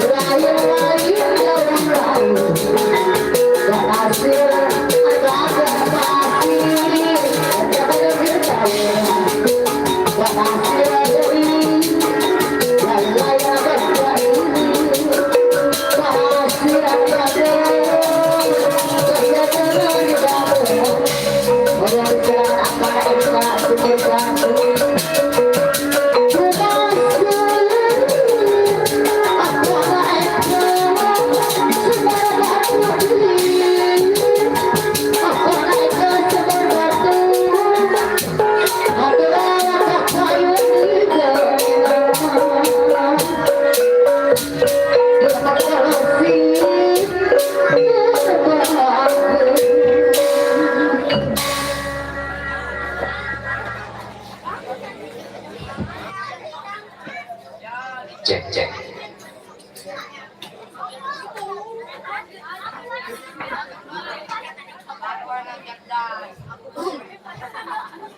Lain-lain dalam laut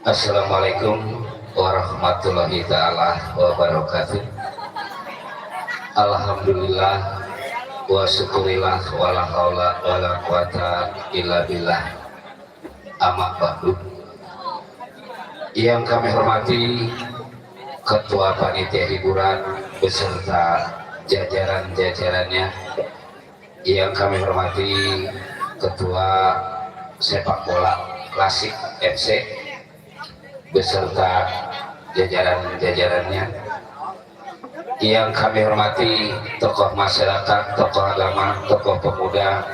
Assalamualaikum warahmatullahi ta'ala wabarakatuh. Alhamdulillah wa syukurillah wa la haula wa la quwata illa billah. Amma ba'du. Yang kami hormati Ketua Panitia Hiburan beserta jajaran-jajarannya. Yang kami hormati Ketua Sepak Bola Klasik FC beserta jajaran-jajarannya. Yang kami hormati tokoh masyarakat, tokoh agama, tokoh pemuda,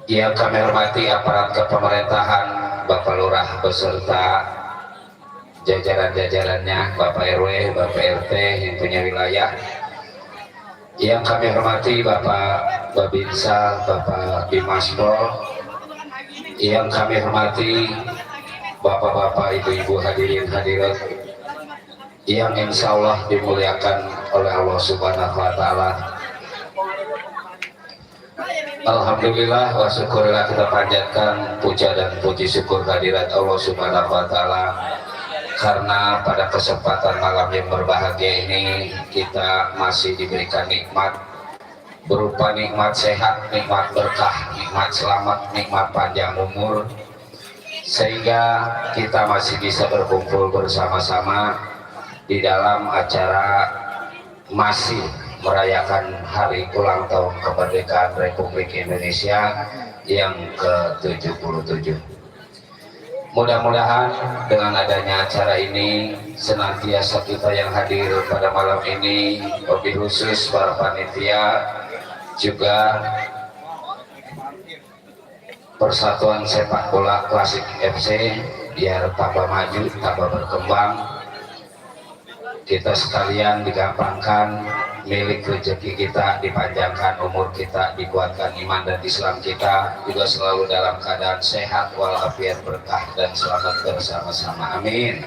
yang kami hormati aparat kepemerintahan, Bapak Lurah beserta jajaran-jajarannya, Bapak RW, Bapak RT yang punya wilayah. Yang kami hormati Bapak Babinsa, Bapak Bimaspol. Yang kami hormati Bapak-bapak, ibu-ibu, hadirin hadirat yang insya Allah dimuliakan oleh Allah Subhanahu wa Ta'ala. Alhamdulillah wa syukurillah, kita panjatkan puja dan puji syukur kehadirat Allah Subhanahu wa Ta'ala, karena pada kesempatan malam yang berbahagia ini kita masih diberikan nikmat berupa nikmat sehat, nikmat berkah, nikmat selamat, nikmat panjang umur, sehingga kita masih bisa berkumpul bersama-sama di dalam acara masih merayakan hari ulang tahun kemerdekaan Republik Indonesia yang ke-77. Mudah-mudahan dengan adanya acara ini senantiasa kita yang hadir pada malam ini, lebih khusus para panitia, juga Persatuan Sepak Bola Klasik FC, biar tambah maju, tambah berkembang, kita sekalian digampangkan, milik rezeki kita, dipanjangkan umur kita, dikuatkan iman dan Islam kita, juga selalu dalam keadaan sehat walafiat, berkah dan selamat bersama-sama, amin.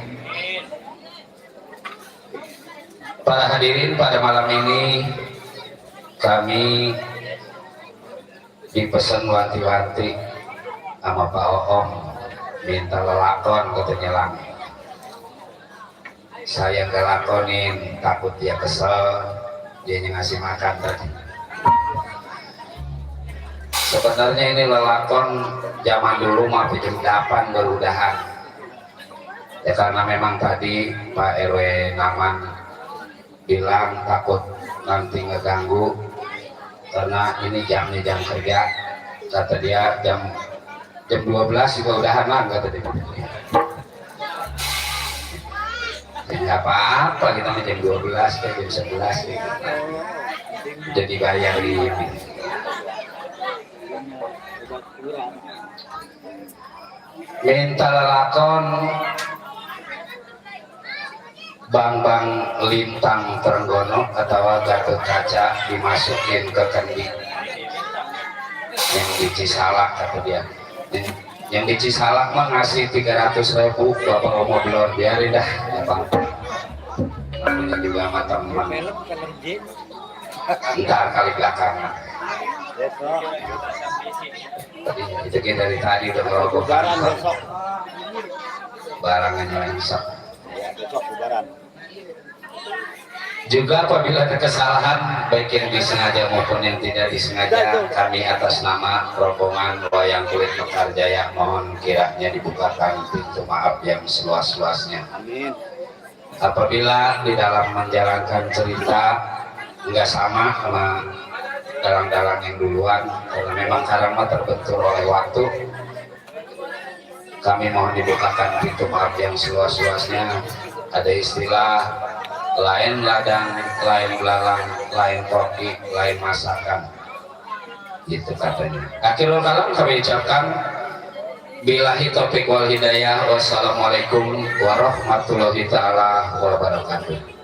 Para hadirin, pada malam ini kami dipesan wanti-wanti sama Pak Oom, minta lelakon katanya lang. Saya nggak lakonin, takut dia kesel, dia ngasih makan tadi. Sebenarnya ini lelakon zaman dulu mah jam 8 baru udahan. Ya karena memang tadi Pak RW Naman bilang takut nanti ngeganggu, karena ini jamnya jam kerja, kata dia jam 12 juga udahan lah, kata dia. Nggak apa-apa, kita jam 12 ke jam 11 gitu. Jadi bayar ini. Minta lelakon Bang Lintang Trenggono atau Gatot Kaca dimasukin ke kendi yang di Cisalak, kata dia. Yang di Cisalak mah ngasih 300.000, Bapak Omo belum, biarin dah, Bang. Namanya juga sama teman. Ntar kali belakangan. Tadi itu dari tadi udah ngerokok barangannya insap. Juga apabila ada kesalahan baik yang disengaja maupun yang tidak disengaja, kami atas nama rombongan Wayang Kulit Mekar Jaya mohon kiranya dibukakan pintu maaf yang seluas-luasnya. Apabila di dalam menjalankan cerita nggak sama sama dalang-dalang yang duluan, karena memang karama terbentur oleh waktu, kami mohon dibukakan pintu maaf yang seluas-luasnya. Ada istilah lain ladang, lain belalang, lain koki, lain masakan, gitu katanya. Akhirul kalam kami ucapkan billahi taufiq wal hidayah. Wassalamualaikum warahmatullahi ta'ala wabarakatuh.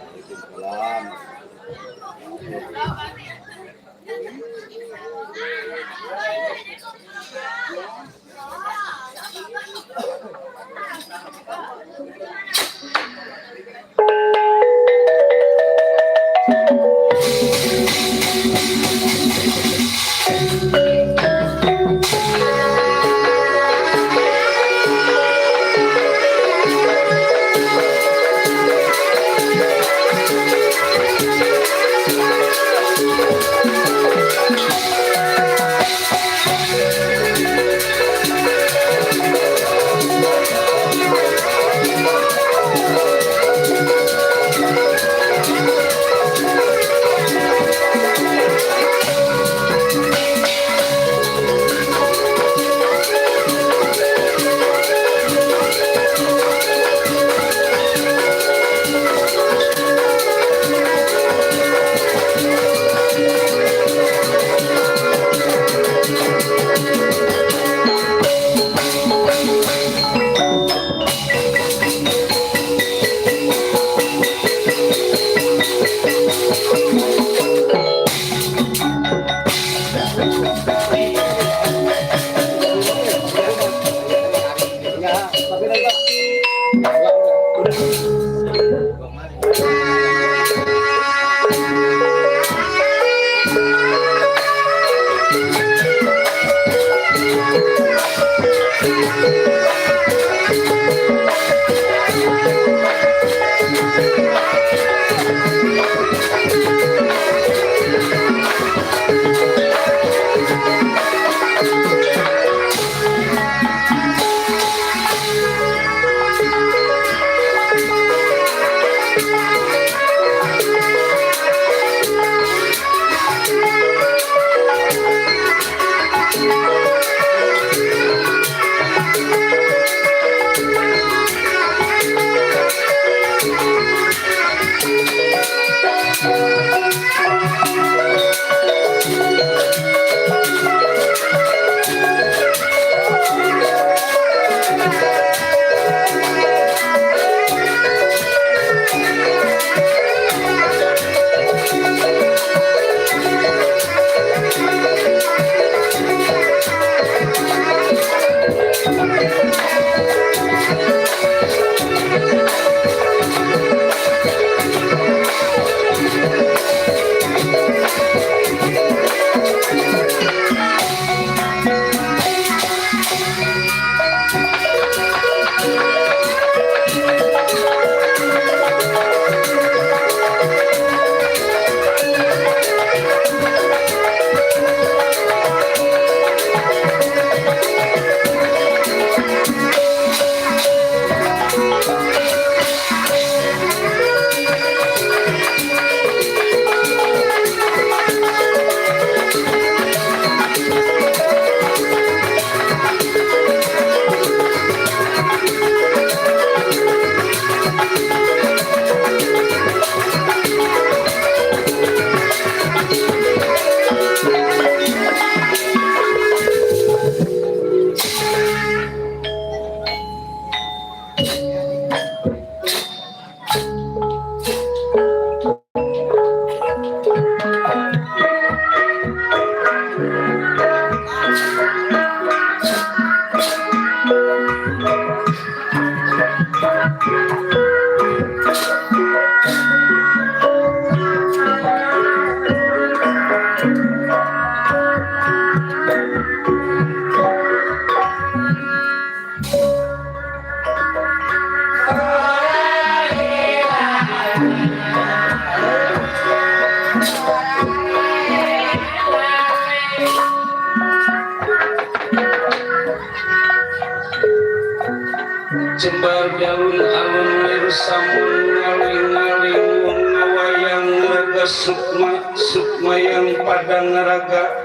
Jembar daun alun wirsamun ngaling-ngaling wong ngawayang raga sukma yang padang raga.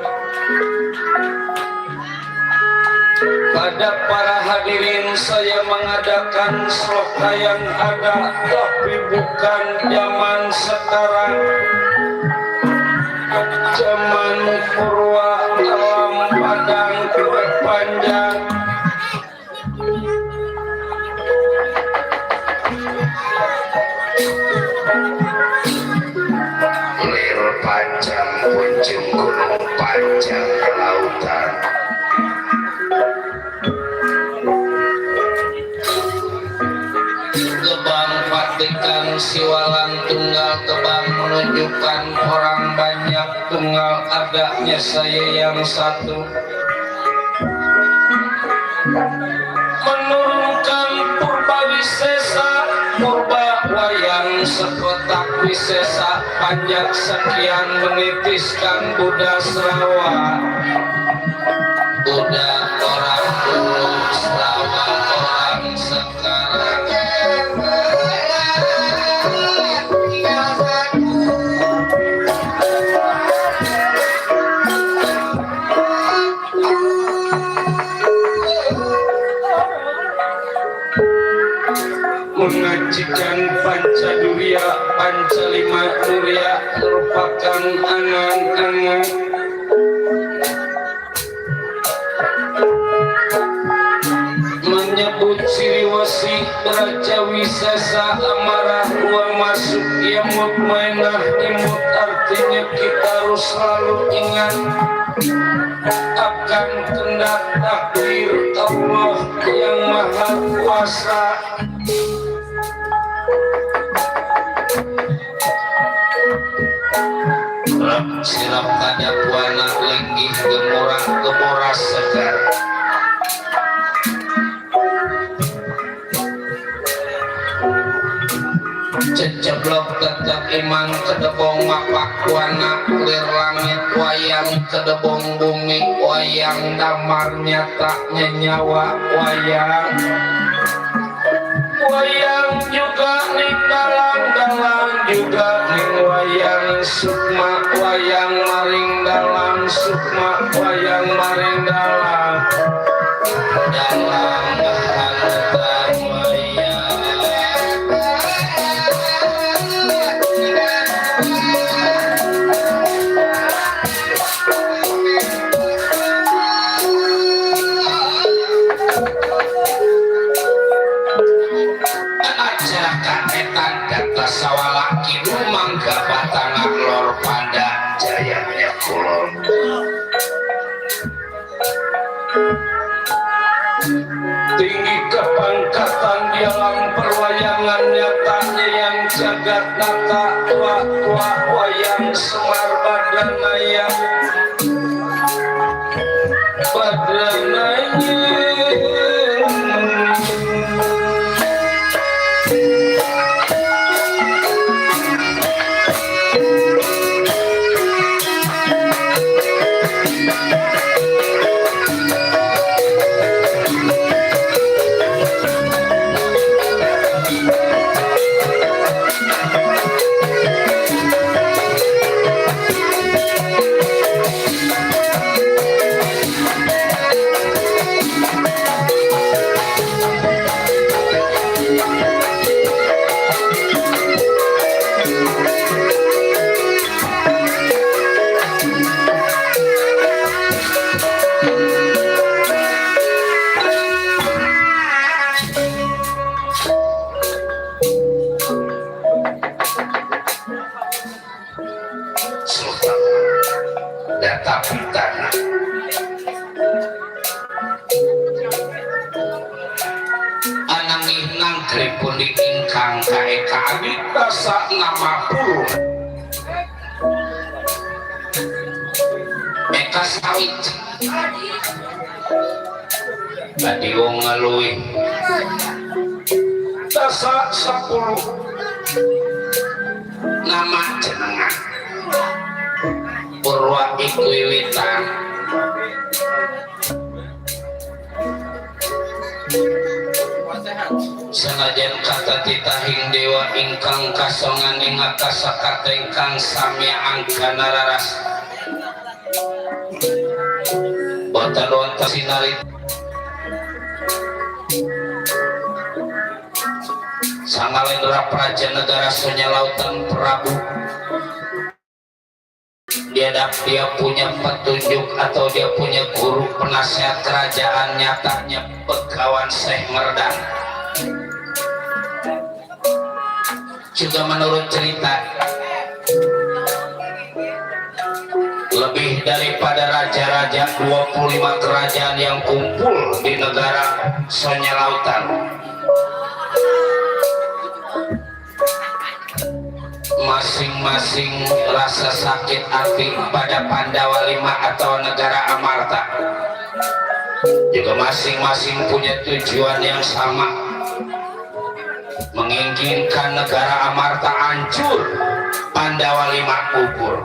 Pada para hadirin saya mengadakan sloka yang ada tapi bukan zaman sekarang, zaman purwa alam padang berpanjang. Lir panjang puncung gunung panjang lautan. Kebang patikan siwalan tunggal kebang menunjukkan orang banyak tunggal adanya saya yang satu. Menurunkan purba wisesa purba wayang sekotak wisesa panjang sekian menitiskan Buddha Serawa. Buddha orang dulu Serawa orang sekarang. Mengajikan Pancadurya Pancalima Durya merupakan angan-angan. Menyebut ciri wasi Raja Wisesa amarah dua masuk yamut mainah imut artinya kita harus selalu ingat akan kehendak takdir Allah yang Maha Kuasa. Sirap tanya buana lenggih gemurah segar. Ceceblok tetap iman kedebong mapak buana lir langit wayang kedebong bumi wayang damar nyatanya nyawa wayang. Wayang juga ning dalang juga ning wayang sukma wayang maring dalang sukma wayang maring dalang hantar wayang. Sawalaki rumangga batangak lor pada jayanya kulon. Tinggi kepangkatan dalam perwayangan nyatanya yang jagat nata tua wayang semar badanaya ingkang kaeka aditasa nama puluh eka sawit tadi wong ngeluih dasa 10 nama jenengan Purwa Ikwiwitan senajan kata titahing dewa ingkang kasongan ngakasakata ingkang samya angkana raras bota-bota sinari Sangalendra Praja Negara Sonya Lautan Prabu. Dia punya petunjuk atau dia punya guru penasihat kerajaan, nyatanya Begawan Syekh Merdan. Juga menurut cerita lebih daripada raja-raja 25 kerajaan yang kumpul di negara Sonya Lautan, masing-masing rasa sakit hati pada Pandawa V atau negara Amarta juga masing-masing punya tujuan yang sama, menginginkan negara Amarta hancur, Pandawa V gugur.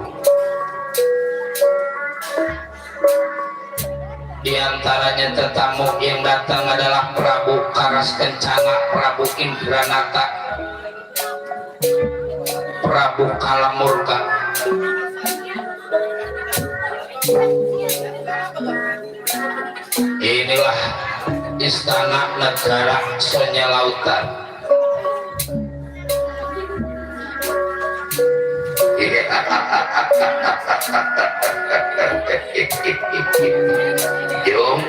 Di antaranya tetamu yang datang adalah Prabu Karas Kencana, Prabu Indranata, Prabu Kalamurka. Inilah istana negara Sonya Lautan. Jom,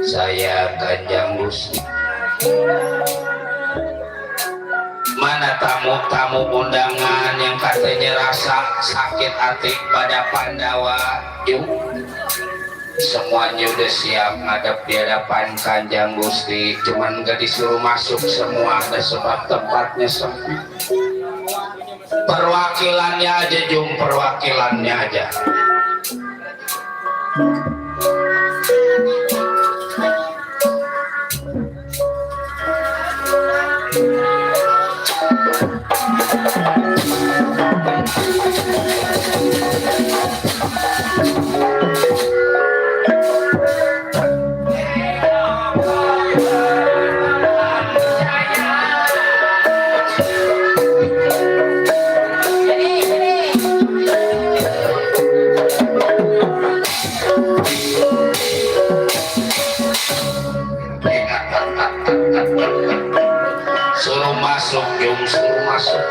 saya Kanjeng Gusti. Mana tamu-tamu undangan yang katanya rasa sakit hati pada Pandawa? Yuk, semuanya udah siap ngadep di hadapan Kanjeng Gusti, cuman gak disuruh masuk semua, ada sebab tempatnya sempit. Perwakilannya aja, Jum, perwakilannya aja. Suruh masuk, Jum, suruh masuk.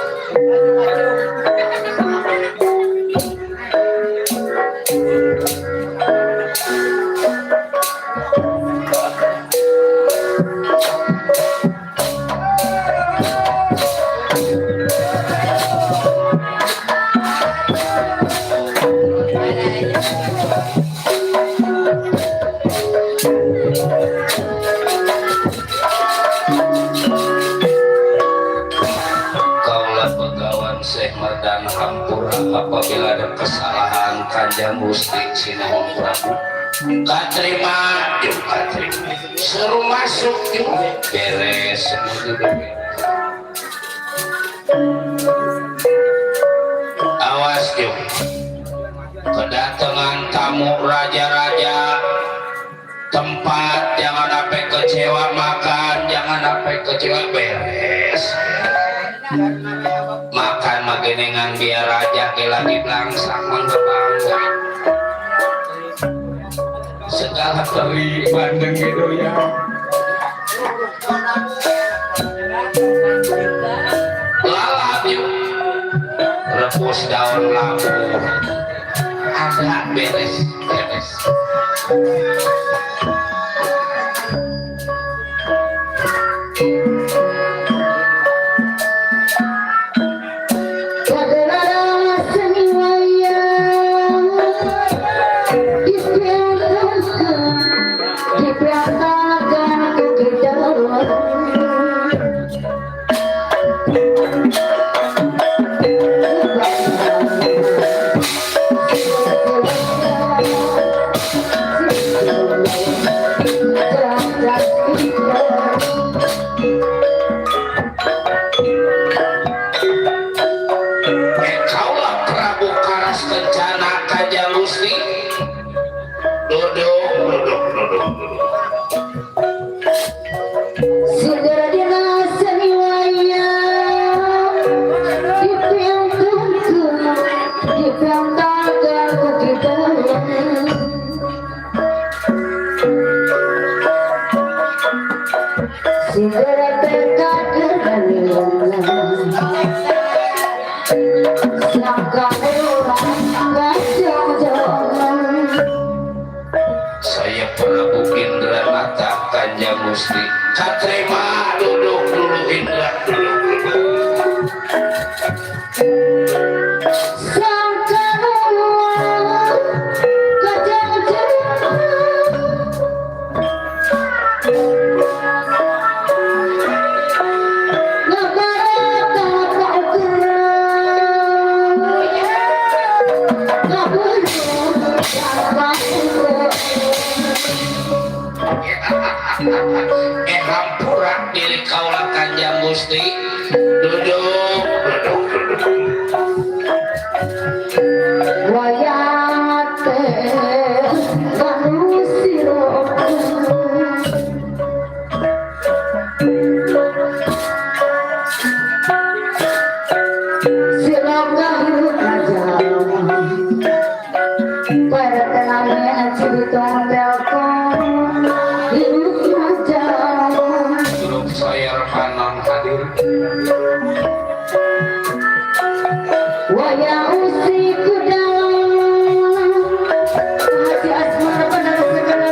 Apabila ada kesalahan Kanjeng Gusti Sinuhun Prabu, katerima, Jum, katerima. Suruh masuk, Jum, beres semua. Awas, Jum, kedatangan tamu raja-raja, tempat jangan sampai kecewa makan, jangan sampai kecewa beres. Makan magenengan biar raja ke lagi langsang mengebangga segala teri bandeng gitu ya. Lalap yuk, rebus daun labu, ada beres. Thank you. Kanjeng Gusti. Katrima duduk dulu Indra, duduk dulu. Hampura diri kaulah Kanjeng Gusti. Duduk, duduk, duduk. Wayate manusia silakan aja perkenalnya cerita telkom hidup aja Grup Soyer Panon hadir. waya usi kudalang hati asmara benar segala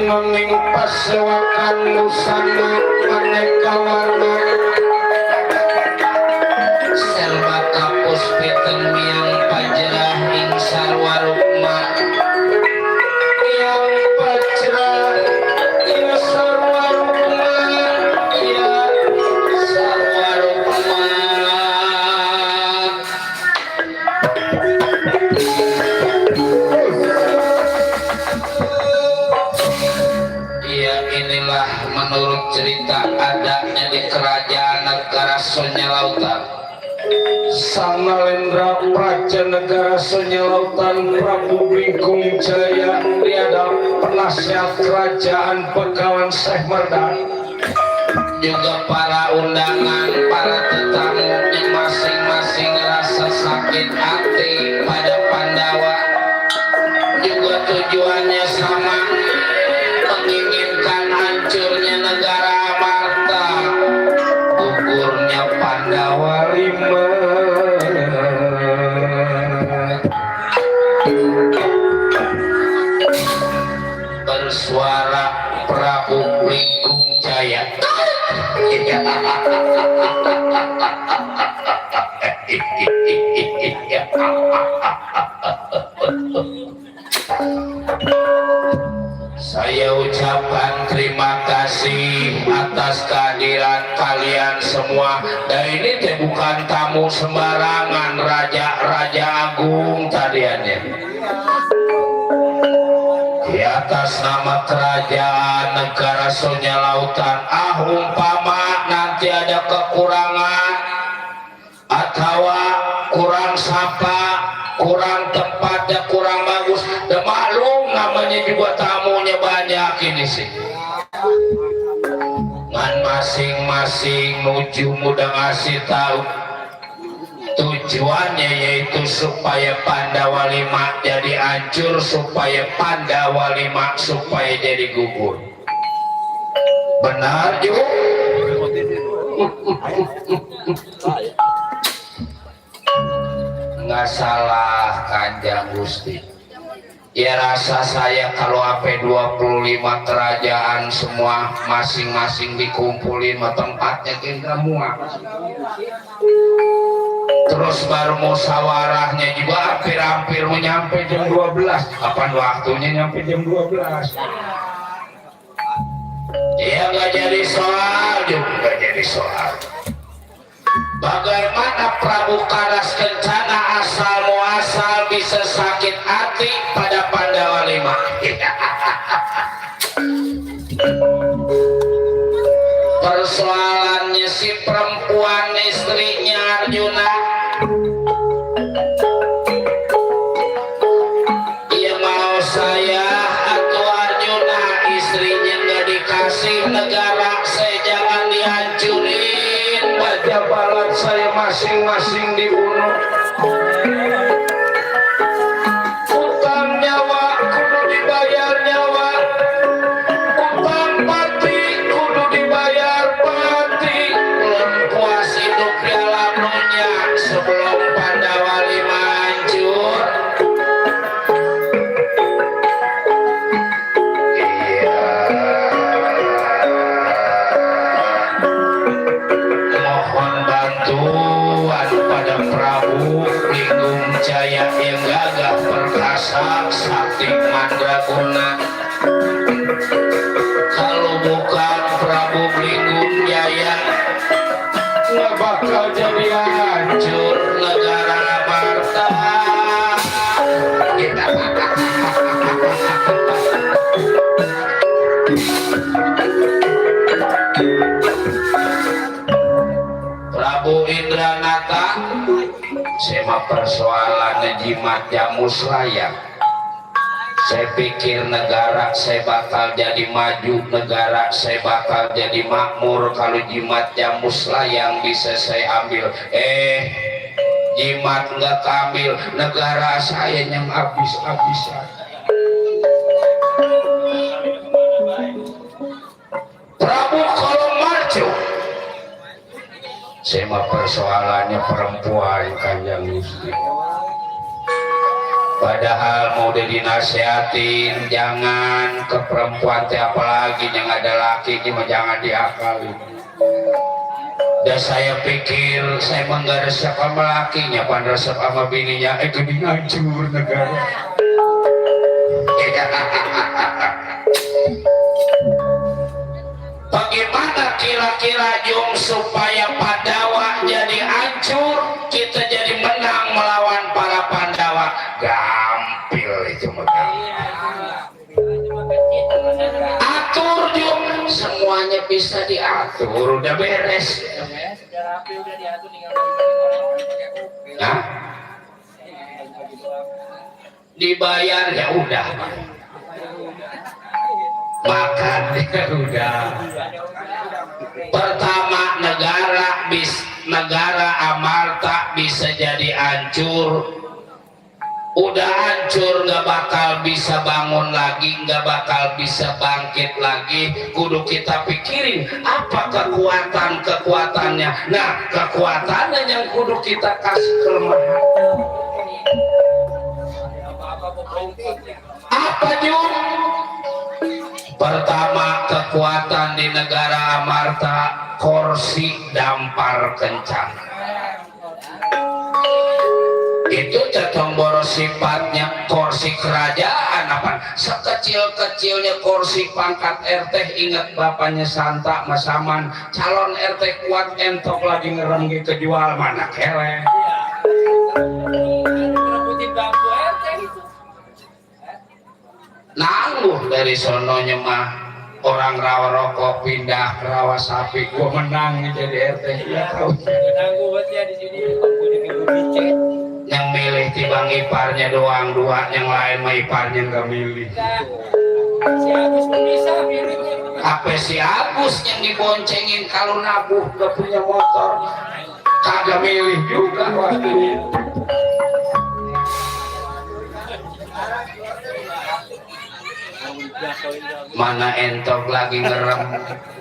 Noning pasewakan musana maneka warna selba kapus peten miang pajrah ing sarwa rukma yang pajrah ing sarwa rukma ya sarwa rukma. Inilah menurut cerita adanya di kerajaan negara Sonya Lautan. Sang Nalendra Praja negara Sonya Lautan Prabu Bingkung Jaya diadap penasihat kerajaan Begawan Syekh Merdan. Juga para undangan, para tetamu yang masing-masing rasa sakit hati pada Pandawa. Juga tujuannya sama, menginginkan hancurnya negara Amarta, gugurnya Pandawa Rima. Bersuara Prabu Bingkung Jaya. Saya ucapkan terima kasih atas kehadiran kalian semua. Dan ini teh bukan tamu sembarangan, raja-raja agung tadiannya. Di atas nama kerajaan negara Sonya Lautan, umpama nanti ada kekurangan kawa kurang sapa kurang tempatnya kurang bagus dan maklum namanya juga tamunya banyak ini sih ngan masing-masing nuju mudah ngasih tahu tujuannya yaitu supaya Pandawa 5 jadi hancur supaya Pandawa 5 supaya jadi gugur benar juga nggak salah Kanjeng Gusti ya rasa saya kalau AP 25 kerajaan semua masing-masing dikumpulin tempatnya kita muat terus baru musyawarahnya juga hampir-hampir menyampai jam 12 kapan waktunya nyampe jam 12 ya nggak jadi soal juga nggak jadi soal bagaimana Prabu Karas Kencana asal muasal bisa sakit hati pada Pandawa 5 persoalannya si perempuan istrinya Arjuna ya mau saya atau Arjuna istrinya nggak dikasih negara saya jangan dihancurin baca balat saya masing-masing dibunuh utang nyawa kudu dibayar nyawa utang mati kudu dibayar mati belum puas hidup di alam dunia sebelum Pandawa 5 hancur mohon bantuan pada Prabu Linggung Jaya yang gagah perkasa sakti mandraguna kalau bukan Prabu Linggung Jaya nggak bakal jadi hancur negara Amarta Prabu Indranata sema persoalannya jimat jamus layak saya pikir negara saya bakal jadi maju negara saya bakal jadi makmur kalau jimat jamus layang bisa saya ambil jimat nggak ambil negara saya yang habis-habisan Prabu kalau maju saya mah persoalannya perempuan Kanjeng Gusti padahal mau dinasihatin jangan ke perempuan teh apalagi yang ada laki mah jangan diakalin dan saya pikir saya mah nggak resep sama lakinya pan resep sama bininya gini hancur negara bagaimana kira-kira Jung supaya Pandawa jadi hancur kita jadi menang melawan para Pandawa gampil itu atur Jung semuanya bisa diatur udah beres nah dibayar ya udah makan ya udah pertama negara Amarta bisa jadi hancur udah hancur nggak bakal bisa bangun lagi nggak bakal bisa bangkit lagi kudu kita pikirin apa kekuatannya nah kekuatannya yang kudu kita kasih kelemahan apa Jung pertama kekuatan di negara Amarta kursi dampar kencang itu cetomboro sifatnya kursi kerajaan apa sekecil-kecilnya kursi pangkat RT ingat bapaknya Santa Masaman calon RT kuat entok lagi ngerenggi kejual mana kere nangguh dari sononya mah orang rawa rokok pindah ke rawa sapi, gua menang nih jadi RT. Ya tahu. Yang milih tibang iparnya doang dua, yang lain mah iparnya nggak milih. Si Agus bisa milih. Apa si Agus yang diboncengin kalau nabuh gak punya motor, kagak milih juga waktu itu. Mana entok lagi ngerem,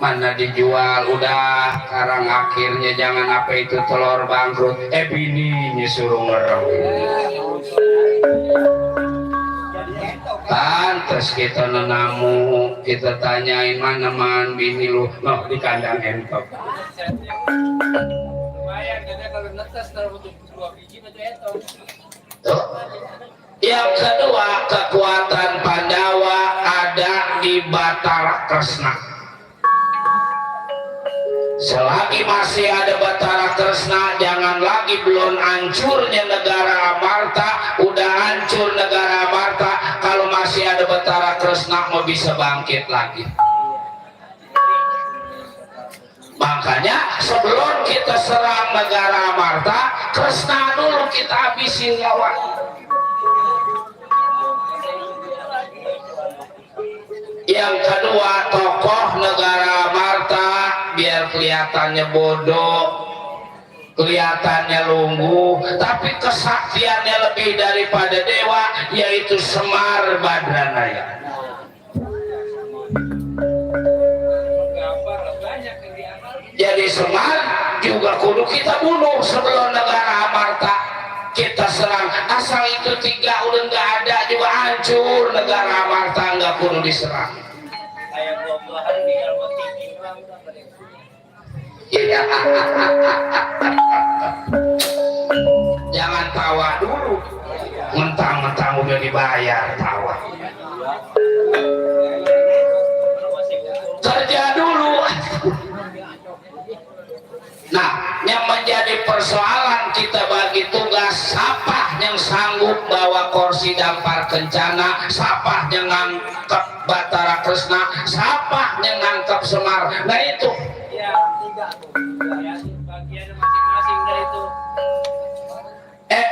mana dijual, udah sekarang akhirnya jangan apa itu telur bangkrut, bininya suruh ngerem. Pantes kita nenamu, kita tanyain mana man bini lu, noh di kandang entok. Lumayan karena kalau netes kalau untuk 2 biji itu entok. Tuh. Yang kedua, kekuatan Pandawa ada di Batara Kresna. Selagi masih ada Batara Kresna, jangan lagi belum hancurnya negara Amarta, udah hancur negara Amarta. Kalau masih ada Batara Kresna mau bisa bangkit lagi. Makanya sebelum kita serang negara Amarta, Kresna dulu kita habisin lawan. Yang kedua, tokoh negara Amarta biar kelihatannya bodoh, kelihatannya lungguh, tapi kesaktiannya lebih daripada dewa, yaitu Semar Badranaya. Jadi Semar juga kudu kita bunuh sebelum negara Amarta kita serang. Asal itu 3 udah nggak ada juga hancur negara Amarta, nggak kudu diserang. Kayak buah-buahan di kalau tinggi doang. Iya. Jangan tawa dulu, mentang-mentang udah dibayar tawa. Kerja dulu. Nah, yang menjadi persoalan kita bagi tugas, siapa yang sanggup bawa kursi dampar kencana, siapa yang ngangkep Batara Kresna, siapa yang ngangkep Semar. Nah itu. Ya, 3 tuh. Ya, bagian masing-masing dari itu.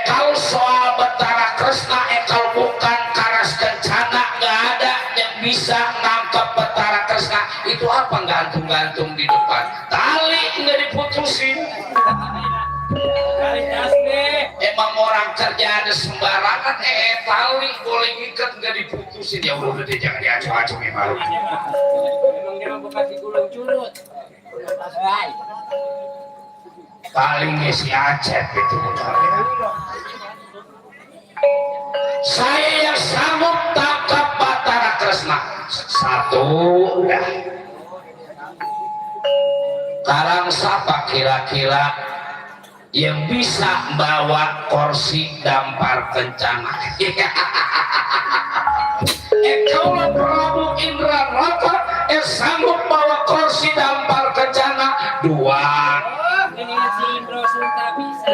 Kalau soal Batara Kresna, kalau bukan Karas Kencana, nggak ada yang bisa nangkep Batara Kresna. Itu apa gantung-gantung di depan? Tali nggak diputusin. Dari asli. Emang orang kerjaan sembarangan, tali boleh ngikat nggak diputusin. Ya udah deh, jangan diacung-acungin malu. Memang dia mau kasih gulung curut. Palingnya si Acep itu bukan. Saya yang sanggup tangkap Batara Kresna. 1 dah. Sekarang siapa kira-kira yang bisa bawa kursi dampar kencana? Kaulah Prabu Indrarata sanggup bawa kursi dampar kencana. 2. Ini si Indro Sulta bisa.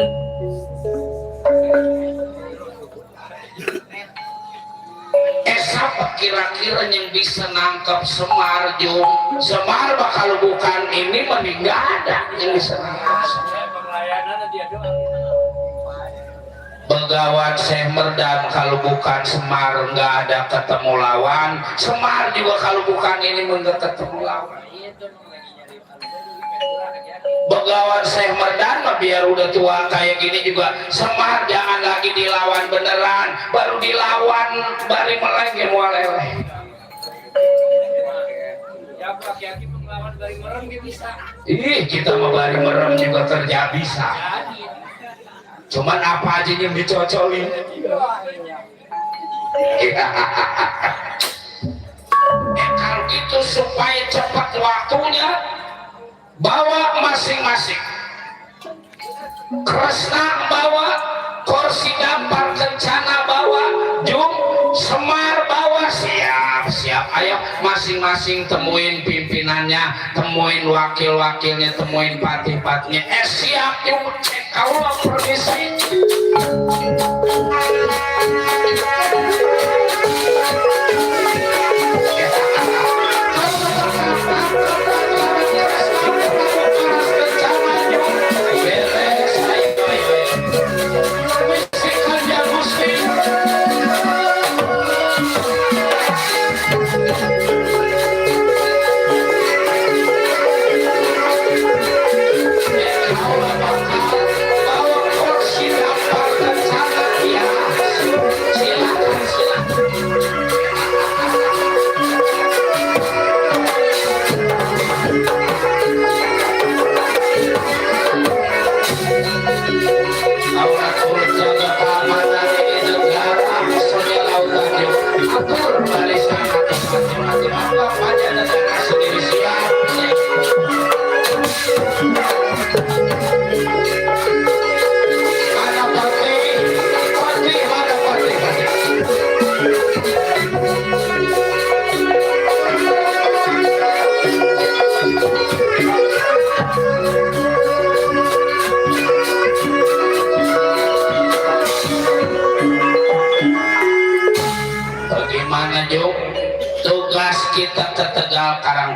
Siapa kira-kira yang bisa nangkap Semar Jum? Semar kalau bukan ini mending nggak ada yang bisa nangkap Semar. Pelayanan dia doang. Begawan Syekh Merdan kalau bukan Semar nggak ada ketemu lawan. Semar juga kalau bukan ini nggak ketemu lawan. Begawan Syekh Merdan mah biar udah tua kayak gini juga Semar jangan lagi dilawan beneran, baru dilawan bari melengke mualele. Ya laki-laki melawan dari merem dia bisa. Kita mau bari merem juga kerja bisa. Jadi Cuman apa aja yang dicocolin. Kalau itu supaya cepat waktunya, bawa masing-masing. Kresna bawa, kursi dampar kencana bawa, Jum, Semar bawa, siap. Ayo masing-masing temuin pimpinannya, temuin wakil-wakilnya, temuin patih-patihnya. Siap, Jum, cek kau permisi.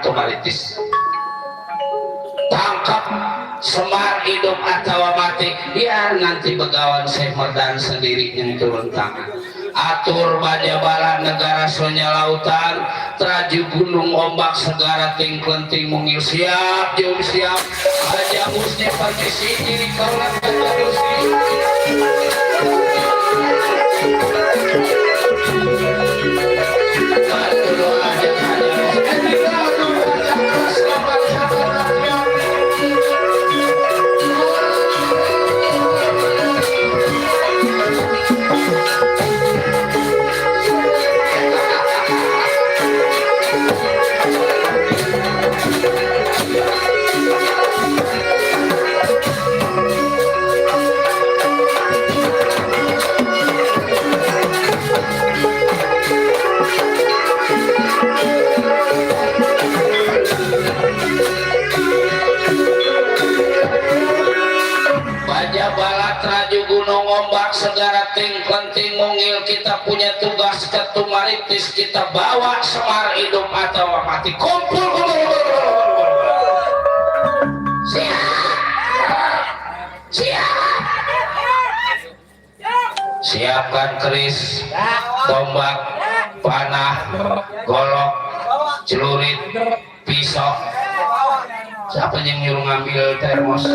tumaritis tangkap Semar hidup atau mati ya nanti begawan Syekh Merdan sendiri yang turun tangan atur bajabala negara sonya lautan traju gunung ombak segara tingklenting mungil siap jom siap aja musnya permisi diri kaulah keterusi segara ting mungil kita punya tugas ketumaritis kita bawa Semar hidup atau mati kumpul siapkan keris tombak panah golok celurit pisau siapa yang nyuruh ngambil termos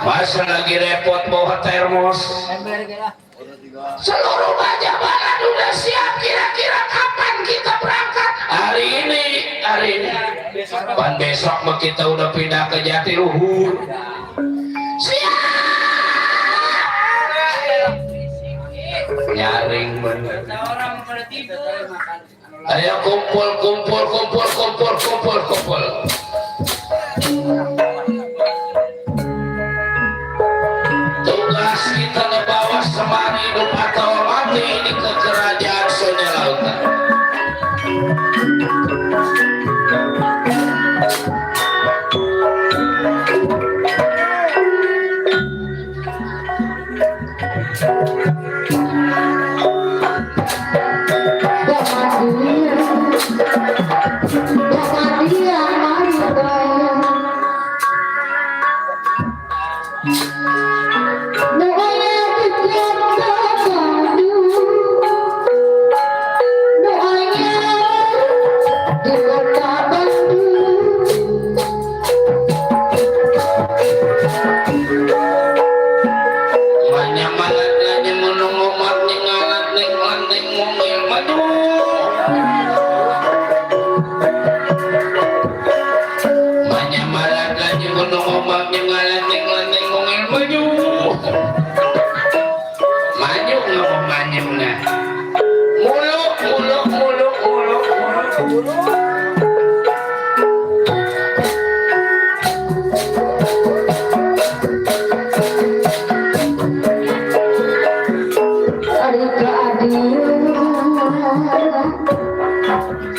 masa lagi repot bawa termos seluruh bajabalan udah siap kira-kira kapan kita berangkat hari ini pan besok mah kita udah pindah ke Jatiluhur siap nyaring bener ayo kumpul tugas kita ngebawa Semar hidup atau mati ini ke kerajaan Sonya Lautan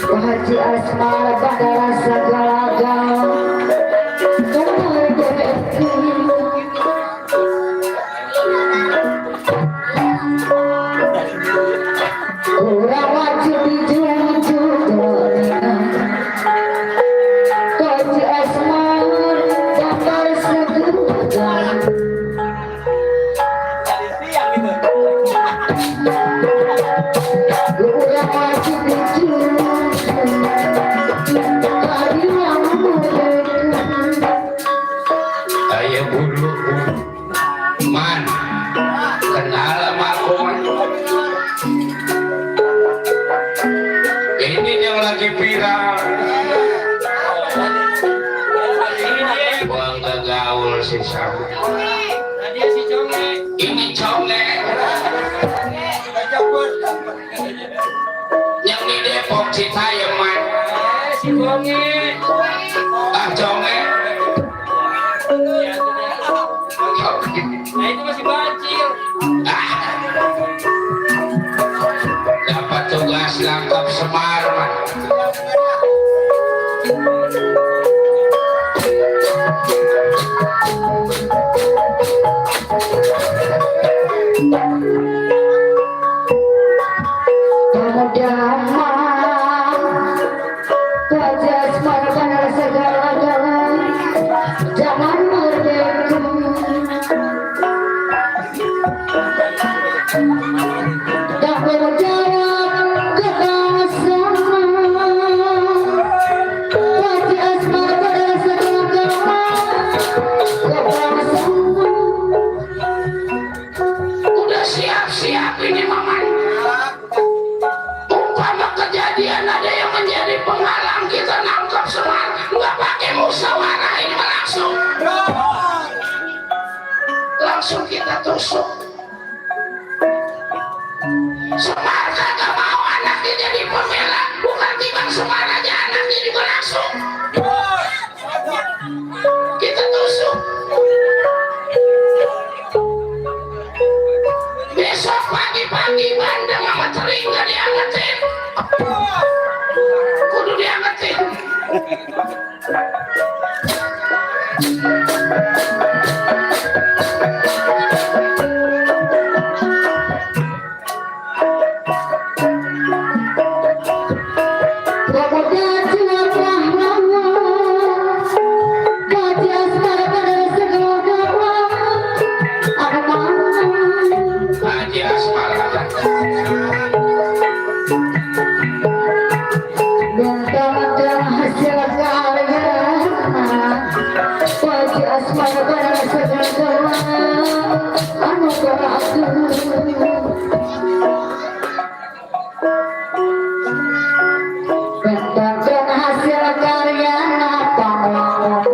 Haji Asmar Bandara Sagalaga kurang wajib dijujur Haji Asmar Bandara Sagalaga kurang wajib dijujur ayo bulu man kenal sama aku man ini yang lagi viral gua nggak gaul si Sam ini conge yang di Depok Citayam man si conge conge nah itu masih bacil dapat tugas langkap Semar man. Mudah-mudahan asmara benar segala-gala jangan merdeka tak berjalan ke sana Wajah asmara benar segala-gala Udah siap-siap ini Maman. Umpama kejadian ada yang menjadi penghalang kita nangkap Semar, nggak pakai musyawarah ini langsung kita tusuk. Semar kagak mau anaknya jadi pembela, bukan timbang Semar aja anaknya juga langsung kita tusuk. Besok pagi-pagi bandeng sama tering gak diangetin, kudu diangetin. Haji Asmara Bentang hasil karya wajah asmara benar segala-gala anugerah bentang hasil karya pahlawan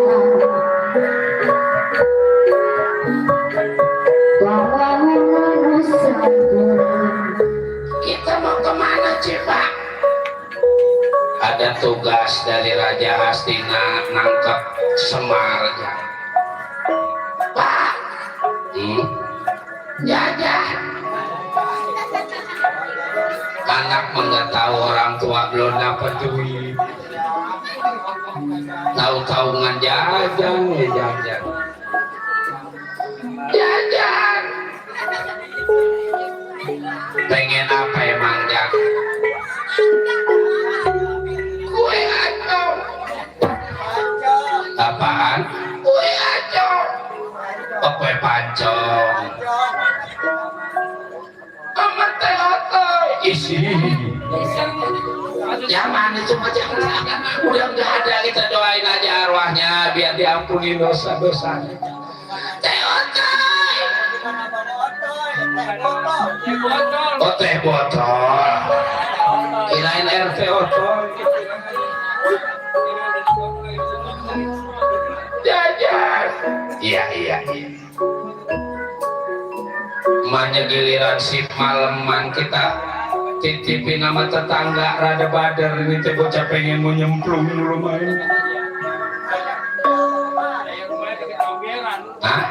Nusantara. kita mau kemana Cipak? Ada tugas dari Raja Hastina nangkep Semar. Pak, jajah. Anak nggak tahu orang tua belum dapat duit. Tahu-tahu ngan jajan, ya jajan. Jajan. Pengen apa emang Jak? Kue acau. Apaan? Kue acau. Oh, kue pancong. Sama teh otoy. Isi. Jangan itu mah jangan. Udah nggak ada, kita doain aja arwahnya biar diampuni dosa-dosanya. Teh otoy. Oh, teh botol. Kirain RT otoy. Jajan. Iya. Emaknya giliran sip maleman kita titipin nama tetangga rada badar ini teh bocah pengen mau nyemplung dulu main. Hah?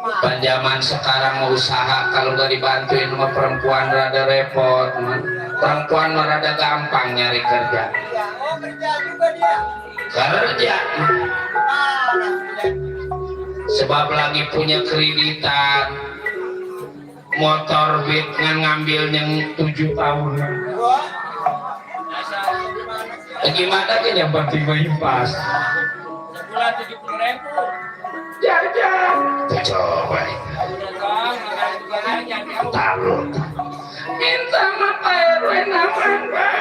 Panjaman sekarang mau usaha kalau gak dibantuin sama perempuan rada repot man. Perempuan mah rada gampang nyari kerja. Kerja. Sebab lagi punya kreditan motor beat ngambil yang 7 tahun. Gimana kan yang penting impas. Sebulan 70.000. Jajan. Coba. Talut. Minta sama Pak RW naman Pak.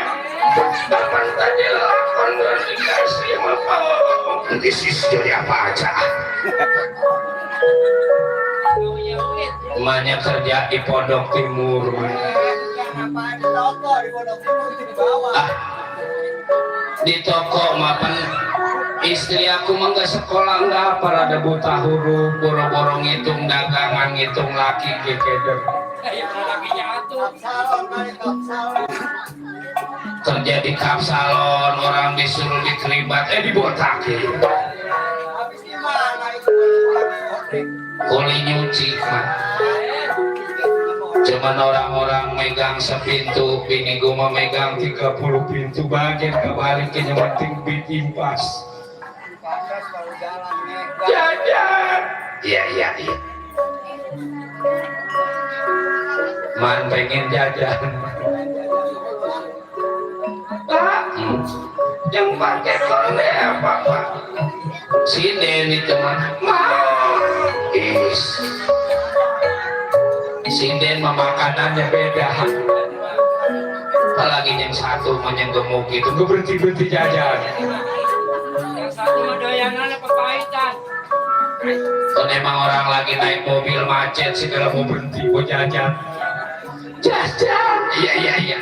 Kapan tadi lakon gak dikasih sama Pak Om. Disis jadi apa aja. Emaknya kerja di Pondok Timur. Di toko mapan istri aku mah nggak sekolah nggak apa ada buta huruf boro-boro ngitung dagangan ngitung laki keder. Kerja di kapsalon orang disuruh dikeribat dibotakin. Kuli nyuci mah. Cuman orang-orang megang sepintu, bini gua mah megang 30 pintu bagian kebaliknya yang penting bit impas. Jajan. Iya. Man pengen jajan. Pak, yang pakai kone apa pak sinden itu mah is sinden mah makanannya beda apalagi yang satu yang gemuk itu gue berhenti jajan Yang satu mah doyangan apa pahitan? kalau emang orang lagi naik mobil macet segala mau berhenti mau jajan iya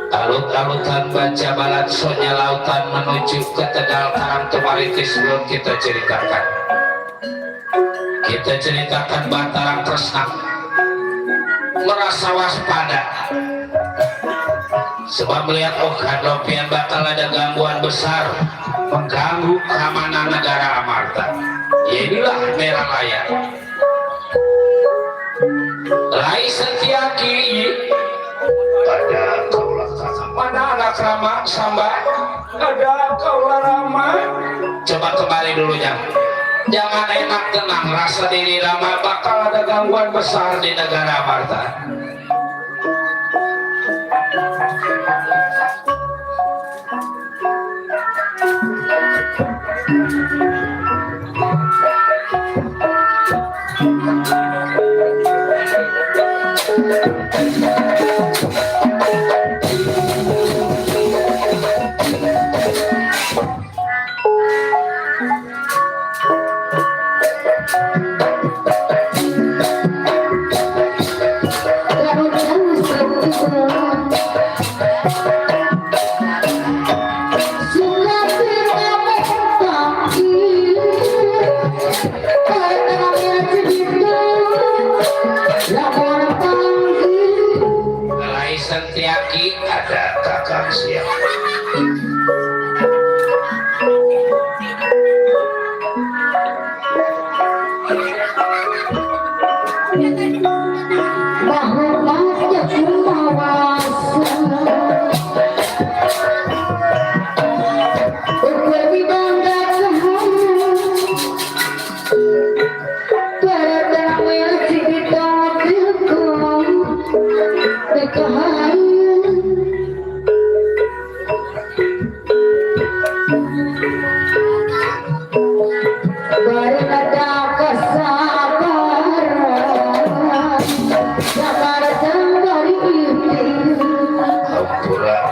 Alut-alutan baca balat sonya lautan menuju ke Tegal Karang Tumaritis belum kita ceritakan Bantaran Kresna merasa waspada sebab melihat Kadopian bakal ada gangguan besar mengganggu keamanan negara Amarta ya inilah merah layar Rai Setiaki ada kaulah kakak mana anak Rama Samba ada kaulah Rama coba kembali dulu jangan enak tenang rasa diri Rama bakal ada gangguan besar di negara Amarta Sentiaki ada kakak siap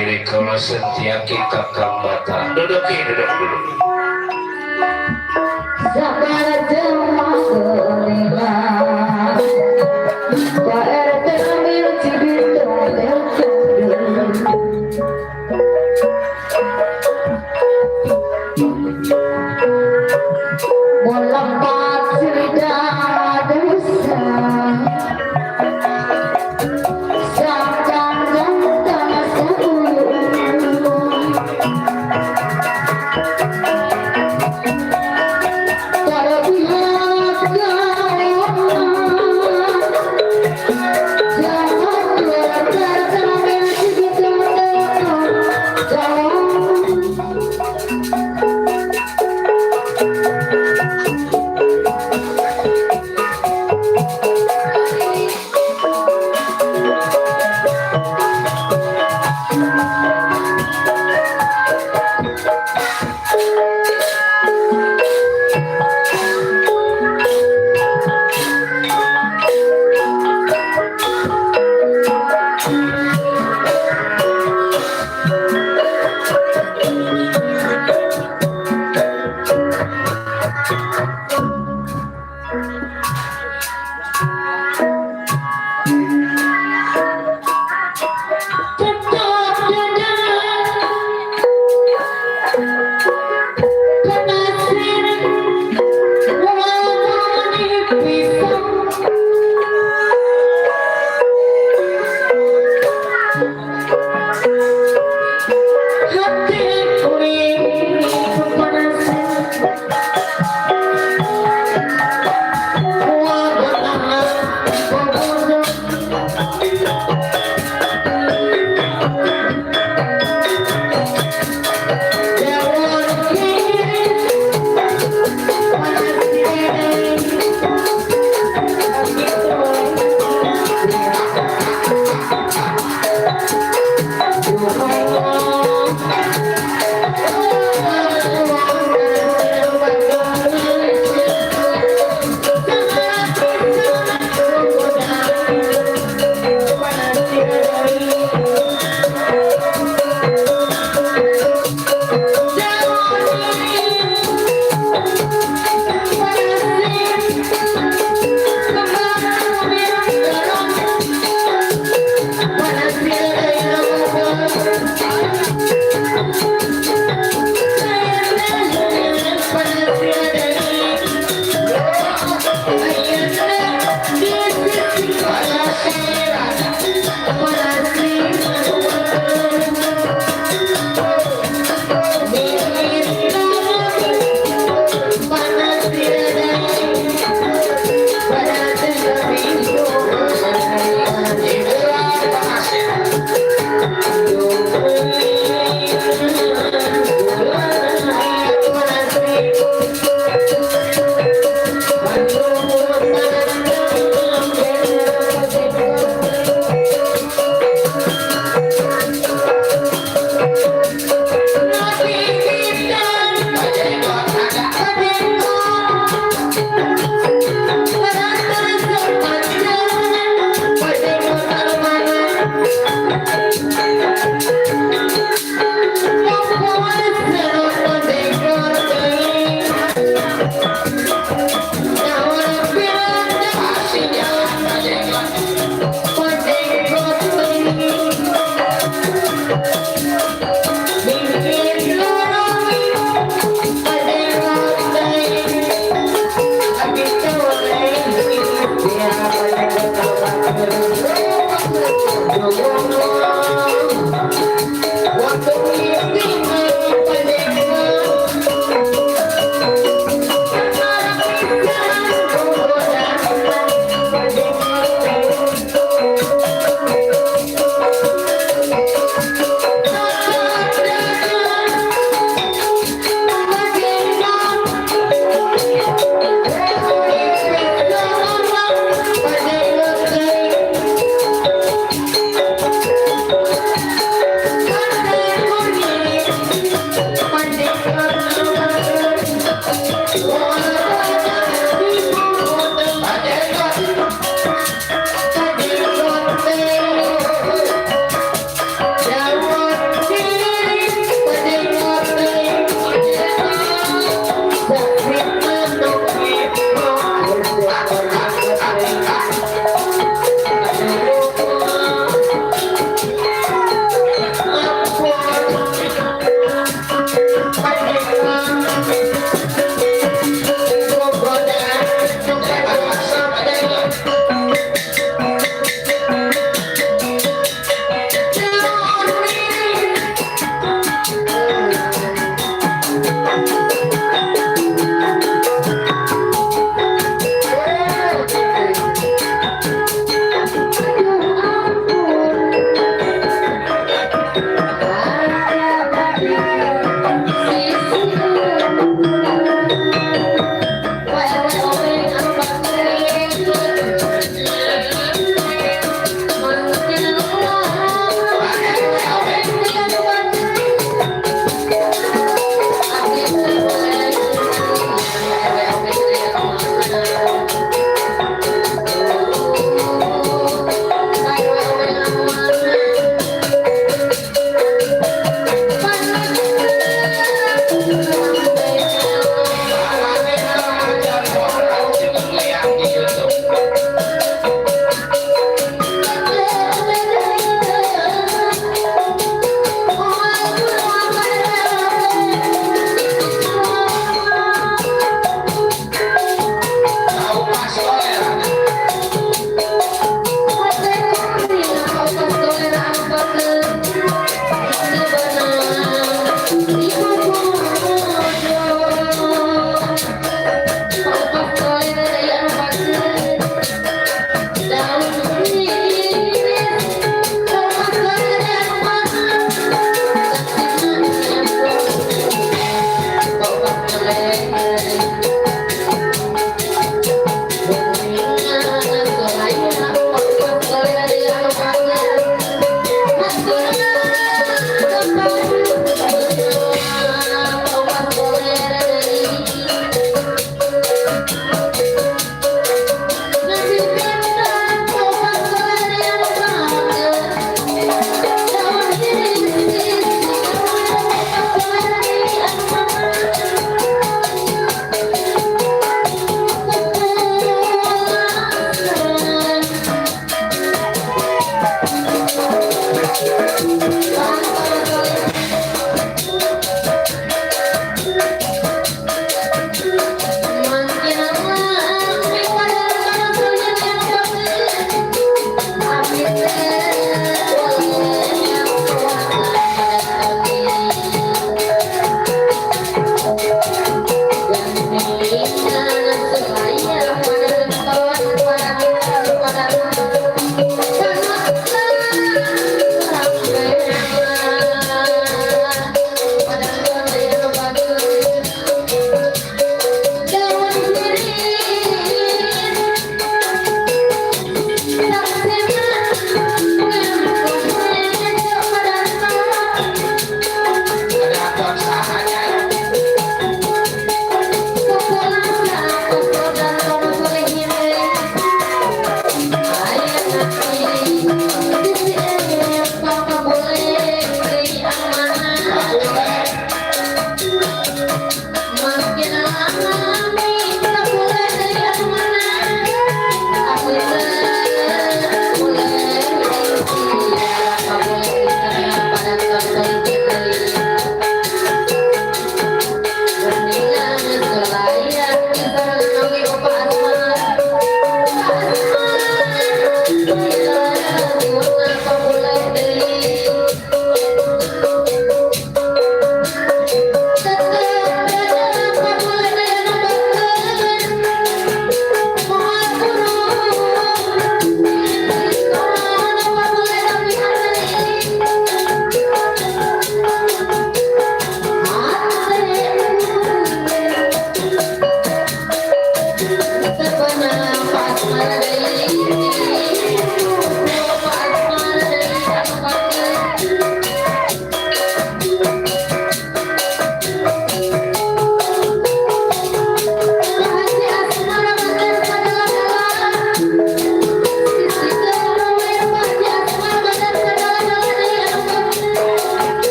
diri kalau Sentiaki kakak bata duduk Sabar jemaah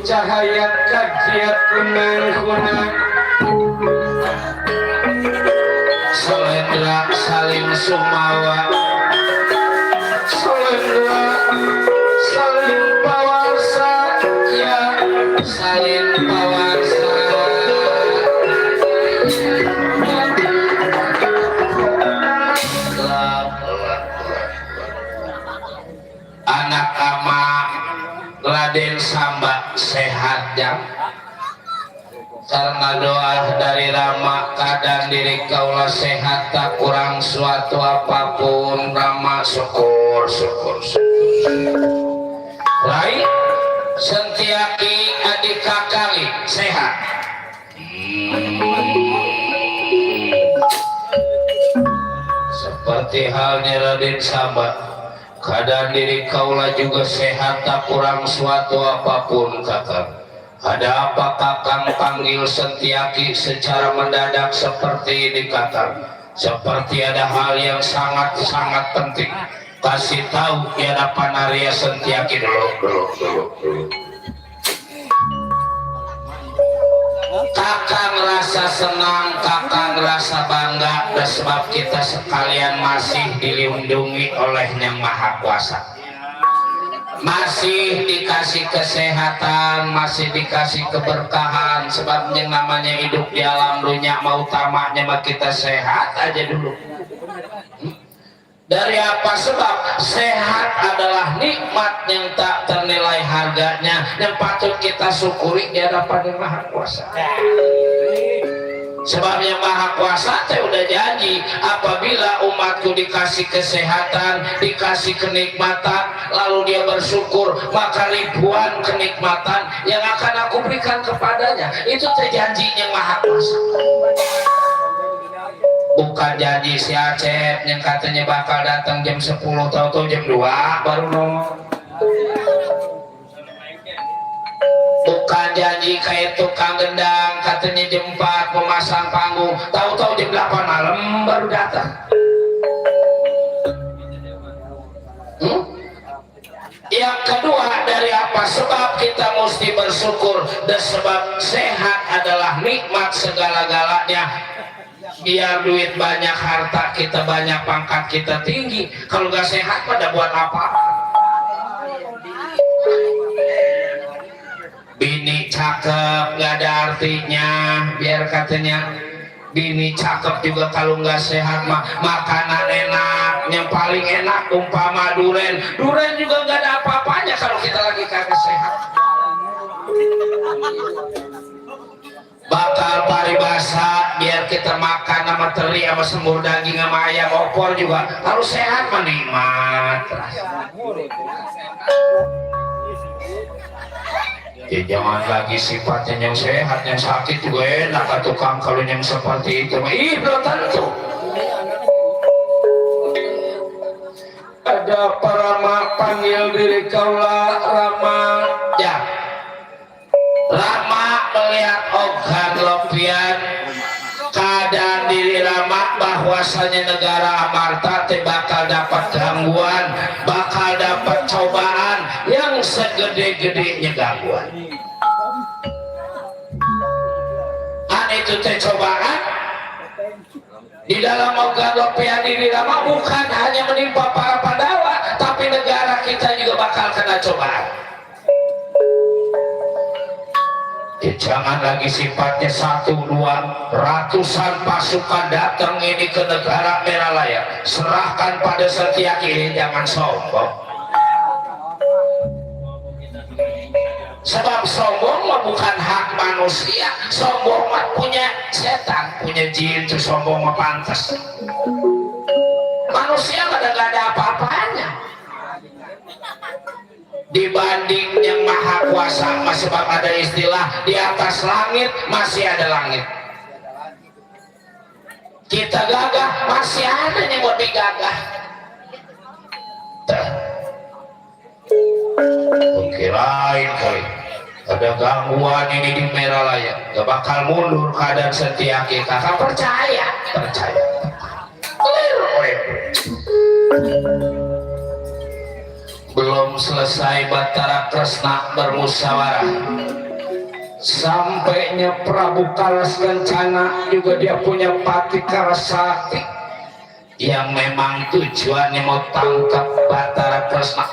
cahaya kakiat kunang-kunang Solendra saling sumawa Solendra saling pawarsa ya saling pawarsa anak ama Raden Samba sehat jam karena doa dari Rama kadang diri kaulah sehat tak kurang suatu apapun Rama syukur Rai Sentiaki adik kakali sehat seperti halnya Raden Samba keadaan diri kaulah juga sehat tak kurang suatu apapun kakak. Ada apa kakang panggil Sentiaki secara mendadak seperti ini kakang? Seperti ada hal yang sangat-sangat penting. Kasih tahu di hadapan Arya Sentiaki dulu. Kakang rasa senang, kakang rasa bangga sebab kita sekalian masih dilindungi oleh Yang Maha Kuasa. Masih dikasih kesehatan, masih dikasih keberkahan sebab yang namanya hidup di alam dunia mau tamaknya mah kita sehat aja dulu. Dari apa sebab sehat adalah nikmat yang tak ternilai harganya yang patut kita syukuri di hadapan Yang Maha Kuasa. Sebab Yang Maha Kuasa teh udah janji apabila umatku dikasih kesehatan, dikasih kenikmatan, lalu dia bersyukur, maka ribuan kenikmatan yang akan aku berikan kepadanya. Itu teh janji Yang Maha Kuasa. Bukan janji si Acep yang katanya bakal datang jam 10 atau jam 2 baru nongol. Bukan janji kayak tukang gendang katanya jam 4 memasang panggung, tahu-tahu jam 8 malam baru datang. Yang kedua, dari apa sebab kita mesti bersyukur dan sebab sehat adalah nikmat segala-galanya. Biar duit banyak, harta kita banyak, pangkat kita tinggi, kalau gak sehat pada buat apa? Bini cakep gak ada artinya, biar katanya bini cakep juga kalau gak sehat mah makanan enak, yang paling enak umpama duren juga gak ada apa-apanya kalau kita lagi kagak sehat. Bakal paribasa biar kita makan sama teri sama semur daging sama ayam opor juga harus sehat menikmat. Ya jangan lagi sifatnya yang sehat, yang sakit juga enak tukang kalau yang seperti itu. Ih belum tentu. Ada Rama panggil diri kaulah Rama ya. Rama melihat Oghan Lopian keadaan diri Rama bahwasanya negara Amarta bakal dapat gangguan, bakal dapat cobaan yang segede-gedenya gangguan. Itu teh cobaan di dalam Oghan Lopian diri Rama bukan hanya menimpa para Pandawa, tapi negara kita juga bakal kena cobaan. Ya, jangan lagi sifatnya 1-2 ratusan pasukan datang ini ke negara Meralaya, serahkan pada Sentiaki, jangan sombong. Sebab sombong mah bukan hak manusia, sombong mah punya setan, punya jin, itu sombong mah pantas. Manusia gak ada apa-apanya dibanding Yang Maha Kuasa. Sebab ada istilah di atas langit masih ada langit. Kita gagah masih ada yang mau digagah. Kirain kali ada gangguan ini di Meralaya gak bakal mundur keadaan Sentiaki. Kakak percaya belum selesai Batara Kresna bermusyawarah sampainya Prabu Kalas Kencana juga dia punya pati Karasakti yang memang tujuannya mau tangkap Batara Kresna.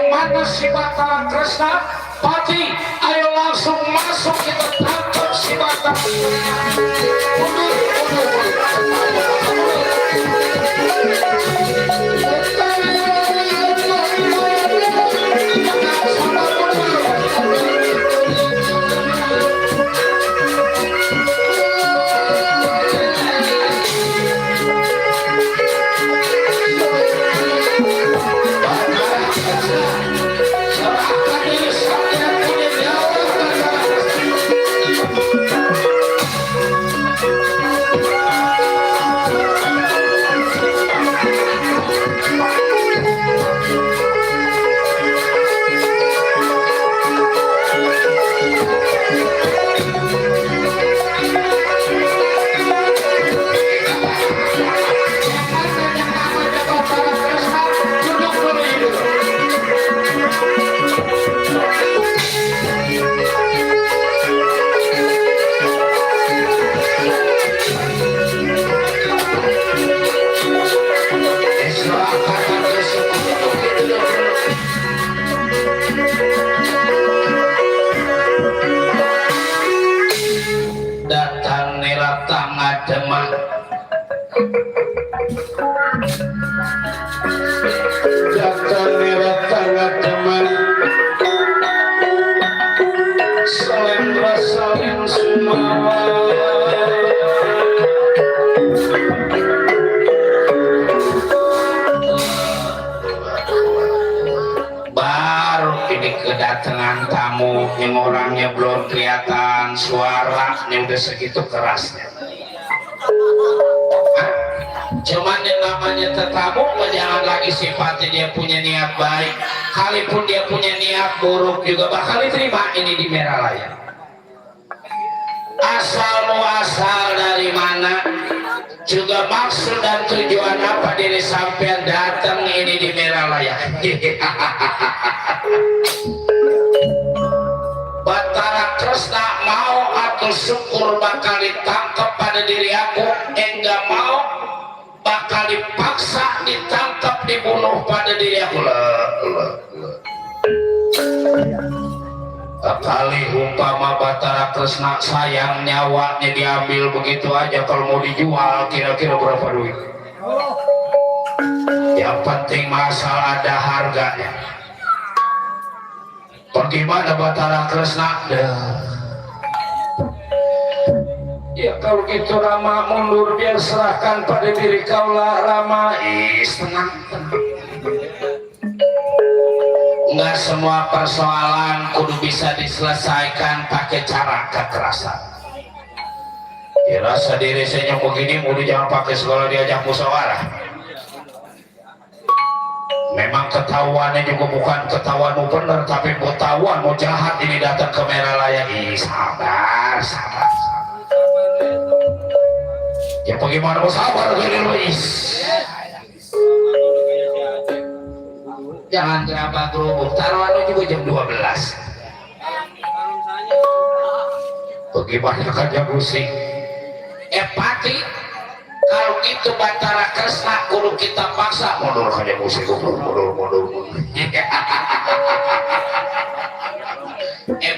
Mana si Batara Kresna? Pati, ayo langsung masuk kita tangkap si Batara. Mundur. Kedatangan tamu yang orangnya belum kelihatan, suaranya udah segitu kerasnya. Cuman yang namanya tetamu jangan lagi sifatnya dia punya niat baik, kalipun dia punya niat buruk juga bakal diterima ini di Meralaya. Asal muasal dari mana, juga maksud dan tujuan apa diri sampean datang ini di Meralaya. Batara Kresna mau atau syukur bakal ditangkap pada diri aku, enggak mau bakal dipaksa ditangkap dibunuh pada diri aku. Kali umpama Batara Kresna sayang nyawanya diambil begitu aja, kalau mau dijual kira-kira berapa duit? Yang penting masalah ada harganya. Bagaimana Batara Kresna? Ya kalau gitu Rama mundur, biar serahkan pada diri kaulah Rama. Tenang. Enggak semua persoalan kudu bisa diselesaikan pakai cara kekerasan. Ya rasa diri saya begini, mudah jangan pakai segala diajak musyawarah. Memang ketahuannya juga bukan ketahuanmu benar, tapi mau tahuan mau jahat ini datang ke Meralaya. Sabar. Ya bagaimana mau sabar gini Luis? Jangan gerabak gerubuk, taruhannya juga jam 12. Bagaimana kan jam musik? Pati, kalau gitu Batara Kresna kudu kita paksa mundur aja musik, mundur.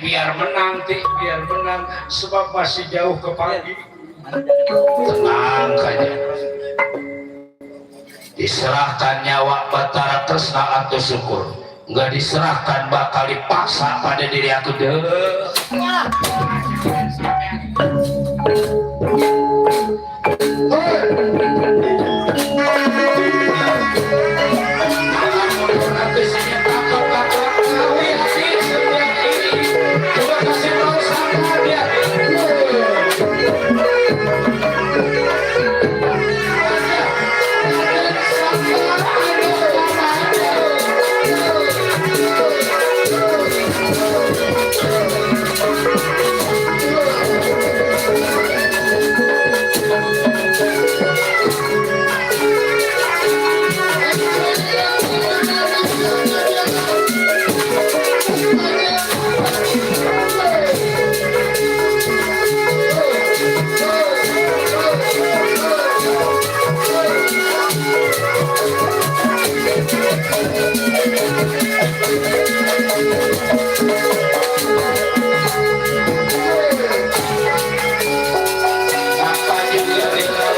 Biar menang, sebab masih jauh ke pagi. Tenang aja. Diserahkan nyawa Batara Kresna atau syukur, nggak diserahkan bakal dipaksa pada diri aku deh. Apa juga rela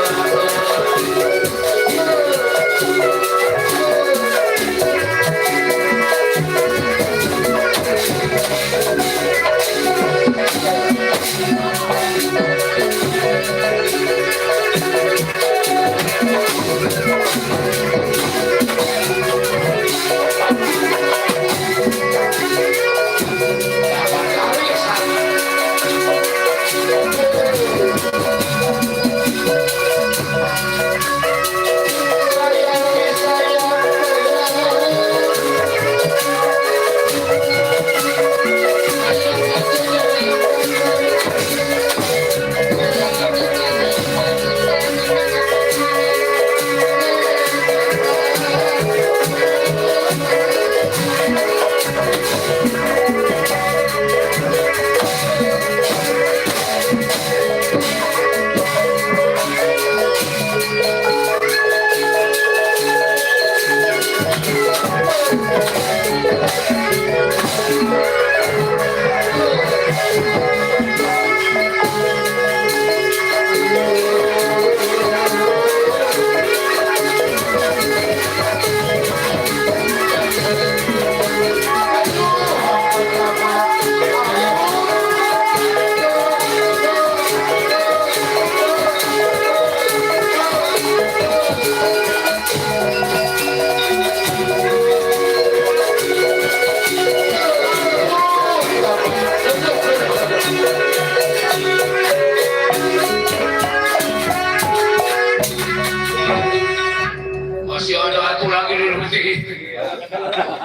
masih ada satu lagi di putih.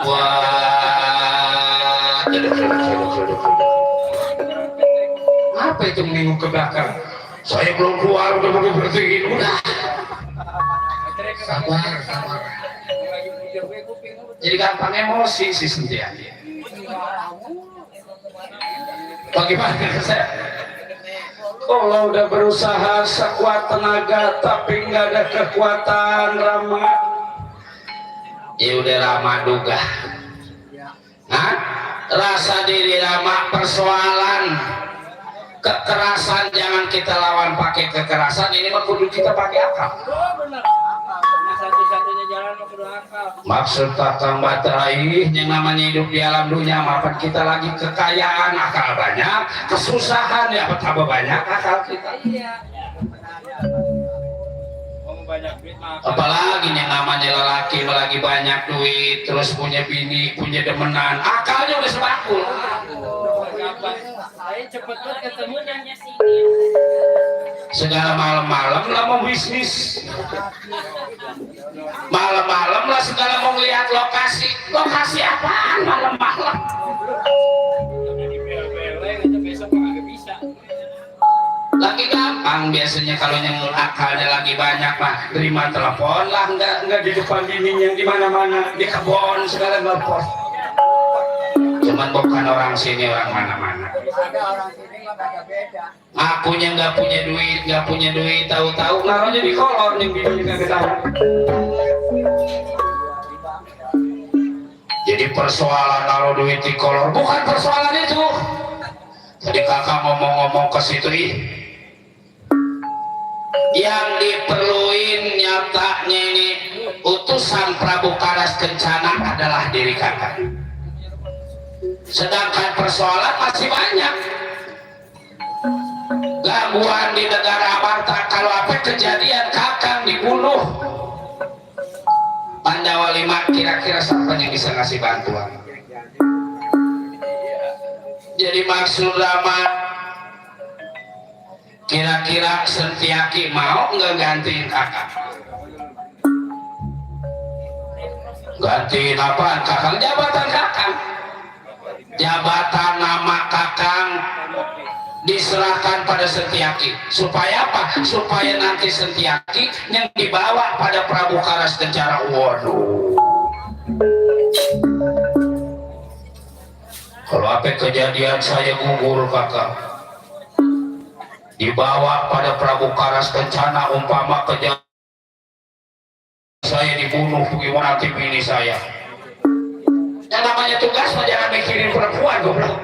Wah, apa itu menengok ke belakang? Saya belum keluar udah mau berhenti. Udah. Sabar, sabar. Jadi gampang emosi si Cynthia. Bagaimana saya? Kalau udah berusaha sekuat tenaga tapi nggak ada kekuatan Rama, ya udah Rama duga. Nah, rasa diri Rama persoalan kekerasan jangan kita lawan pakai kekerasan, ini mah kudu kita pakai akal. Satu-satunya jalan kudu akal. Maksud kakang bateraih yang namanya hidup di alam dunia, maafkan kita lagi kekayaan akal banyak, kesusahan ya betapa banyak akal kita. Iya. Ngomong banyak duit mah. Apalagi yang namanya lelaki lagi banyak duit, terus punya bini, punya demenan, akalnya udah sebakul. Saya cepet banget ketemu nanya sih. Segala malam-malam lah mau bisnis, malam-malam lah segala mau lihat lokasi. Lokasi apaan malam-malam? Besok nggak bisa. Lagi gampang biasanya kalau yang akalnya lagi banyak mah terima telepon lah, nggak di depan dinding yang di mana-mana, di kebun segala telepon. Cuman bukan orang sini, orang mana-mana. Ada orang sini mah kagak beda. Akunya nggak punya duit, tahu-tahu naruhnya di kolor yang bininya nggak tahu. Jadi persoalan naruh duit di kolor bukan persoalan itu. Jadi kakak ngomong-ngomong ke situ yang diperluin nyatanya ini utusan Prabu Karas Kencana adalah diri kakak. Sedangkan persoalan masih banyak. Gangguan di negara Amarta, kalau apa kejadian kakang dibunuh. Pandawa 5 kira-kira siapa yang bisa ngasih bantuan? Jadi maksud Rama, kira-kira Sentiaki mau nggak gantiin kakak? Gantiin apaan? Kakang jabatan kakang. Jabatan nama kakang diserahkan pada Sentiaki. Supaya apa? Supaya nanti Sentiaki yang dibawa pada Prabu Karas Kencana. Waduh. Kalau apa kejadian saya gugur kakak, dibawa pada Prabu Karas Kencana, umpama kejadian saya dibunuh, bagaimana nanti bini saya? yang namanya tugas mah jangan mikirin perempuan goblok.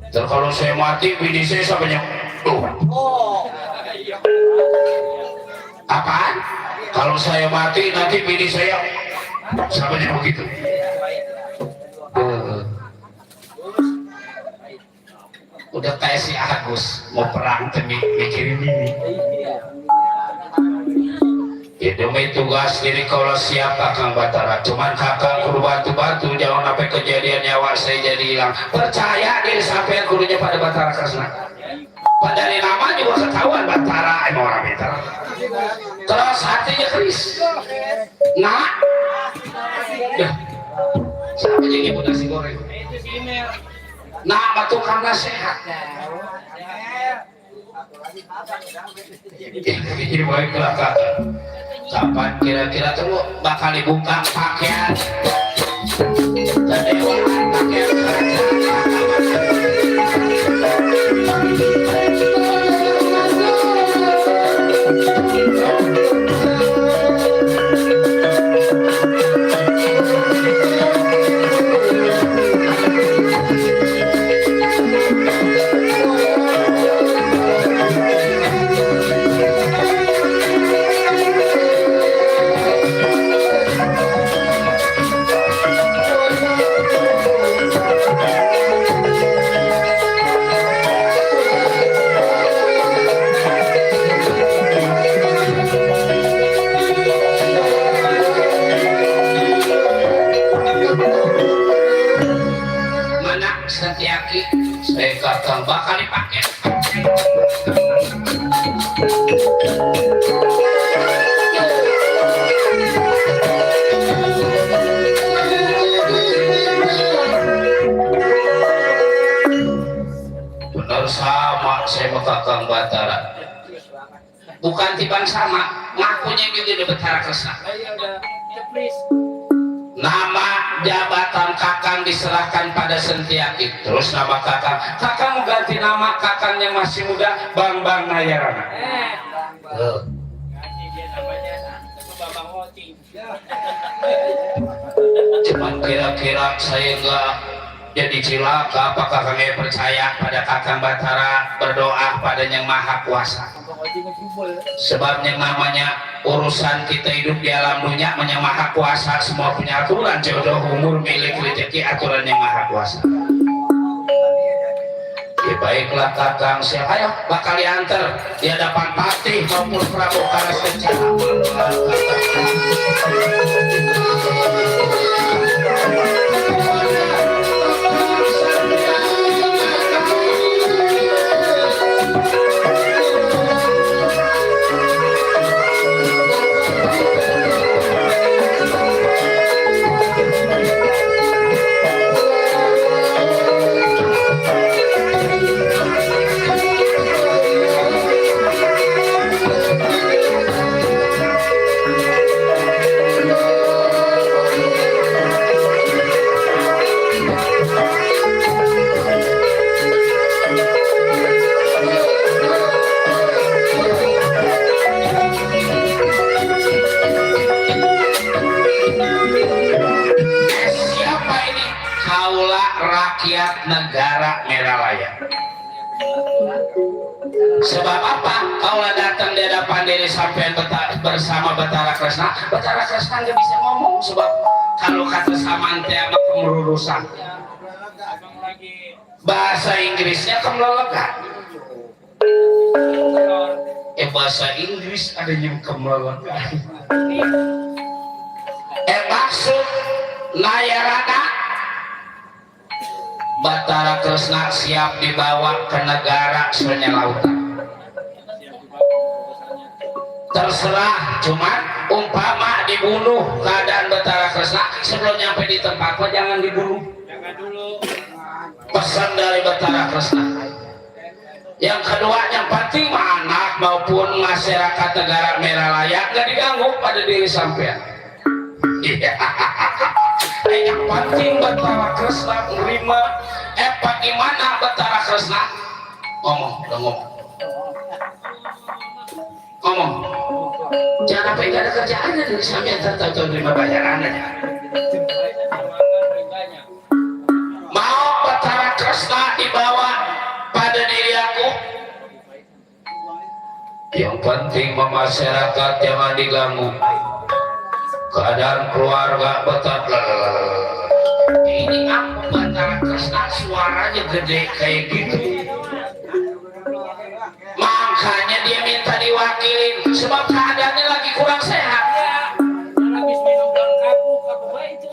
Terus kalau saya mati bini saya sampai apaan? Kalau saya mati nanti bini saya sampai begitu. Udah kayak si Agus mau perang tapi mikirin ini. Ya demi tugas diri kalau siapa Kang Batara, cuman kakak kudu bantu-bantu jangan sampai kejadian nyawa saya jadi hilang. Percaya diri sampai kudunya pada Batara Kresna. Padahal nama juga ketahuan Batara emang orang Batara. Terus hatinya keris. Nah, siapa jadi ibu nasi goreng? Nah, batu karena sehat. Ini baiklah kak. Kapan kira-kira tuh bakal dibuka pakaian kedewaan pakaian saya kata bakal dipakai. Benar sama saya mau Kakang Batara. Bukan tibang sama, ngakunya gitu di Batara Kresna. Nama jabatan Kakang diserahkan pada Sentiaki. Terus nama Kakang mau ganti nama Kakang yang masih muda, Bambang Nayarana. Ganti dia namanya Bambang Wocing. Cuman kira-kira saya enggak jadi cilaka. Apakah Kakang percaya pada Kakang Batara, berdoa pada Yang Maha Kuasa? Sebab yang namanya urusan kita hidup di alam dunia, Yang Maha Kuasa semua punya aturan, jodoh, umur, milik, rezeki, aturan Yang Maha Kuasa. Ya baiklah Kakang, siapa ayo bakal diantar di hadapan Patih maupun Prabu Karas Kencana. Rakyat negara Meralaya. Sebab apa? Kaulah datang di hadapan diri sampai bersama Batara Kresna. Batara Kresna nggak bisa ngomong sebab kalau kata samante apa kemerurusan. Bahasa Inggrisnya kemelegan. Bahasa Inggris ada yang kemelegan. Maksud Nayarana Batara Kresna siap dibawa ke negara Sungai Lautan. Terserah, cuman umpama dibunuh keadaan Batara Kresna sebelum nyampe di tempat jangan dibunuh. Jangan dulu. Pesan dari Batara Kresna. Yang kedua, yang penting anak maupun masyarakat negara Meralaya nggak diganggu pada diri sampean. Yang penting Batara Kresna menerima. Bagaimana Batara Kresna? Ngomong. Jangan sampai nggak ada kerjaan dari sampean tahu terima bayaran aja. Mau Batara Kresna dibawa pada diri aku? Yang penting masyarakat jangan diganggu. Keadaan keluarga Batara. Ini aku Batara Kresna suaranya gede kayak gitu. Makanya dia minta diwakilin sebab keadaannya lagi kurang sehat. Habis minum daun kapuk baik itu.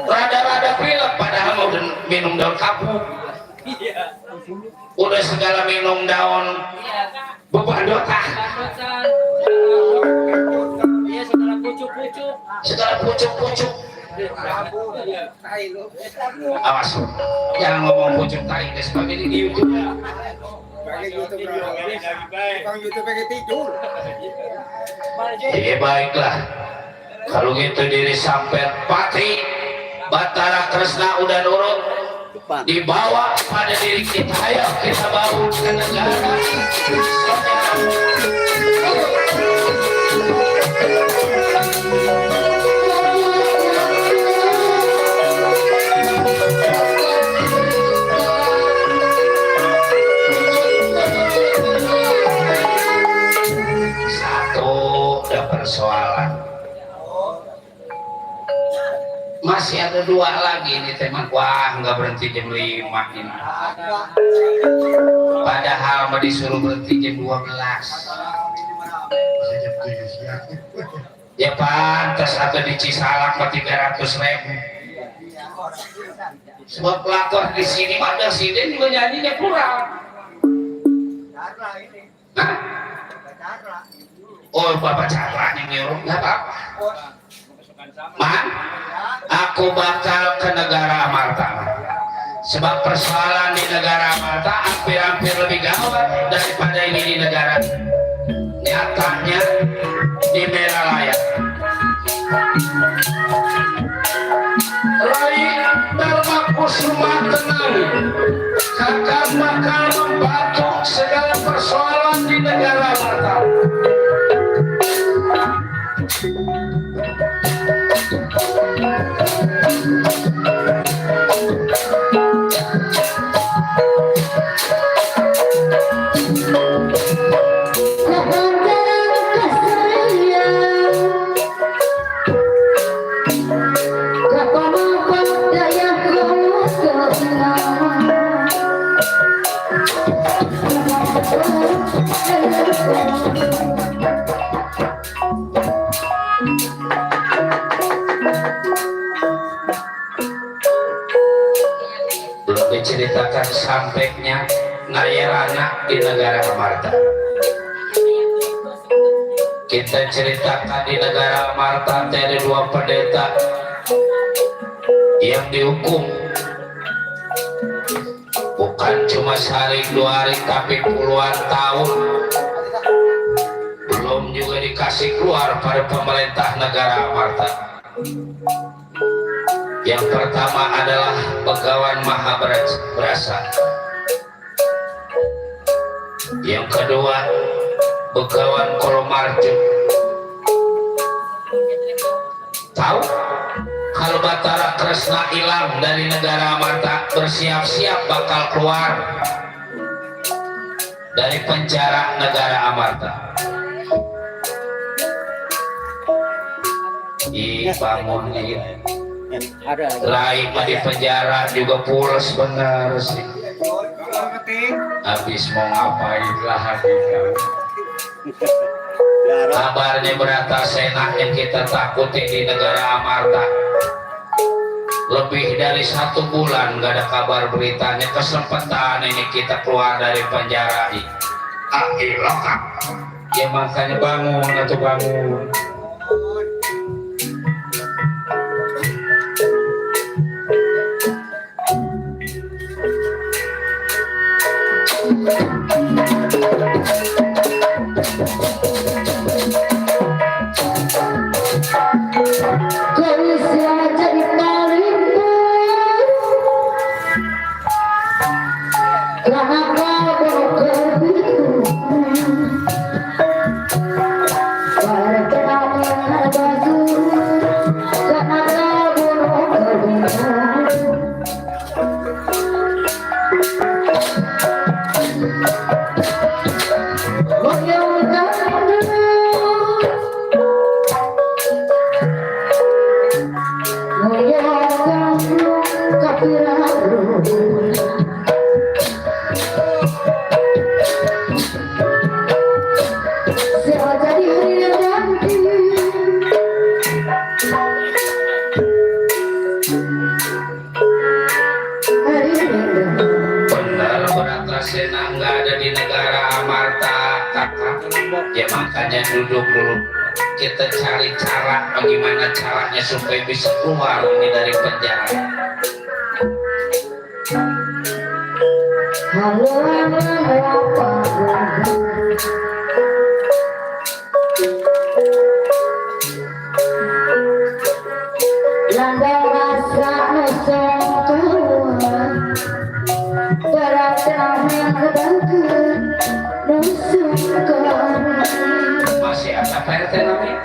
Rada-rada pilek padahal mau minum daun kapuk. Iya. Udah segala minum daun bebandotan. Bandotan. Iya, segala pucuk-pucuk. Segala pucuk-pucuk. Iya. Awas, jangan ngomong pucuk tai dan sebagainya di YouTube. Baiklah. Kalau gitu diri sampai Patri Batara Kresna udah nurut, dibawa pada diri kita. Ayo kita bawa ke negara. Persoalan masih ada dua lagi nih teman. Wah, nggak berhenti jam 5 ini, padahal mau disuruh berhenti jam 12. Ya pantas atau di Cisalak 300.000. Sebab pelakor di sini ada siden juga nyanyinya kurang. Hah? Oh, Bapak caranya nyuruh, nggak apa-apa. Man, aku bakal ke negara Amarta. Sebab persoalan di negara Amarta hampir-hampir lebih gawat daripada ini di negara. Nyatanya di Meralaya. Rai Dharma Kusuma tenang, kakak bakal membantu segala persoalan di negara Amarta. Belum diceritakan sampainya Nayarana di negara Amarta. Kita ceritakan di negara Amarta ada dua pendeta yang dihukum, bukan cuma sehari 2 hari tapi puluhan tahun, belum juga dikasih keluar pada pemerintah negara Amarta. Yang pertama adalah Begawan Mahabrasa, yang kedua Begawan Kolomarjo. Tahu kalau Batara Kresna hilang dari negara Amarta, bersiap-siap bakal keluar dari penjara negara Amarta. Bangun ini lain di penjara juga pulas benar sih. Habis mau ngapain lah hati. Kabarnya Bratasena yang kita takuti di negara Amarta lebih dari 1 bulan gak ada kabar beritanya. Kesempatan ini kita keluar dari penjara ini. Lokap ya, makanya bangun atau bangun. Para Bener Bratasena nggak ada di negara Amarta kakak. Ya makanya duduk dulu. Kita cari cara bagaimana caranya supaya bisa keluar ini dari penjara. Halo, Landang rasa nusantara Beratangnya kedangkan nusantara Masih ada PRT namanya?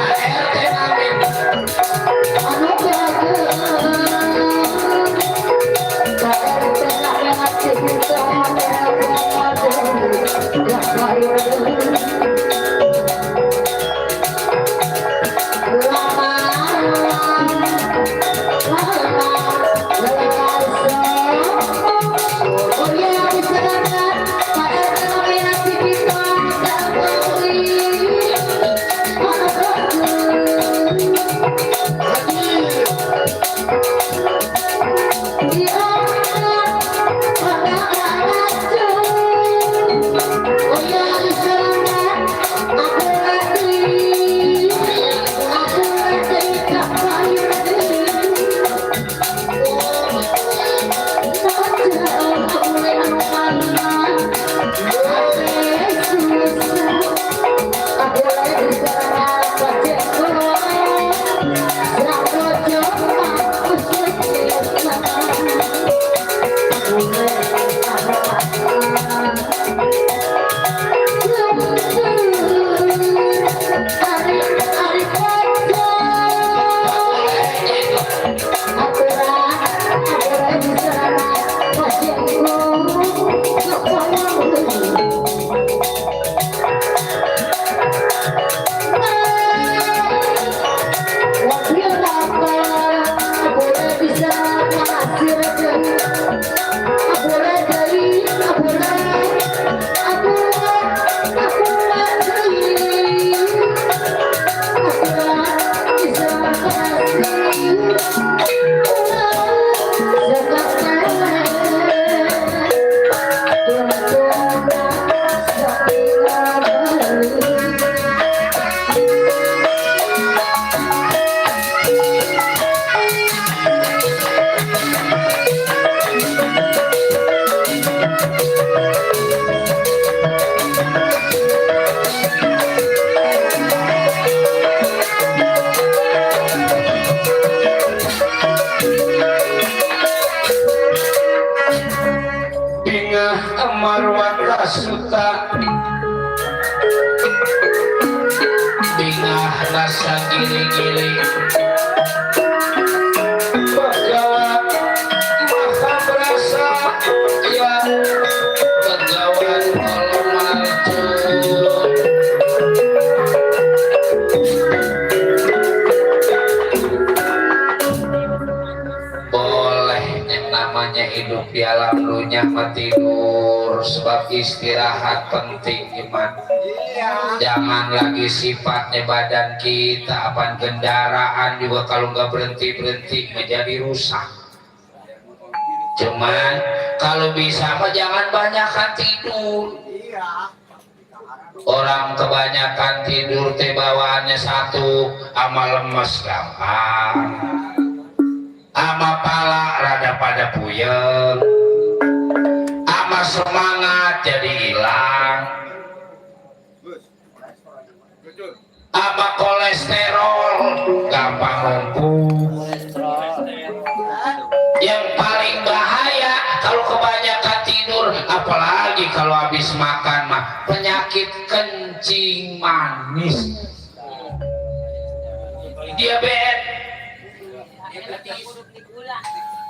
RT amin. anu marwata suta bingah rasa gili-gili pegawai maha berasa ya pegawai kalau maju boleh yang namanya hidup di alam dunia mati tidur sebab istirahat penting iman. Jangan lagi sifatnya badan kita apa kendaraan juga kalau nggak berhenti menjadi rusak. Cuman kalau bisa mah jangan banyakkan tidur. Orang kebanyakan tidur teh bawaannya satu ama lemes gampang, ama pala rada pada puyeng, ama semangat jadi hilang, ama kolesterol gampang lumpuh. Yang paling bahaya kalau kebanyakan tidur, apalagi kalau habis makan mah penyakit kencing manis, diabetes.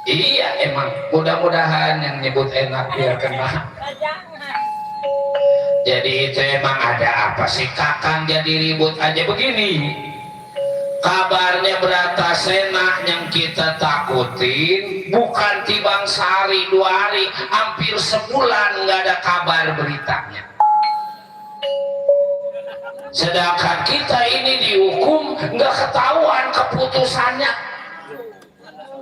Iya emang, mudah-mudahan yang nyebut enak biar kena. Jadi itu emang ada apa sih kakang jadi ribut aja begini. Kabarnya Bratasena yang kita takutin bukan tibang sehari 2 hari, hampir sebulan nggak ada kabar beritanya. Sedangkan kita ini dihukum nggak ketahuan keputusannya.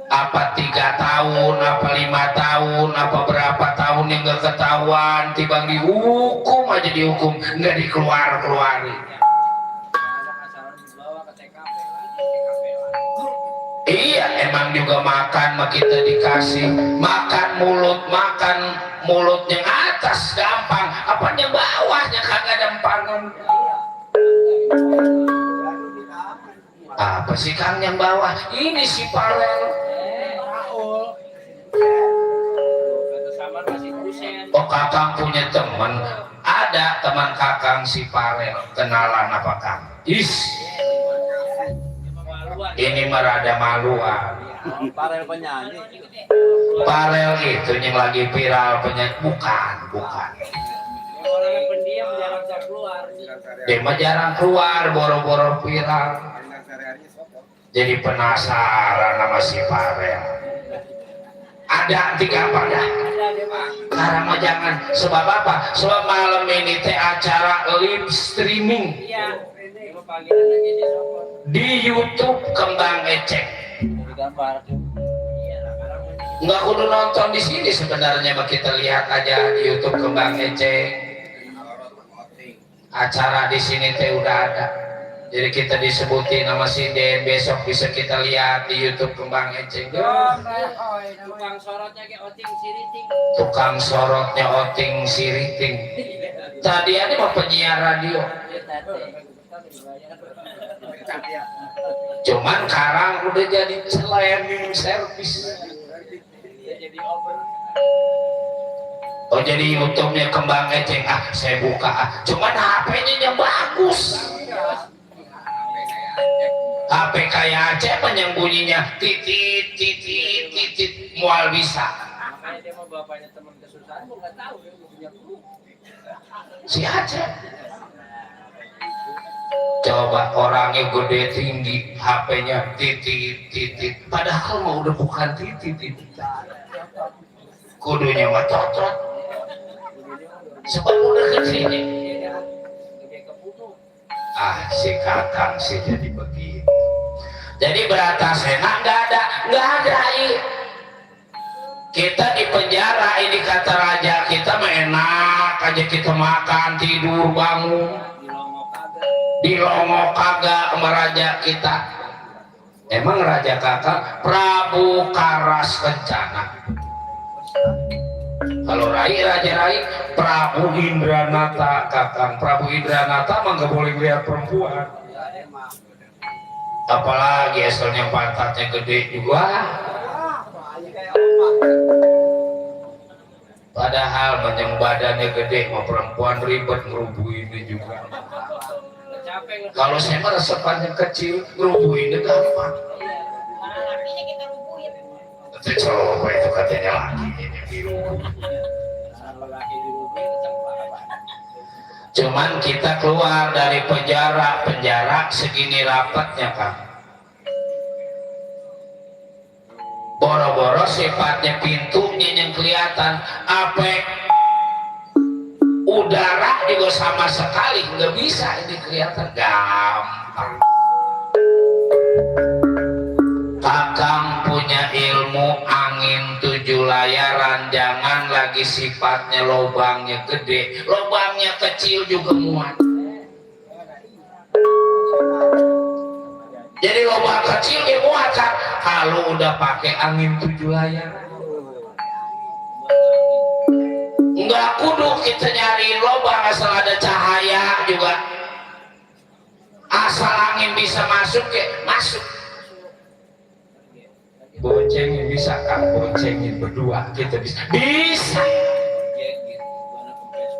Apa 3 tahun, apa 5 tahun, apa berapa tahun yang nggak ketahuan, tibang dihukum aja dihukum nggak dikeluarin. Iya emang juga makan mah kita dikasih makan mulut yang atas gampang, apanya bawahnya kagak dempangan. Apa sih Kang yang bawah? Ini si Parel. Oh kakang punya teman, ada teman kakang si Parel, kenalan apa Kang? Ini merada maluan. Parel penyanyi. Parel itu yang lagi viral penyanyi bukan. Orang yang pendiam jarang keluar. Dia mah jarang keluar, boro-boro viral. Jadi penasaran sama si Parel. Ada tiga apa dah? Karena mah jangan. Sebab apa? Sebab malam ini teh acara live streaming Iya. Ini panggilan lagi di sopot. di YouTube Kembang Ecek. Gambar. Iya lah, karena Nggak kudu nonton di sini sebenarnya, mah kita lihat aja di YouTube Kembang Ecek. Acara di sini teh udah ada. Jadi kita disebutin nama si Den, besok bisa kita lihat di YouTube Kembang Ecek. tukang sorotnya kayak oting siriting. Tukang sorotnya Oting Siriting. Tadi ada mah penyiar radio. Cuman sekarang udah jadi cleaning service. Jadi over. Oh jadi YouTube-nya Kembang Ecek. Saya buka. Cuman HP-nya yang bagus. HP kayak Aceh penyembunyinya titit mual bisa. Makanya dia mau bapaknya teman kesusahan, mau nggak tahu dia mau punya guru. Si Aceh. Coba orangnya gede tinggi, HP-nya titit. Padahal mau udah bukan titit. Kudunya mah cocok. Sebab udah kesini. Dia kebunuh. Si kakang sih jadi begini. Jadi berata sena nggak ada. Kita di penjara ini kata raja kita mah enak aja, kita makan tidur bangun. Di Longo kagak. Di Longo kagak sama raja kita. Emang raja kakak Prabu Karas Kencana. Kalau raja Rai Prabu Indranata kakang. Prabu Indranata mah nggak boleh lihat perempuan. Apalagi asalnya pantatnya gede juga. Padahal yang badannya gede mau perempuan ribet ngerubuhinnya juga. Kalau saya mah resepannya kecil ngerubuhinnya gampang. Itu coba itu katanya laki ini biru. Cuman kita keluar dari penjara segini rapatnya kan. Boro-boro sifatnya pintunya yang kelihatan, apa udara juga sama sekali nggak bisa ini kelihatan, gampang. Kakang punya ilmu angin 7 layaran, jangan lagi sifatnya lobangnya gede, lobangnya kecil juga muat. Jadi lobang kecil dia muat kan, kalau udah pakai angin 7 layaran. Nggak kudu kita nyari lobang asal ada cahaya juga, asal angin bisa masuk masuk. Boncengin bisa kan, boncengin berdua kita bisa.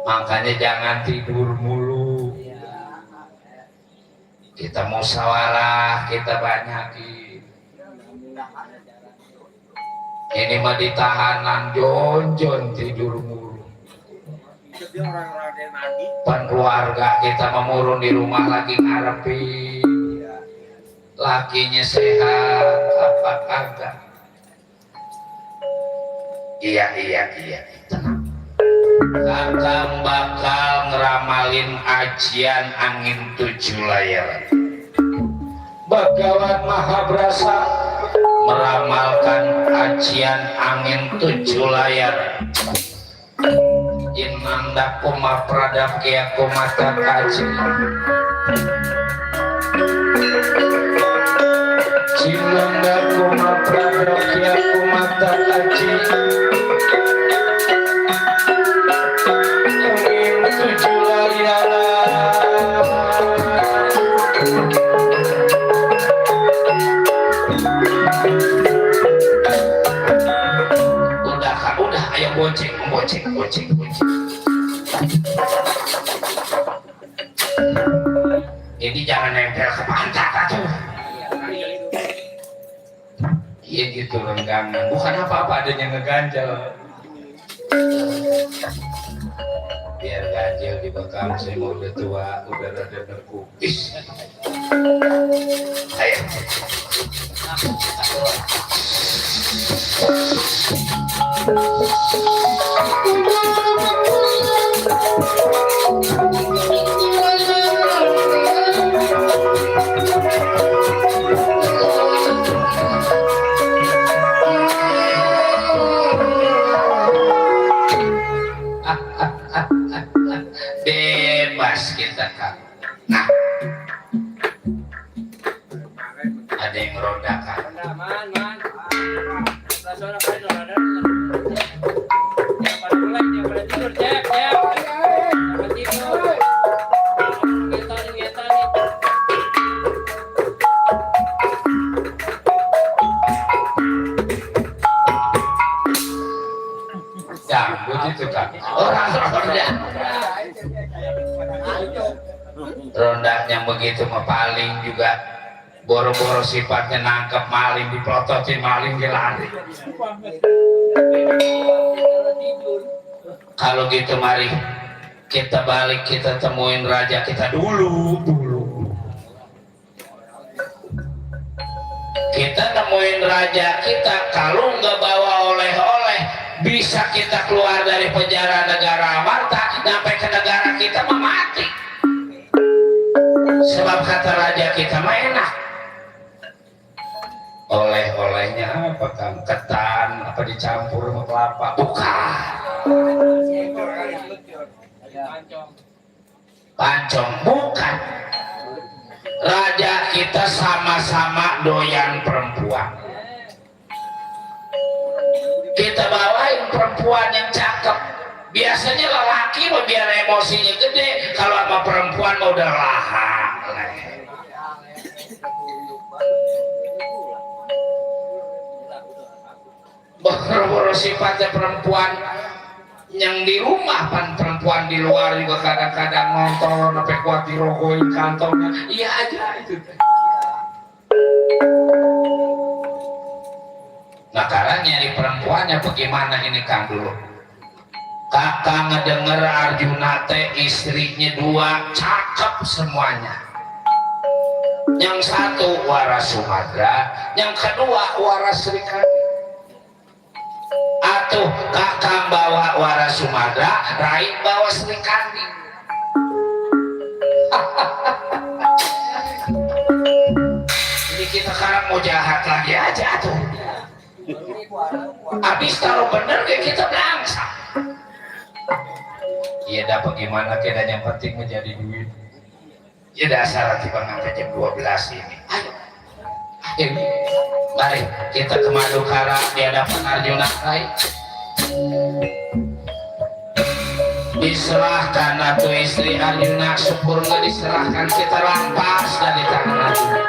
Makanya jangan tidur mulu. Kita musyawarah, kita banyakin. Ini mah di tahanan jonjon tidur mulu. Pan keluarga kita memurun di rumah lagi ngarepin. Lakinya sehat apa kagak? Iya tenang. Kakang bakal ngeramalin ajian angin 7 layaran. Bagawan Mahabrasa meramalkan ajian angin 7 layaran. Inanda kuma pradap kia kumata kaji. Inanda kuma pradap kia kumata kaji. Udah, ayo bonceng. Ini jangan nempel ke pantat atuh. Iya gitu renggangan, bukan apa-apa adanya ngeganjel. Biar ganjil di bekam, saya mau udah tua, udah rada nerkupis. Ayo. Bebas kita kan. Nah, ada yang ronda kan. Man. Rasul apa itu? Yang pada mulai, yang pada tidur, Cek. Yang tidur. Ngetan nih. Jambut itu kan. Orang ronda. Rondanya begitu mah paling juga boro-boro sifatnya nangkep maling, diprototin maling dia lari. Kalau gitu mari kita balik, kita temuin raja kita dulu. Kita nemuin raja kita, kalau nggak bawa oleh-oleh bisa kita keluar dari penjara negara Amarta sampai ke negara kita mah mati. Sebab kata raja kita mah enak. Oleh-olehnya apa kan? Ketan apa dicampur sama kelapa? Bukan. Pancong bukan. Raja kita sama-sama doyan perempuan. Kita bawain perempuan yang cakep. Biasanya lelaki mah biar emosinya gede, kalau sama perempuan mah udah lahap. Boro-boro sifatnya perempuan yang di rumah, pan perempuan di luar juga kadang-kadang nonton sampai kuat dirogoin kantongnya. Iya aja itu. Nah karena nyari perempuannya bagaimana ini Kang dulu? Kakak ngedenger Arjuna teh istrinya 2 cakep semuanya. Yang satu waras Sumadra, yang kedua waras Srikandi. Atuh kakak bawa waras Sumadra, Rai bawa Srikandi. Jadi kita sekarang mau jahat lagi aja tuh. Habis kalau bener kayak kita bangsa. Iya dah bagaimana keadaan yang penting menjadi duit. Ya dasar hati bang sampai jam 12 ini. Ayo. Ini mari kita ke Madukara di hadapan Arjuna Rai. Diserahkan atau istri Arjuna, syukur nggak diserahkan, kita rampas dari tangan Arjuna.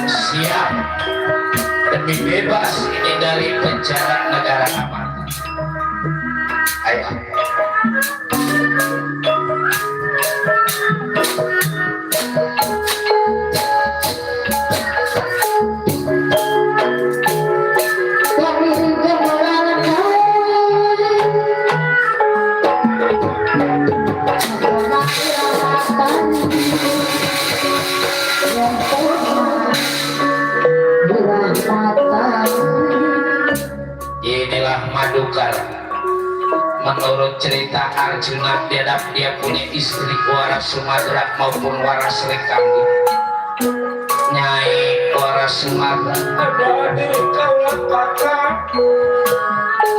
Siap demi bebas ini dari penjara negara Amarta. Ayo. Inilah Madukara. Menurut cerita Arjuna, dia punya istri waras Sumadra maupun waras Srikandi. Nyai waras Sumadra, ada di kaulah kakak.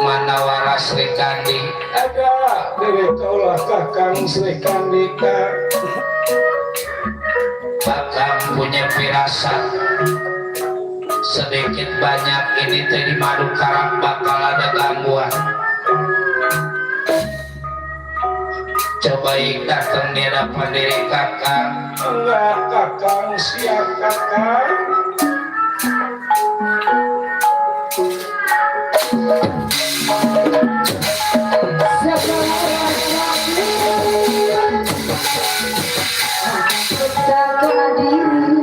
Mana waras Srikandi, ada di kaulah kakang Srikandi. Bakal punya firasat sedikit banyak ini teh di Madukara bakal ada gangguan. Coba datang di hadapan diri kakak. Enggak kakang, siap kakak. Jaga diri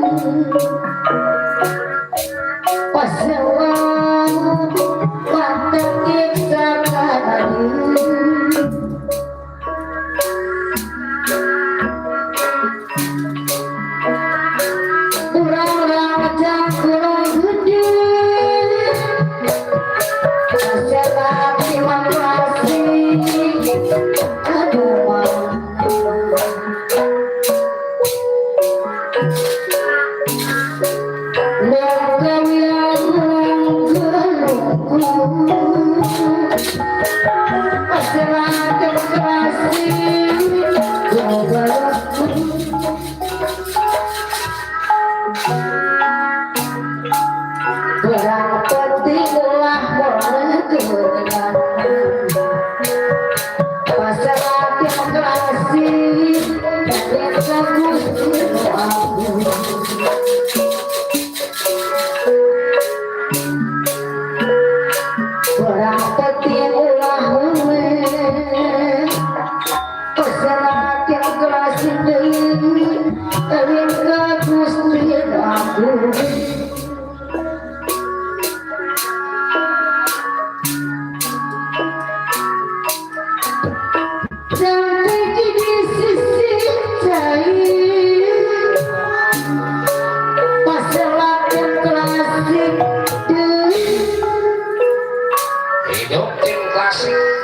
Hidup tim klasik.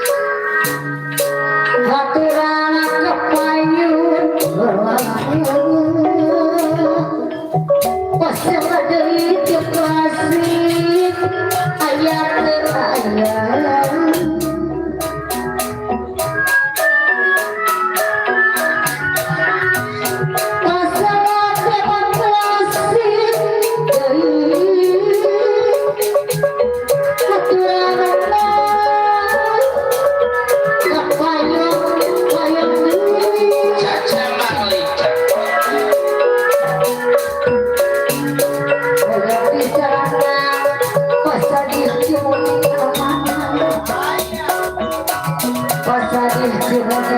Caca Malika. Pasadi Cimone.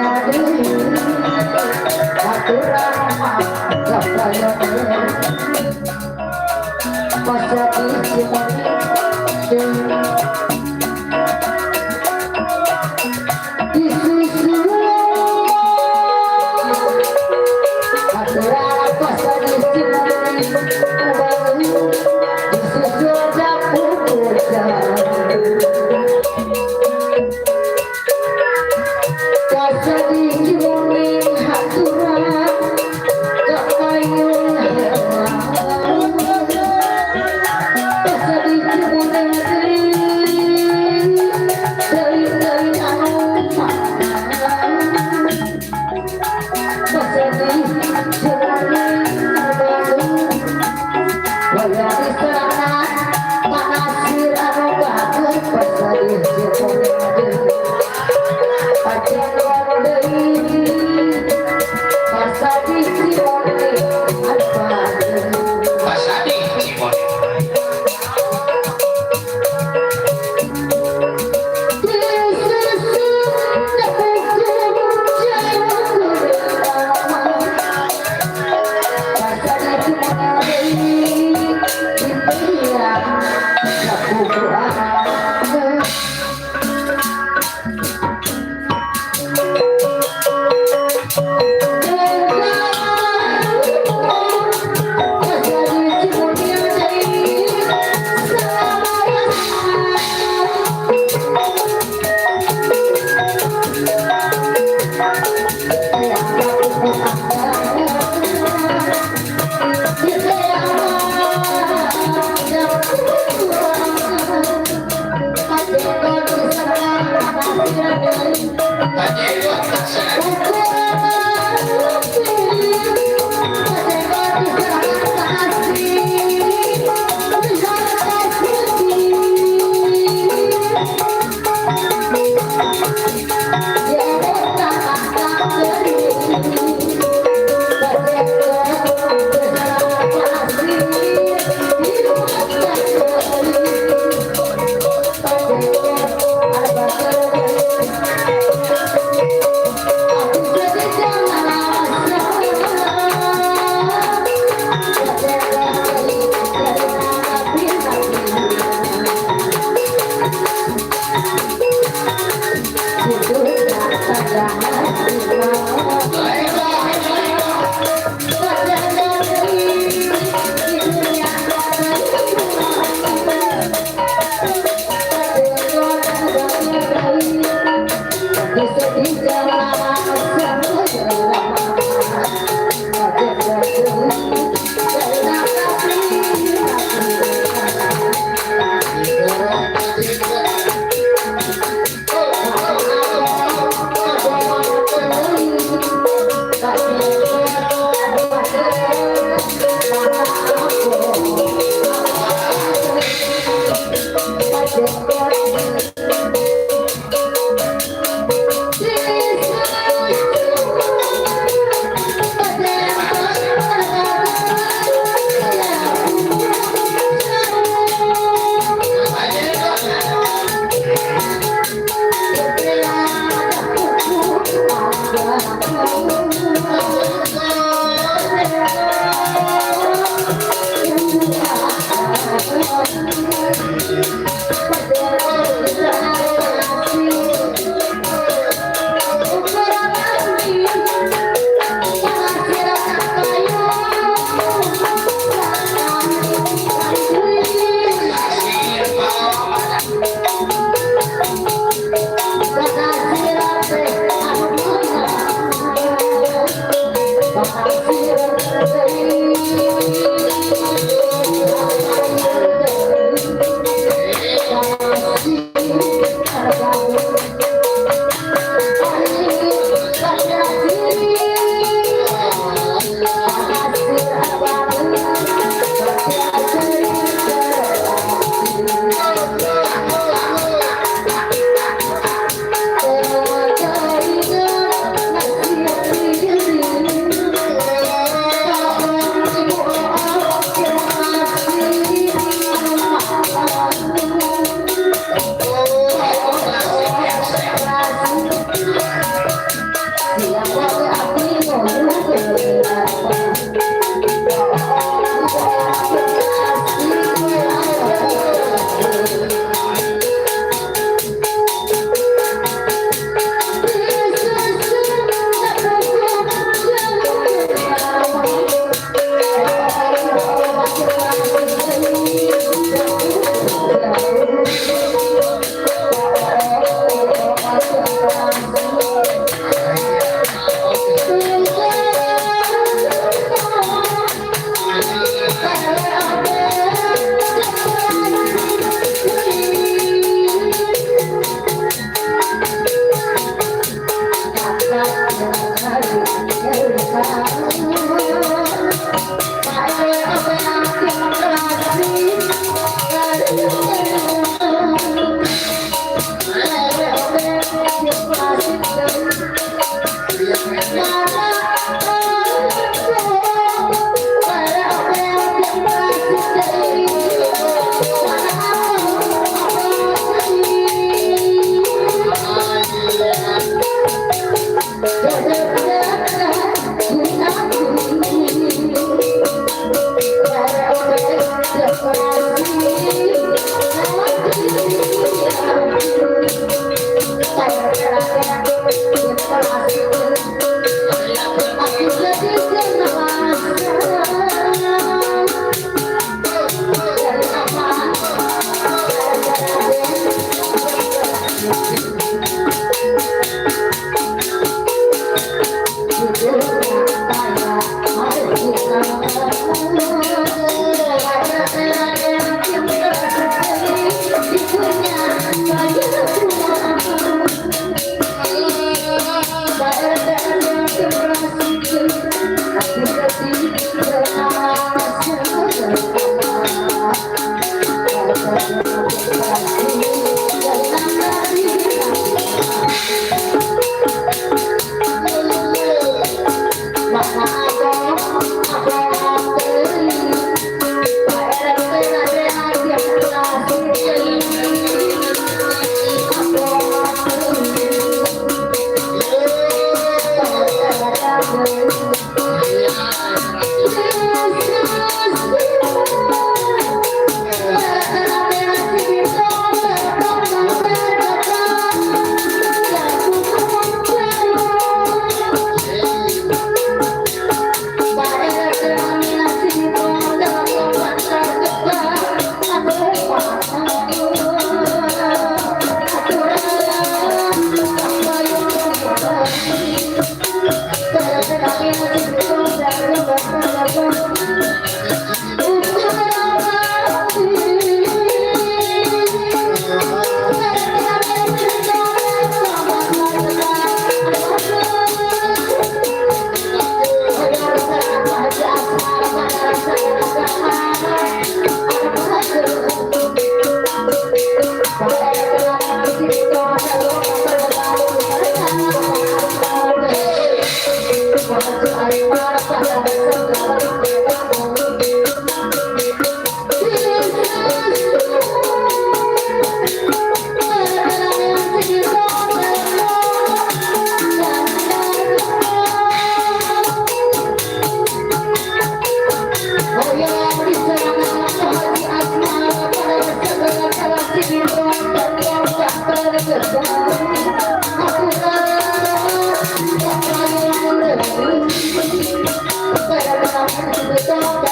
Aku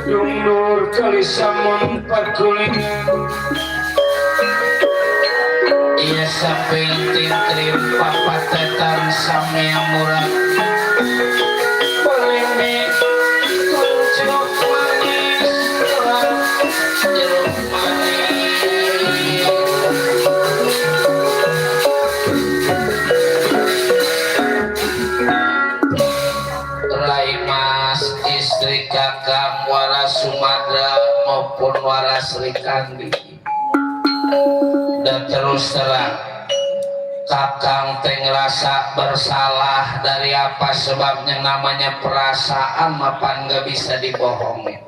Dundur kali samun pakulingan ia sampai tintrim papatetan samia murah palimi kuncuk manis jeruk manis Rai Mas istri kakang waras Sumadra maupun waras Sri Kandi dan terus terang kakang teh ngerasa bersalah dari apa sebabnya namanya perasaan mapan gak bisa dibohongin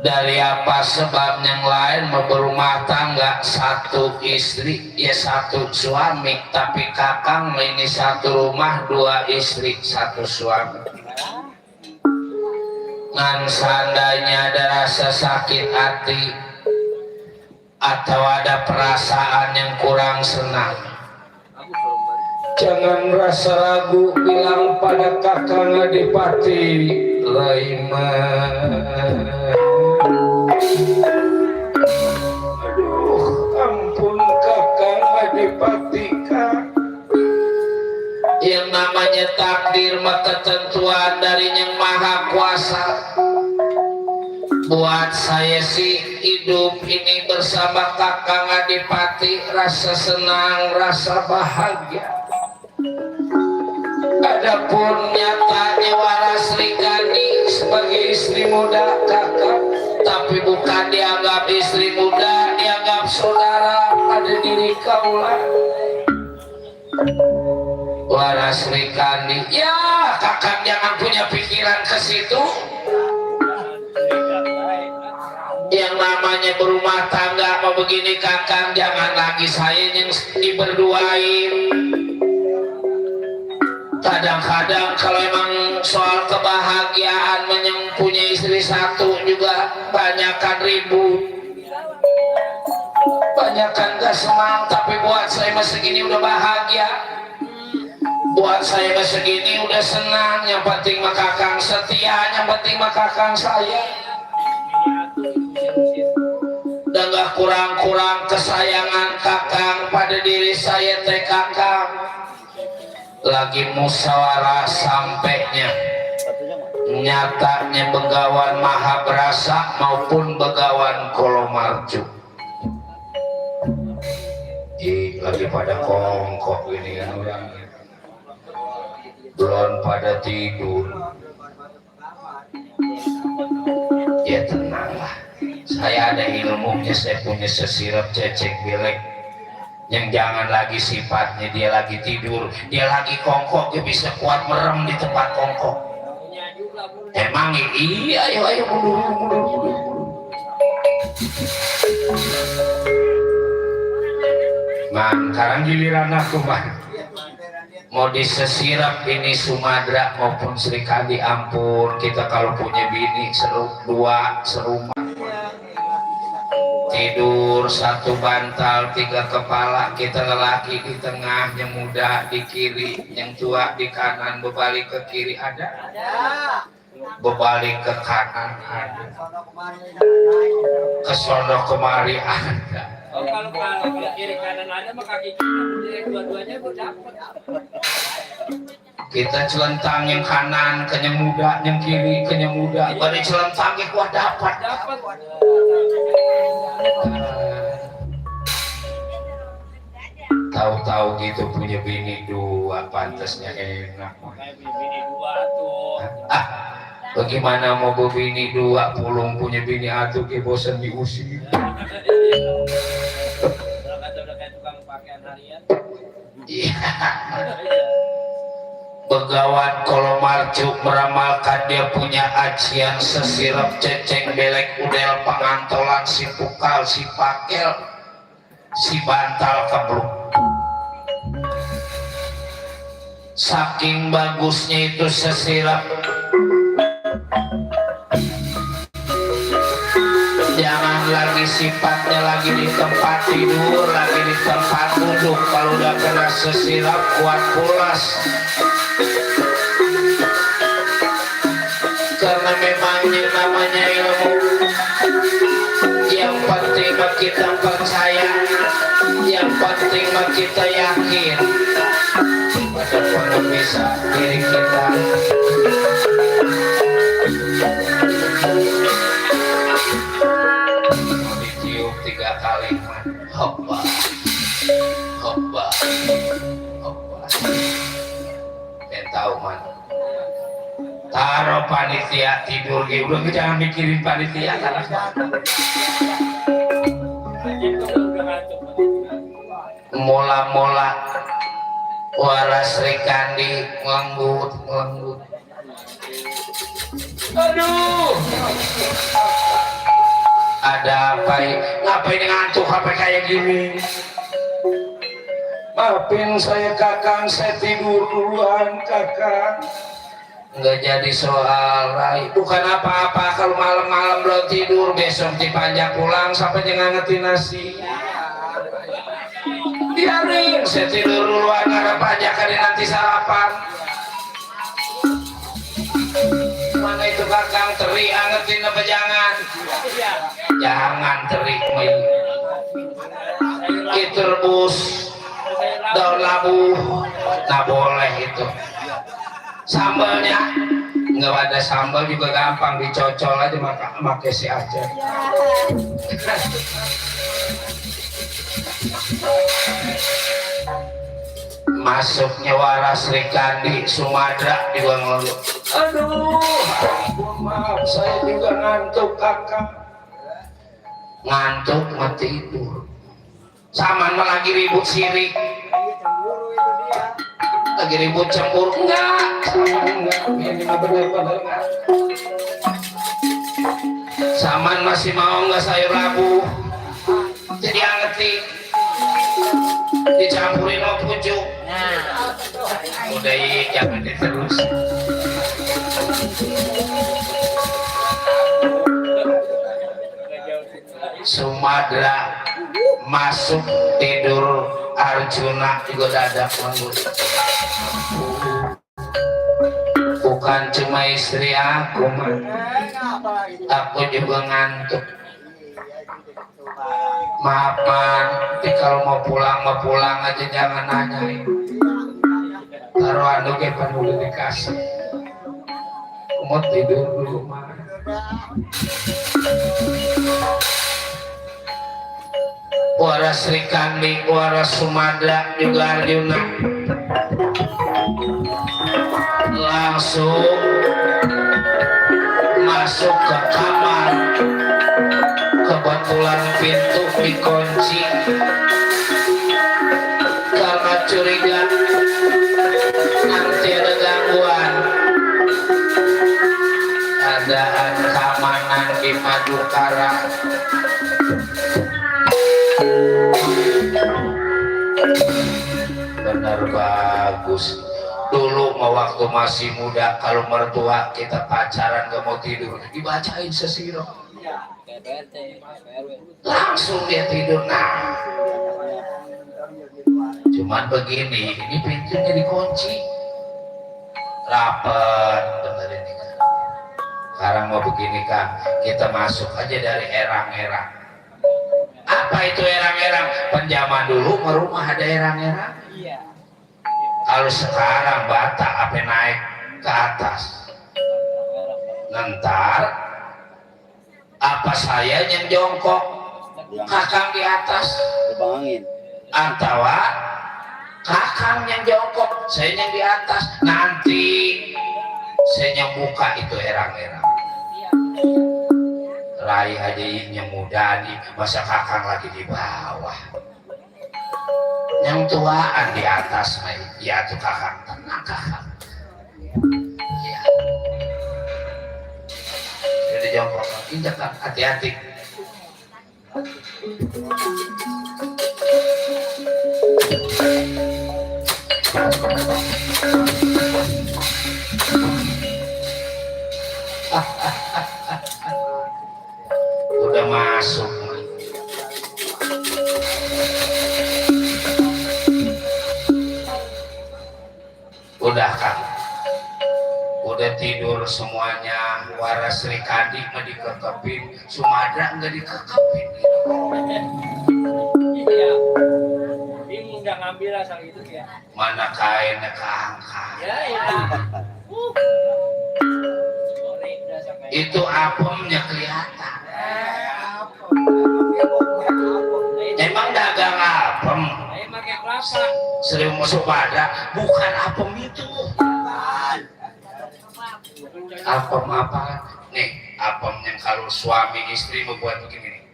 dari apa sebabnya yang lain mau berumah tangga satu istri ya satu suami tapi kakang ini satu rumah dua istri satu suami ngan seandainya ada rasa sakit hati atau ada perasaan yang kurang senang jangan rasa ragu bilang pada kakang Adipati Laima aduh ampun kakang Adipati kak yang namanya takdir maka ketentuan dari yang maha kuasa buat saya sih hidup ini bersama kakang Adipati rasa senang rasa bahagia adapun nyatanya waras Sri Kandi sebagai istri muda kakak tapi bukan dianggap istri muda dianggap saudara pada diri kaulah Waras Sri Kandi, ya kakak jangan punya pikiran ke situ. Yang namanya berumah tangga mau begini kakak, jangan lagi saya yang diberduain. Kadang-kadang kalau emang soal kebahagiaan mempunyai istri satu juga banyakkan ribut, banyakkan gak senang. Tapi buat saya mah segini udah bahagia, buat saya mah segini udah senang. Yang penting mah kakang setia, yang penting mah kakang saya. Dan gak kurang-kurang kesayangan kakang pada diri saya teh kakang. Lagi musyawarah sampainya nyatanya Begawan Mahabrasa maupun Begawan Kolomarju lagi pada kongkok ini kan orang belum pada tidur. Ya tenanglah, saya ada ilmunya, saya punya sesirap cecek bilek yang jangan lagi sifatnya dia lagi tidur, dia lagi kongkok, dia bisa kuat merem di tempat kongkok. Emang iya, ayo mundur. Man, sekarang giliran aku man. Mau disesirap ini Sumadra maupun Sri Kandi, ampun kita kalau punya bini dua serumah. Tidur satu bantal, tiga kepala, kita lelaki di tengah, yang muda di kiri, yang tua di kanan, berbalik ke kiri ada? Berbalik ke kanan ada. Kesono kemari ada. Oh, kalau kiri kanan ada mah kaki kita dua-duanya dapat. Kita celentang yang kanan ke yang muda, yang kiri ke yang muda, balik celentang ke kuat dapat. Tahu-tahu gitu punya bini dua, pantasnya enak. Bini dua tuh. Bagaimana mau berbini dua, pulung punya bini atuh ke bosan diusir. Kalau kata udah kayak tukang pakaian harian. Iya. Begawan Kolomarju meramalkan dia punya ajian sesirap ceceng belek udel pangantolan si pukal si pakel si bantal kebluk. Saking bagusnya itu sesirap, jangan lagi sifatnya lagi di tempat tidur, lagi di tempat duduk. Kalau udah kena sesirap kuat pulas. Karena memangnya namanya ilmu, yang penting mah kita percaya, yang penting mah kita yakin pada pengebisa diri kita. Ditiup 3 kali, hoppa, hoppa, hoppa. Dan tahu mana? Taruh panitia tidur gitu, udah jangan mikirin panitia karena mola-mola waras Sri Kandi nganggut. Aduh, ada apa ya? Ngapain ngantuk apa kayak gini? Maafin saya kakang, saya tidur duluan kakang. Nggak jadi soal Rai, bukan apa-apa kalau malam-malam belum tidur, besok dipanjang pulang sampai ngangetin nasi. Biarin saya tidur duluan, nggak panjang nanti sarapan. Mana itu kakang teri angetin apa jangan? Jangan teri, itu rebus daun labu, nah boleh itu. Sambalnya nggak ada sambal juga gampang dicocol aja, pakai si aja. Masuknya waras Sri Kandi Sumadra juga ngeluh. Aduh, ampun maaf saya juga ngantuk kakak. Ngantuk mati tidur. Saman lagi ribut sirik. lagi ribut campur enggak ini mah bener-bener enggak. Saman masih mau enggak sayur labu jadi angetin dicampurin sama pucuk. Udah jangan diterus. Sumadra masuk tidur Arjuna juga dadak manggut. Bukan cuma istri aku mah, aku juga ngantuk. Maaf man, tapi kalau mau pulang aja jangan nanyain. Taruh anu ke penuh dikasih. Mau tidur dulu mah. Waras Sri Kandi, waras Sumadra juga Arjuna langsung masuk ke kamar. Kebetulan pintu dikunci karena curiga nanti ada gangguan. Adaan keamanan di Madukara. Benar bagus. Dulu mau waktu masih muda kalau mertua kita pacaran gak mau tidur dibacain sesiro langsung dia tidur. Nah cuman begini ini pintunya dikunci rapet bener ini kan. Sekarang mau begini kan kita masuk aja dari erang-erang. Apa itu erang-erang? Penjaman dulu rumah ada erang-erang. Kalau sekarang bata apa naik ke atas nentar apa saya yang jongkok kakang di atas antawa kakang yang jongkok saya yang di atas nanti saya yang buka itu erang-erang raih aja yang muda nih masa kakang lagi di bawah yang tuaan di atas ya tuh kakak tenang kakak ya jadi jongkok injakan hati-hati udah masuk udah kan udah tidur semuanya. Waras Sri Kandi mah dikekepin, Sumadra enggak dikekepin iya bingung udah ngambil asal itu ya mana kainnya keangkat ya itu apemnya kelihatan emang dagang apem saya pakai kelapa Sri Sumadra bukan apem itu apem apa nih apem yang kalau suami istri membuat begini nih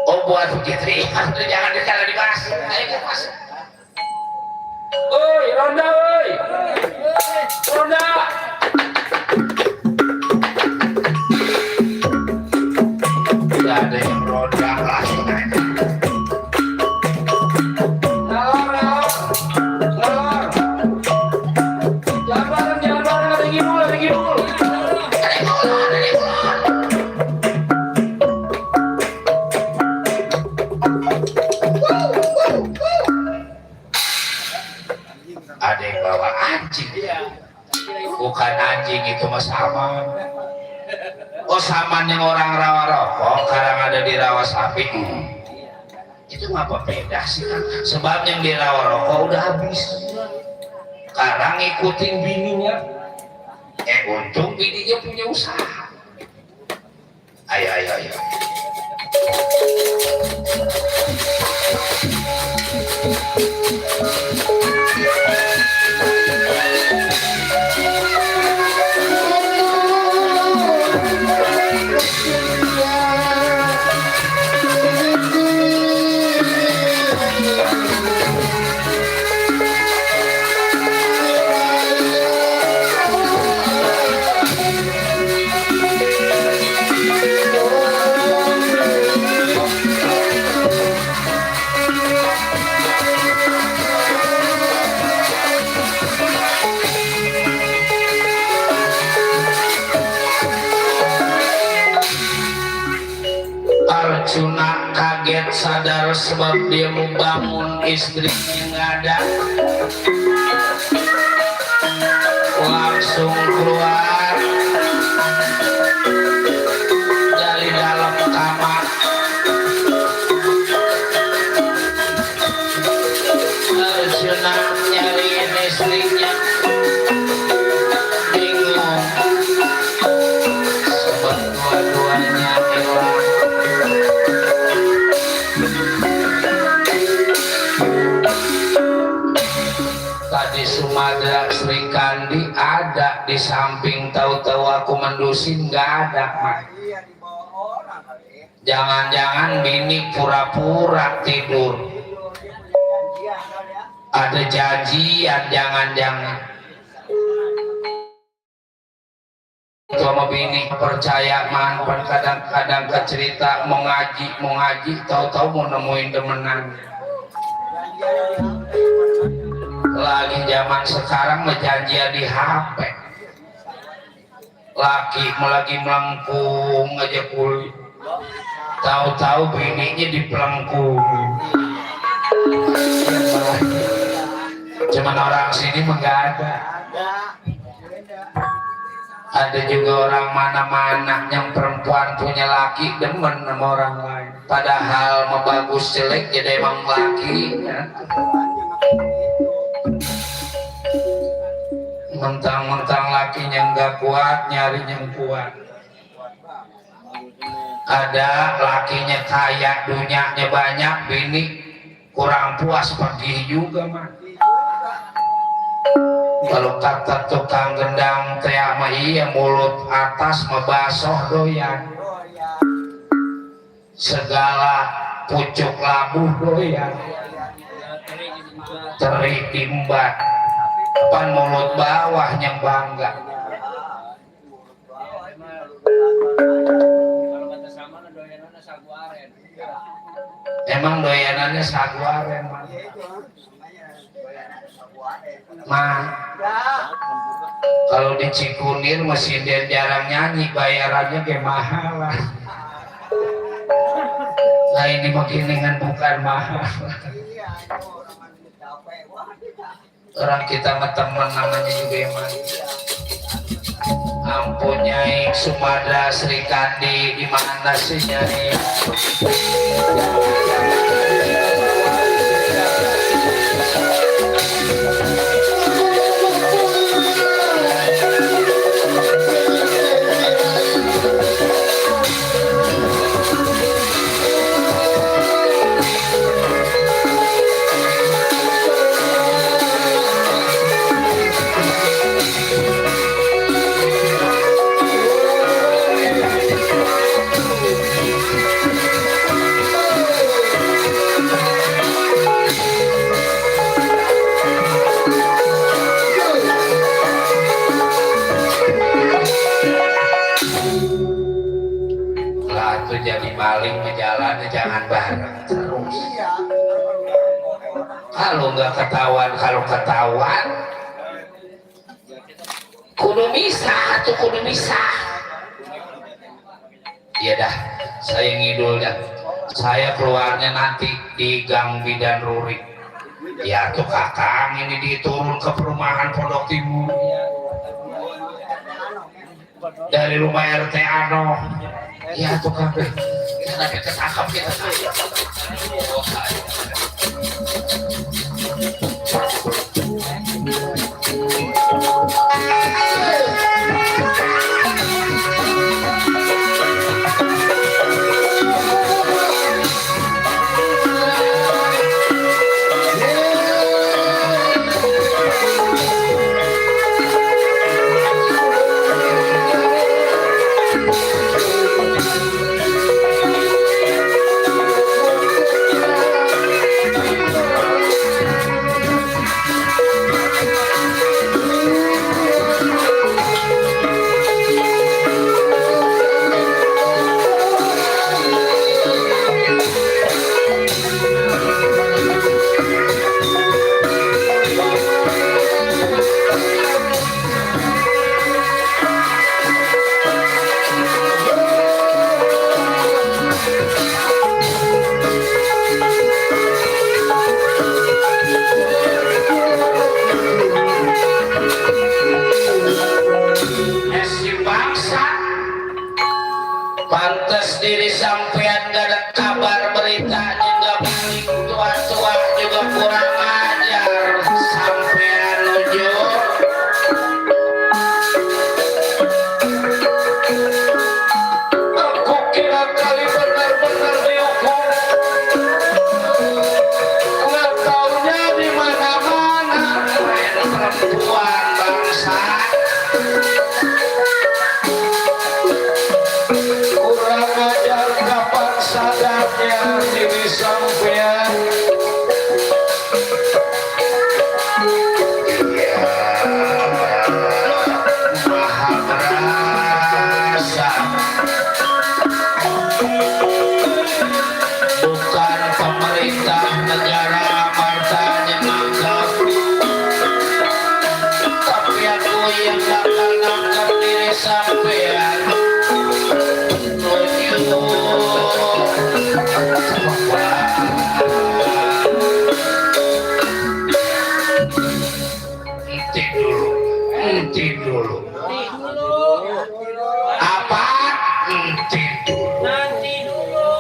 oh buat begitu ya jangan dibahas ayo kita masuk. Oi ronda oi ronda tidak ada yang ronda langsung aja ada yang bawa anjing bukan anjing itu mah saman oh saman yang orang rawa rokok sekarang ada di rawa sapi itu ngapa beda sih kan sebab yang di rawa rokok udah habis sekarang ngikutin bininya untung bininya punya usaha ayo Laksuna kaget sadar sebab dia membangun istrinya nggak ada. Langsung keluar dari dalam kamar. Arjuna nyariin istrinya, bingung sebab dua-duanya hilang. Tadi Sumadra Sri Kandi ada di samping, tahu-tahu aku mendusin nggak ada, Mak. Jangan-jangan bini pura-pura tidur. Ada janjian, jangan-jangan. Sama bini percaya manpan, kadang-kadang ke cerita mau ngaji, tahu-tahu mau nemuin demenan. Lagi zaman sekarang janjian di HP. Laki lagi melengkung aja kulit, tahu-tahu bininya dipelengkung. Cuman orang sini enggak ada. Ada juga orang mana-mana yang perempuan punya laki demen sama orang lain. Padahal mau bagus jelek jadi emang laki. Mentang-mentang lakinya enggak kuat, nyari yang kuat. Ada lakinya kaya, dunyanya banyak, bini kurang puas pergi juga, mah. Kalau kata tukang gendang teh mah iya, mulut atas mah basoh doyan, segala pucuk labuh doyan, teri timbat, pan mulut bawahnya bangga. Emang doyanannya saguaren, mah. Kalau di Cikunir masih dia jarang nyanyi, bayarannya kayak mahal lah. Nah ini begini bukan mahal. Orang kita sama teman namanya juga yang mati. Ampun Nyai Sumadra Sri Kandi, di mana sih Nyai? Jadi maling berjalan jangan bareng terus. Kalau nggak ketahuan, kalau ketahuan kudu bisa tuh, kudu bisa. Iya dah, saya ngidul dah. Saya keluarnya nanti di Gang Bidan Ruri. Ya tuh kakang ini diturun ke perumahan Pondok Timur dari rumah RT Ano. Ya tuh kabeh, karena ketangkap kita saya. pantes diri sampean gak ada kabar berita juga balik tua-tua juga kurang ajar sampean ujur. Aku kira kali benar-benar dihukum, nggak taunya di mana-mana keren perempuan bangsa. Kurang ajar kapan sadarnya diri sampean. Iya, maha berasa. Bukan pemerintah negara amartanya nangkap, tapi aku yang bakal nangkap diri sampean. Nanti dulu. Apa? Nanti dulu.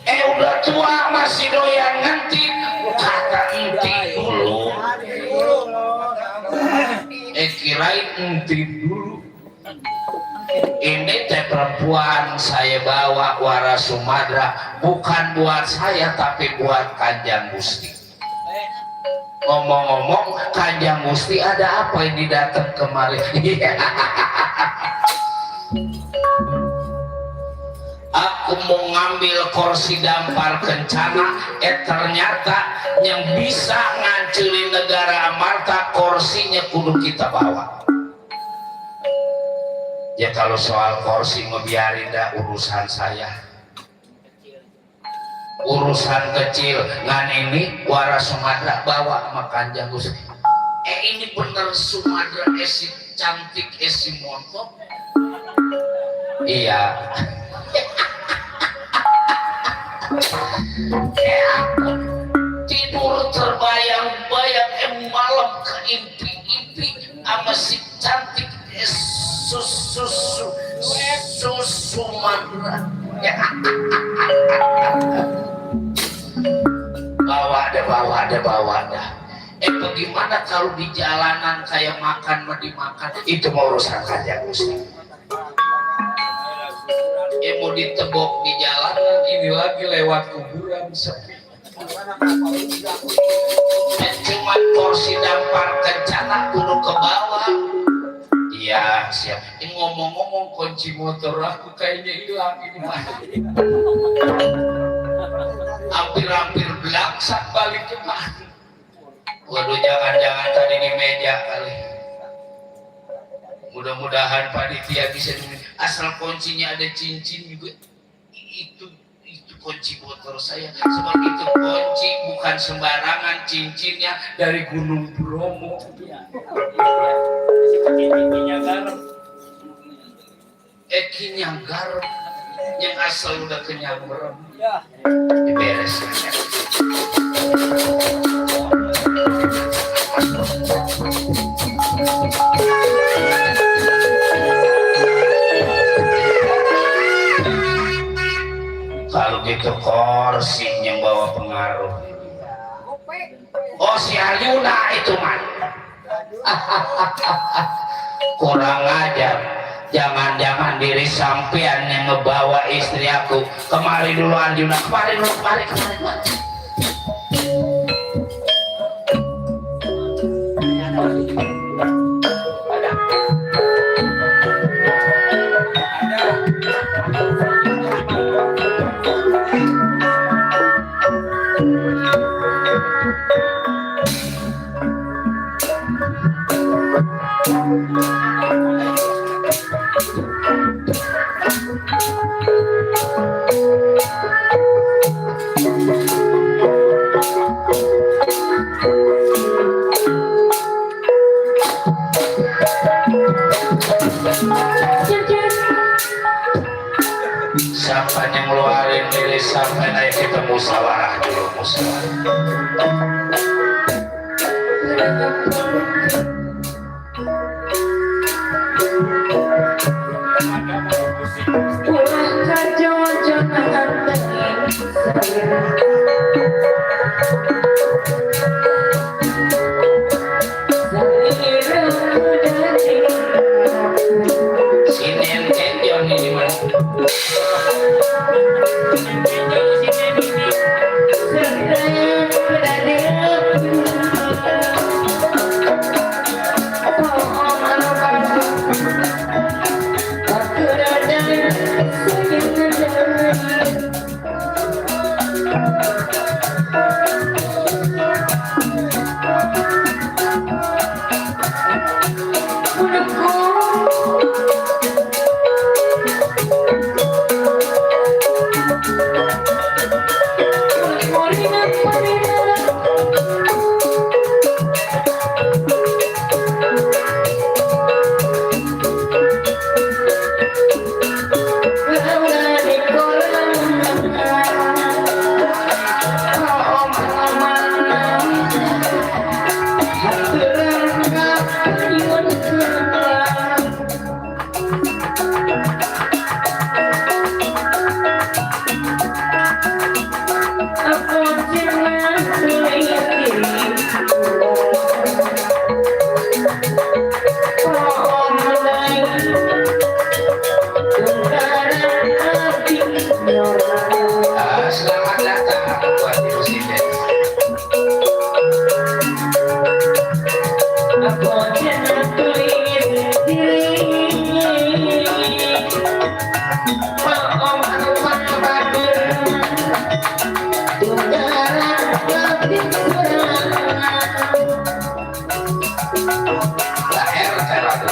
Udah tua masih doyan nanti. Kata nanti dulu. Kirain nanti dulu. Ini teh perempuan saya bawa Wara Sumadra bukan buat saya tapi buat Kanjeng Gusti. Ngomong-ngomong, Kanjeng Gusti ada apa ini datang kemari? Aku mau ngambil kursi dampar kencana, ternyata yang bisa ngancurin negara Amarta kursinya kudu kita bawa. Ya kalau soal kursi ngebiarin dah urusan saya. Urusan kecil ngan ini Wara Sumadra bawa sama Kanjeng Gusti. Ini bener Sumadra esi cantik esi montok. Iya. Aku tidur terbayang-bayang malam keimpi-impi sama si cantik Sumadra. Bawa dah. Bagaimana kalau di jalanan kayak makan mau dimakan? Itu mau urusan Kanjeng Gusti. Mau ditebok di jalanan, ini lagi lewat kuburan sepi. Cuma kursi dampar kencana kudu ke bawah. Iya siap. Ini ngomong-ngomong kunci motor aku kayaknya hilang ini mah. Hampir belaksak balik ke mana? Waduh jangan-jangan tadi di meja kali. Mudah-mudahan panitia bisa asal kuncinya ada cincin juga. Itu kunci motor saya. Sebab itu kunci bukan sembarangan, cincinnya dari Gunung Bromo. Kinyang garam yang asal udah kenyang merem. Beres. Kalau gitu kursi yang bawa pengaruh. Oh si Ayuna itu man. Kurang ajar. Jangan-jangan diri sampean yang ngebawa istri aku. Kemari dulu Ayuna, kemari. Siapa yang ngeluarin diri sampai naik kita musyawarah dulu musyawarah. Sinen kenjon ini mah. Selamat datang buat Ibu Sinen. Lahir teradu.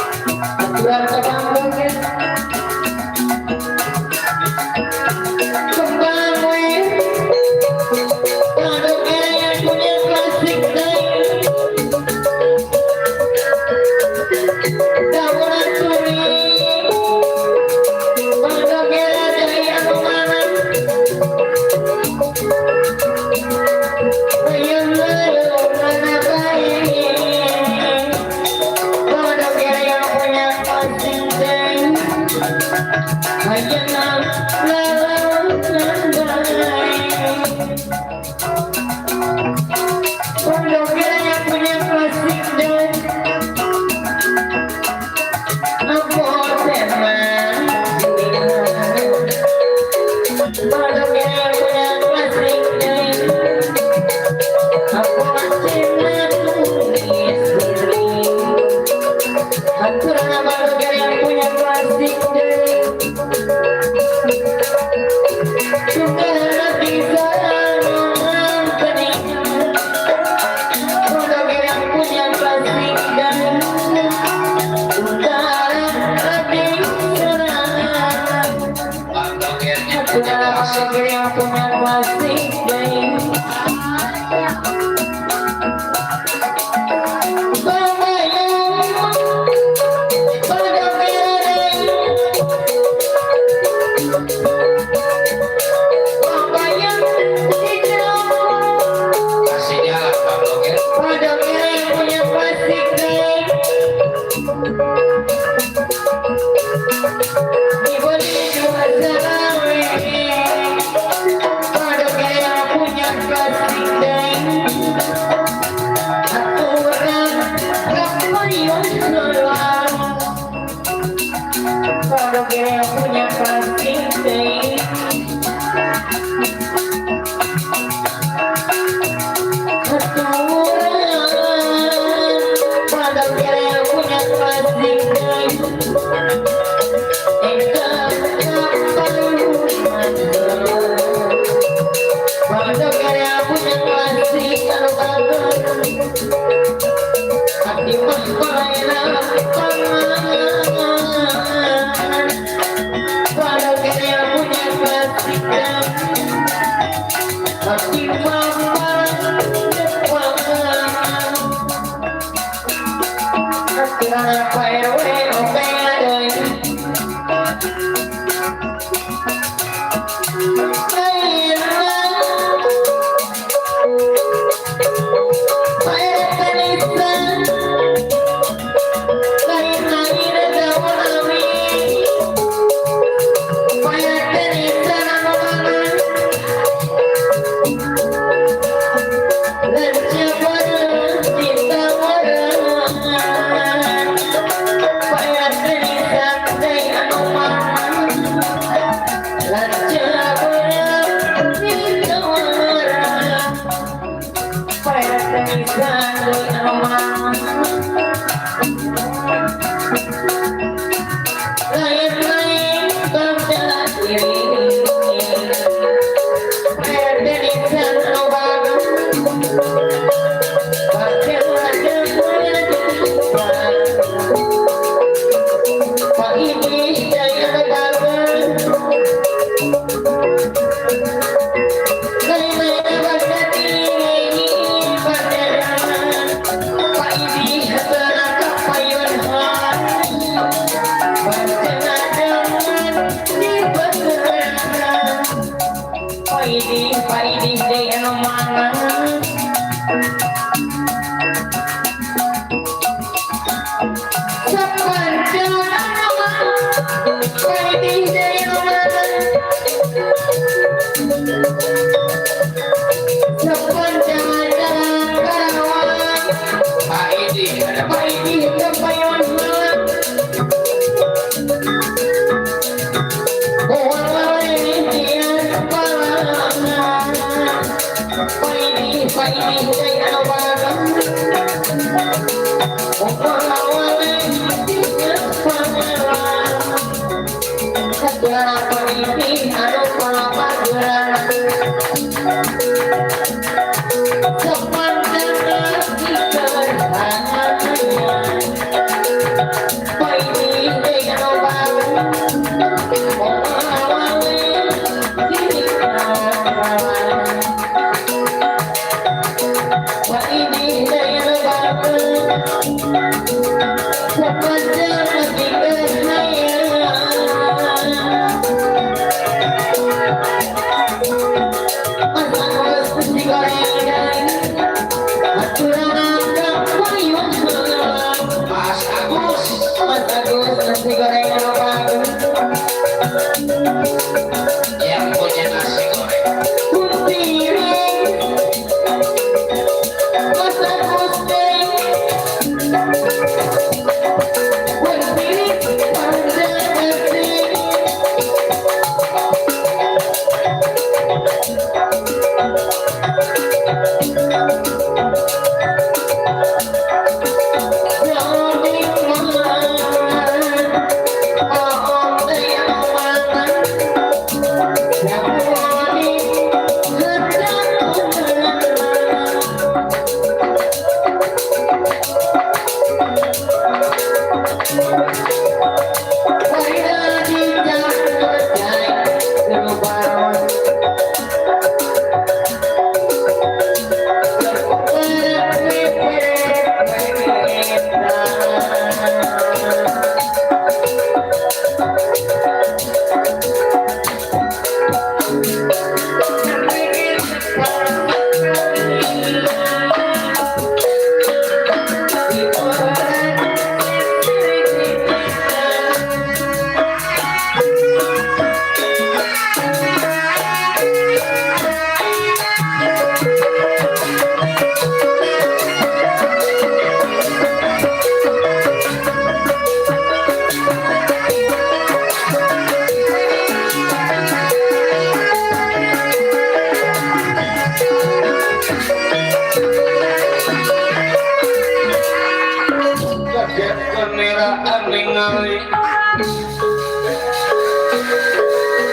Yang punya nasi goreng.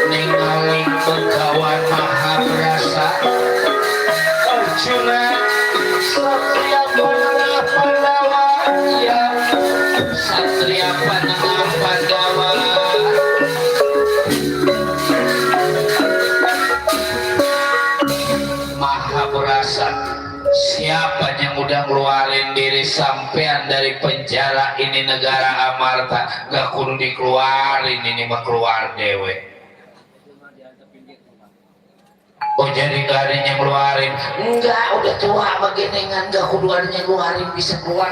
ningali Begawan Mahabrasa Arjuna Satria Panengah Pandawa ya Satria Panengah Pandawa Mahabrasa, siapa yang udah ngeluarin diri sampean dari penjara ini negara Amarta? Gak kudu dikeluarin, ini mah keluar dewe. Oh jadi gak ada yang ngeluarin? Enggak, udah tua begini kan gak kudu ada yang ngeluarin, bisa keluar.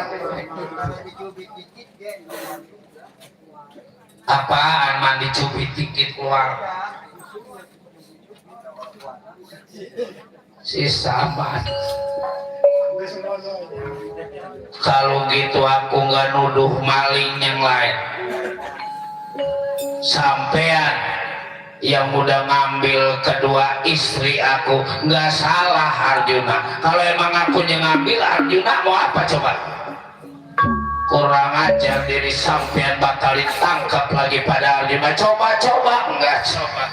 Apaan mandi cubit dikit keluar? Si sahabat. Kalau gitu aku nggak nuduh maling yang lain. Sampean yang udah ngambil kedua istri aku nggak salah Arjuna. Kalau emang aku yang ngambil Arjuna mau apa coba? Kurang ajar diri sampean bakal ditangkap lagi pada Arjuna. Coba-coba nggak coba.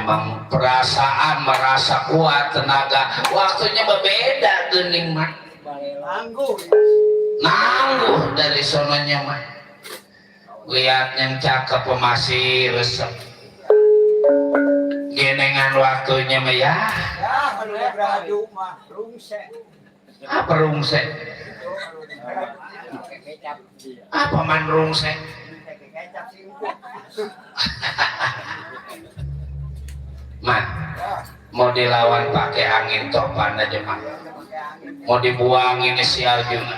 memang perasaan merasa kuat tenaga waktunya berbeda geuning mah nangguh dari sononya mah lihat yang cakep masih resep genengan waktunya mah ya apa rungse apa man rungse man mau dilawan pakai angin topan aja mah mau dibuang inisial juga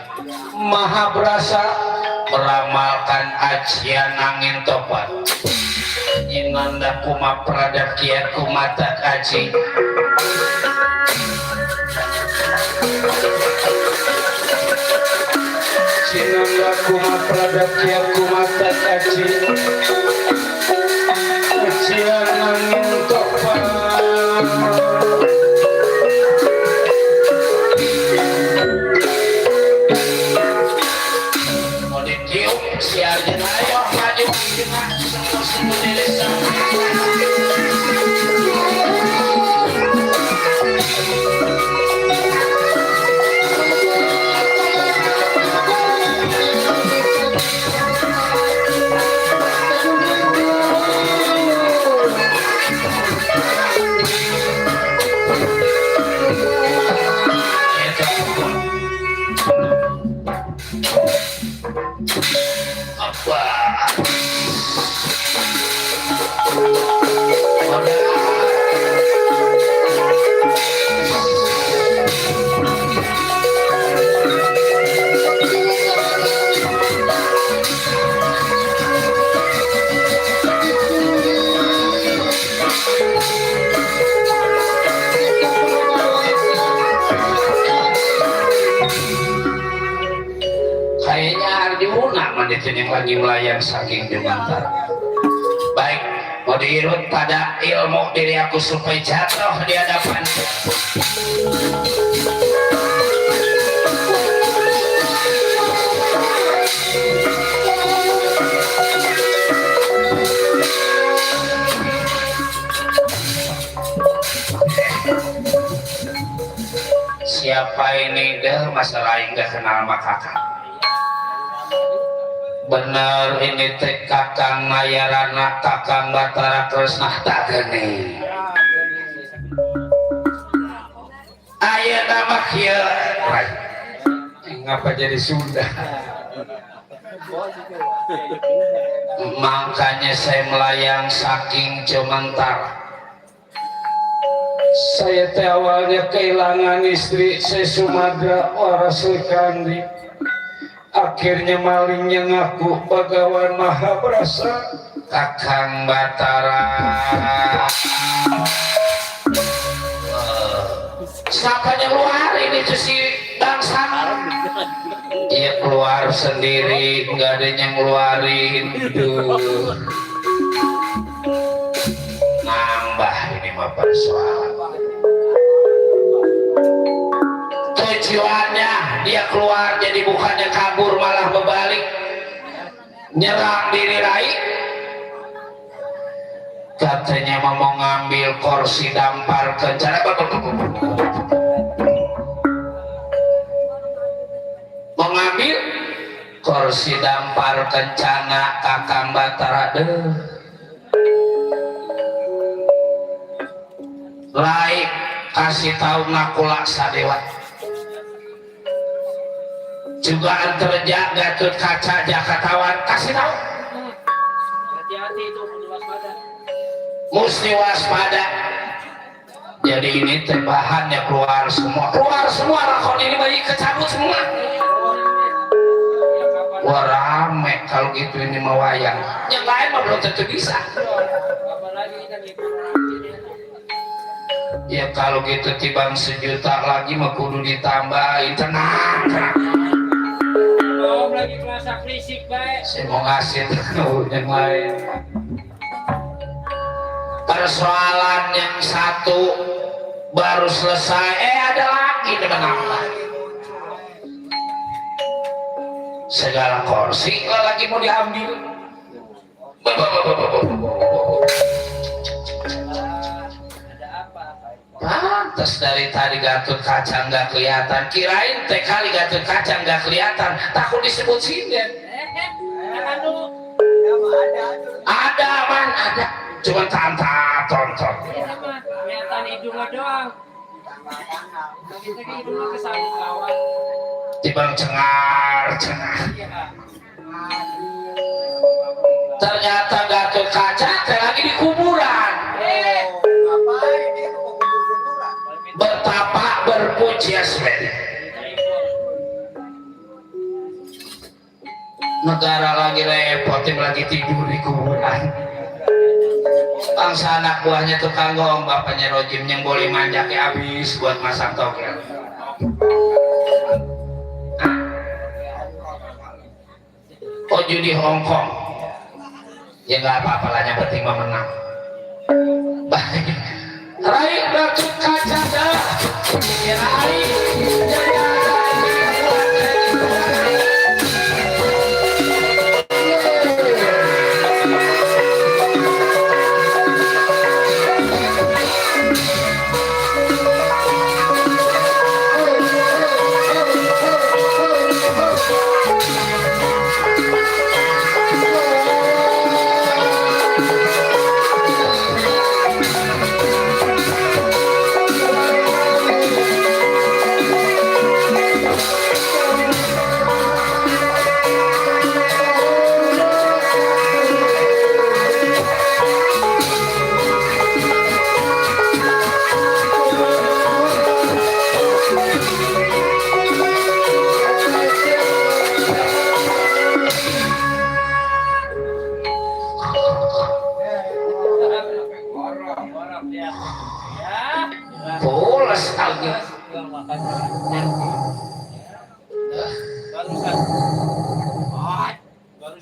maha berasa meramalkan ajian angin topan inanda kuma pradap kiat kumata aji sinanda kuma pradap kiat kumata aji ajian angin topan si Arjen ayo maju dengan semua desa kayaknya Arjuna menit yang lagi melayang saking Jumantar. Baik, mau diirut pada ilmu diri aku supaya jatuh di hadapan. Siapa ini deh masalah yang gak kenal sama kakak. Bener ini teh kakang Mayarana kakang Batara Tresna tak geni aya nama kieu ngapa jadi Sunda makanya saya melayang saking Jumantar. Saya teh awalnya kehilangan istri saya Sumadra waras Kandi, akhirnya malingnya ngaku Bagawan Maha Berasa kakang Batara. Siapa yang keluar ini tuh si Dangsan? Iya keluar sendiri, nggak ada yang ngeluarin. Duh. Nambah ini mah persoalan. Tujuannya dia keluar jadi bukannya kabur malah berbalik nyerang diri Rai. Katanya mau ngambil kursi dampar kencana, mau ngambil kursi dampar kencana kakang Batara deh. Rai kasih tahu ngaku laksa dewa juga antarja Gatot Kaca Jakatawan kasih tahu hati-hati itu mesti waspada. Jadi ini bahannya keluar semua lakon ini bayi kecabut semua. Wah rame kalau gitu ini mau wayang yang lain mah belum tentu bisa. Ya kalau gitu tibang 1 juta lagi mah kudu ditambahin. Tenang. Om lagi kerasa krisik baik. Saya mau ngasih yang lain. Persoalan yang satu baru selesai, ada lagi dengan apa? Segala kursi lagi mau diambil. pantes dari tadi Gatot Kaca nggak kelihatan, kirain teh kali Gatot Kaca nggak kelihatan, takut disebut sinden. Ada man, ada, cuma tanta tonton. Kelihatan hidungnya doang. Kita hidungnya kesana kawan. Tibang cengar. Ternyata Gatot Kaca teh lagi di kuburan. Bertapa berpujiasmen. Negara lagi repot, lagi tidur di kuburan. Bangsa anak buahnya tukang gong, bapaknya Rojim yang boleh manjaknya habis buat masak tokel. Oh judi Hongkong, ya nggak apa-apa lah, yang penting menang. Baik, Rai Gatot Kaca dah, Rai. Pulas lagi.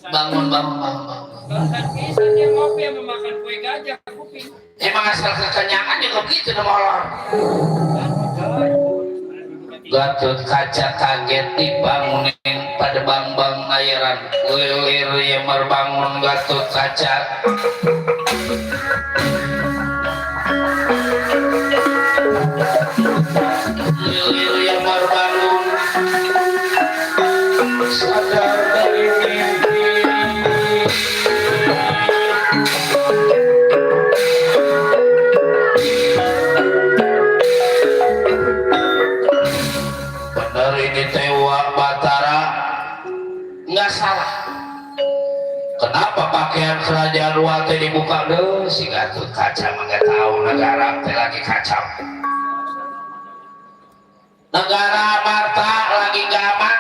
Bangun. Barusan bisa dia ngopi sama makan kue gajah kuping. Emang asal kekenyangan juga begitu nama molor. Gatot Kaca kaget dibangunin pada bang nayaran. Lilir yang merbangun Gatot Kaca. Lilir yang merbangun sadar dari mimpi. Benar ini Tewa Batara nggak salah. Kenapa pakaian kerajaan luar teh dibuka deh? Si Gatot Kaca mah nggak tahu negara teh lagi kacau. Negara Marta lagi gaman.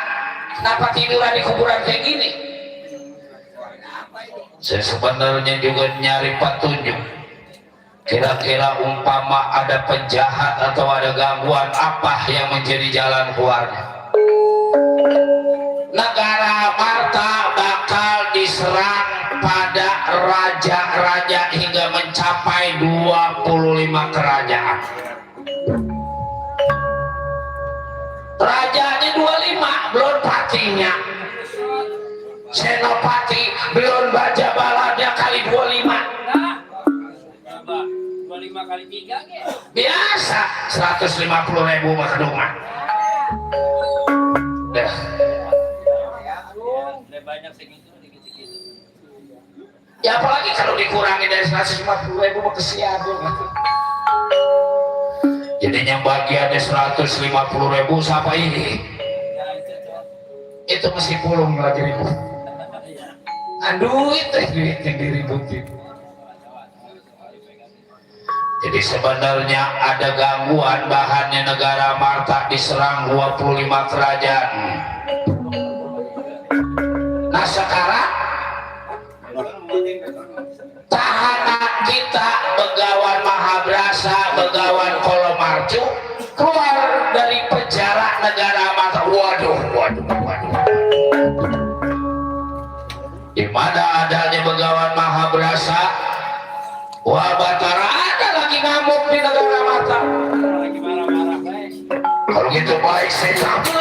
Kenapa tiduran di kuburan kayak gini? Saya sebenarnya juga nyari petunjuk. Kira-kira umpama ada penjahat atau ada gangguan apa yang menjadi jalan keluarnya. Negara Marta bakal diserang pada raja-raja hingga mencapai 25 kerajaan. Rajanya 25, belum patinya. Senopati belum baja baladnya kali 25. Nah, 25 kali 3 ke? Biasa 150.000 mah kedungan. Dah. Udah banyak segitu dikit-dikit. Ya apalagi kalau dikurangi dari 150.000 mah kesian. Jadinya bagiannya 150.000 siapa ini? Itu mesti pulung lagi ribut. Aduh itu duit yang diributin. Jadi sebenarnya ada gangguan, bahannya negara Marta diserang 25 kerajaan. Nah sekarang tahanan kita Begawan Mahabrasa, Begawan Kolomarcu keluar dari penjara negara Marta. Waduh. Di mana adanya Begawan Mahabrasa, Wah Batara ada lagi ngamuk di negara Marta. Lagi marah-marah baik. Kalau gitu baik saya cabut.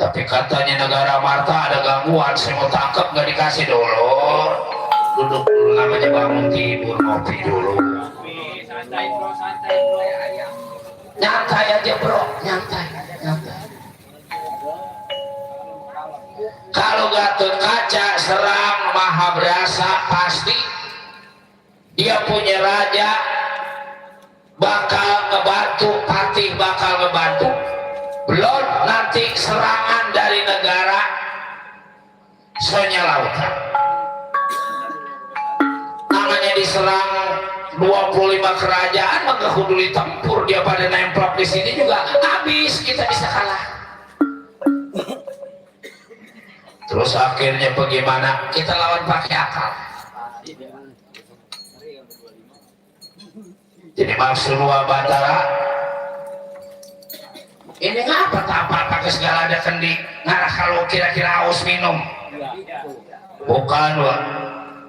Tapi katanya negara Marta ada gangguan, saya mau tangkap nggak dikasih dulu. duduk dulu, namanya bangun tidur ngopi dulu. Santai bro, santai bro. Nyantai aja bro, nyantai, nyantai. Kalau Gatot Kaca serang Mahabrasa pasti dia punya raja bakal ngebantu, Patih bakal ngebantu. Belum nanti serangan dari negara Sonya Lautan. Namanya diserang 25 kerajaan maka kudu ditempur, dia pada nemplok di sini juga habis, kita bisa kalah. Terus akhirnya bagaimana? Kita lawan pakai akal. Jadi maksud Batara ini ngapa apa pakai segala ada kendi ngarah kalau kira-kira haus minum. Bukan Wak,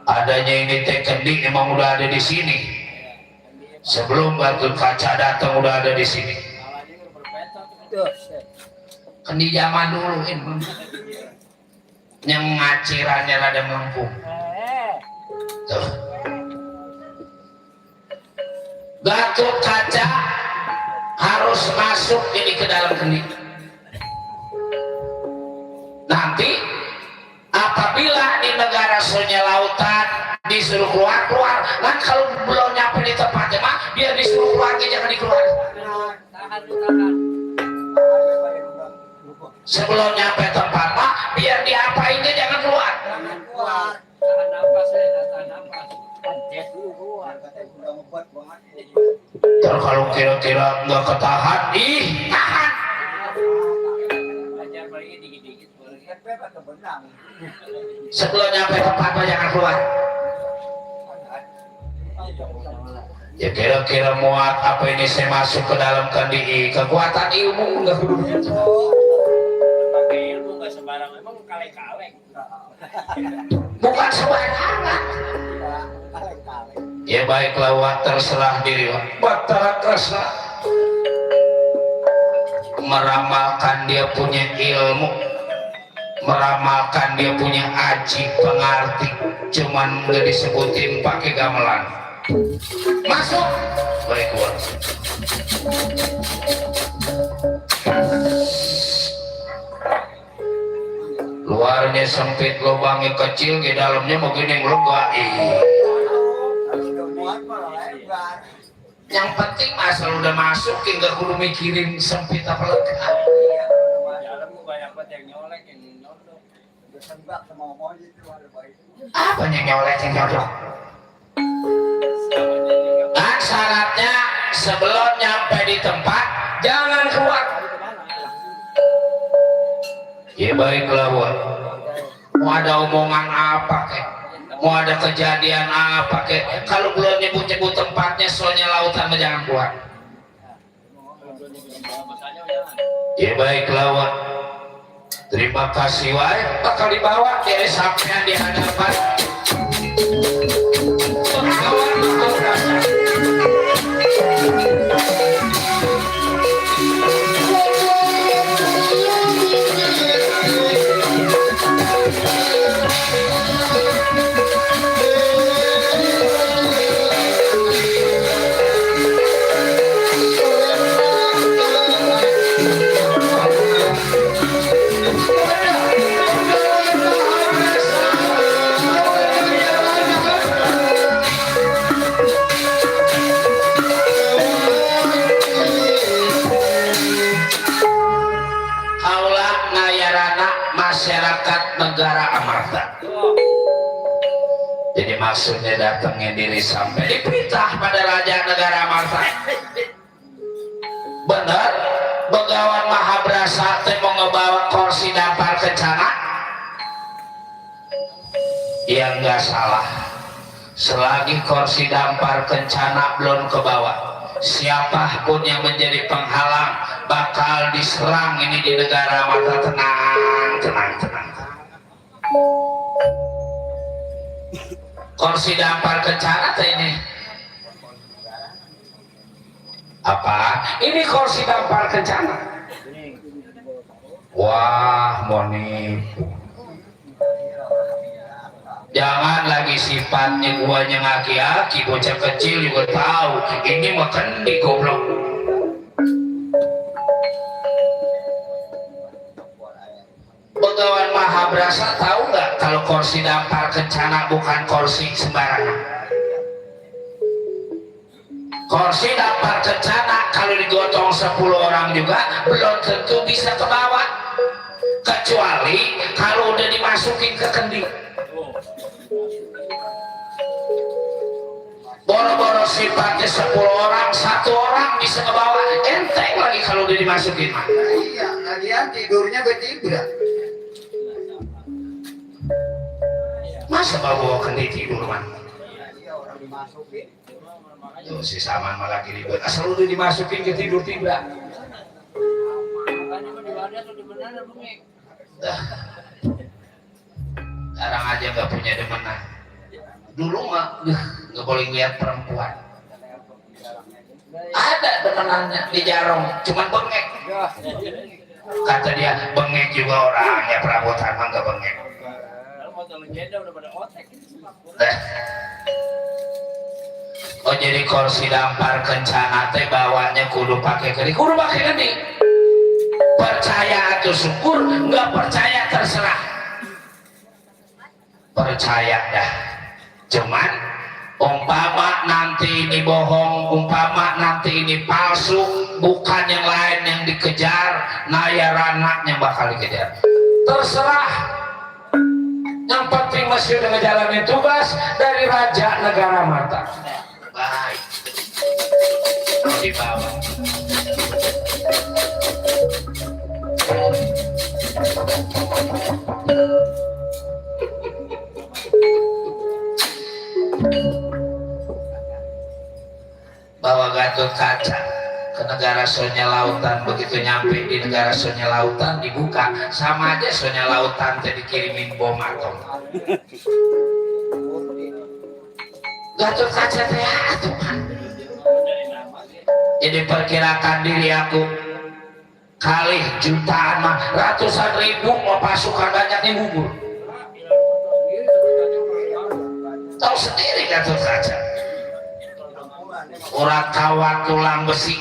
adanya ini teh kendi emang udah ada di sini. Sebelum Gatot Kaca datang udah ada di sini. Kendi zaman dulu ini yang ngacirannya rada melengkung. Tuh. Gatot Kaca harus masuk ini ke dalam kendi. Nanti apabila di negara Sonya Lautan disuruh keluar, nah kalau belum nyampe di tempatnya mah biar disuruh keluar, jangan dikeluar. Tahan. Sebelum nyampe tempat mah biar diapainnya jangan keluar. Tahan nafas ya, tahan nafas. Terus kalau kira-kira nggak ketahan, tahan. Ajar paling dikit-dikit boleh. Sebelum nyampe tempat mah jangan keluar. Ya kira-kira muat apa ini saya masuk ke dalam kendi, kekuatan ilmu nggak kudu begitu. Pakai ilmu nggak sembarang, emang kaleng-kaleng. Bukan sembarangan. Ya baiklah Wak, terserah diri Wak. Batara Kresna meramalkan dia punya ilmu, meramalkan dia punya aji pengarti, cuman nggak disebutin pakai gamelan. Masuk. Baik Wak. Luarnya sempit, lubangnya kecil, di dalamnya begini lega. Yang penting asal udah masuk, nggak kudu mikirin sempit apa lega. Dalam banyak banget yang nyolek, yang nyodok. Apa yang nyolek yang nyodok? Nah syaratnya sebelum nyampe di tempat jangan keluar. Ya baiklah Wak. Mau ada omongan apa kek, mau ada kejadian apa kek, kalau belum nyebut-nyebut tempatnya Sonya Lautan jangan keluar. Ya baiklah Wak. Terima kasih Wak. Bakal dibawa dari sampean di hadapan pegawai Gatot Kaca. Masyarakat negara Amarta. Jadi maksudnya datangnya diri sampai diperintah pada raja negara Amarta. Benar, Begawan Mahabrasa teh mau ngebawa kursi dampar kencana. Ya enggak salah. Selagi kursi dampar kencana belum ke bawah, siapapun yang menjadi penghalang bakal diserang ini di negara Amarta. Tenang. Kursi dampar kencana ini apa? Ini kursi dampar kencana. Wah, mau nipu. Jangan lagi sifatnya guanya ngaki-aki, bocah kecil juga tahu ini mah kendi goblok. Begawan Mahabrasa tahu nggak kalau kursi dampar kencana bukan kursi sembarangan. Kursi dampar kencana kalau digotong 10 orang juga belum tentu bisa ke bawah, kecuali kalau udah dimasukin ke kendi. Boro-boro sifatnya 10 orang, 1 orang bisa ke bawah, enteng lagi kalau udah dimasukin. Iya, lagian tidurnya bertiga. Masa bawa kendi tidur man? Iya, orang dimasukin. Tuh si Saman malah ribet. Asal udah dimasukin ke tidur tiba. Sekarang aja nggak punya demenan. Dulu mah nggak boleh lihat perempuan. Ada demenannya di Jarong, cuman bengek. Kata dia bengek juga orangnya, perabotan mah nggak bengek. Oh jadi kursi dampar kencana teh bawanya kudu pakai kendi, percaya atau syukur, nggak percaya terserah. Percaya dah, cuman umpama nanti ini bohong, umpama nanti ini palsu, bukan yang lain yang dikejar, naya ranaknya bakal dikejar. Terserah. Yang penting masih udah ngejalanin tugas dari raja negara mata. Baik. Di bawah. Bawa Gatot Kaca ke negara Sonya Lautan. Begitu nyampe di negara Sonya Lautan dibuka, sama aja Sonya Lautan tadi dikirimin bom atom. Gatot Kaca teh atuh kan. Jadi perkirakan diri aku kali jutaan mah ratusan ribu mau pasukan banyak nih gugur. Tahu sendiri Gatot Kaca. Urat kawat tulang besi,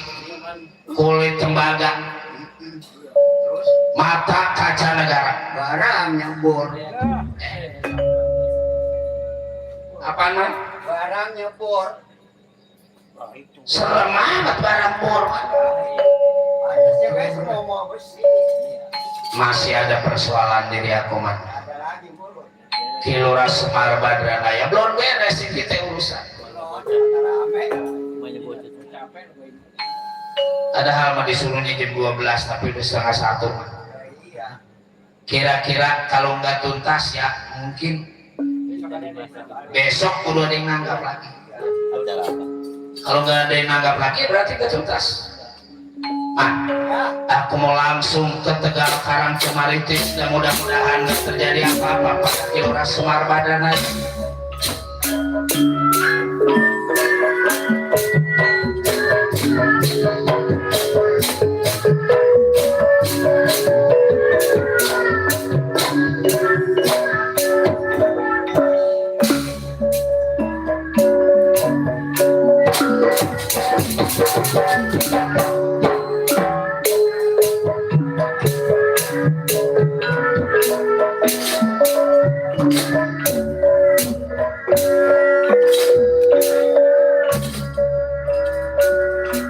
kulit tembaga, mata kaca negara. Barang nyebur. Apa nan? Barang nyebur. Serem amat barang bor. Pantasnya kayak semua besi. Masih ada persoalan diri aku man. Ada lagi mulut. Kilora Semar Badranaya belum beres sih kita urusan. Ada hal mah disuruhnya jam 12 tapi udah setengah 1 man. Kira-kira kalau nggak tuntas ya mungkin besok udah ada yang nanggap lagi. Kalau nggak ada yang nanggap lagi berarti nggak tuntas. Aku mau langsung ke Tegal Karang Cemaritis dan mudah-mudahan nggak terjadi apa-apa pada Kilora Semar Badranaya.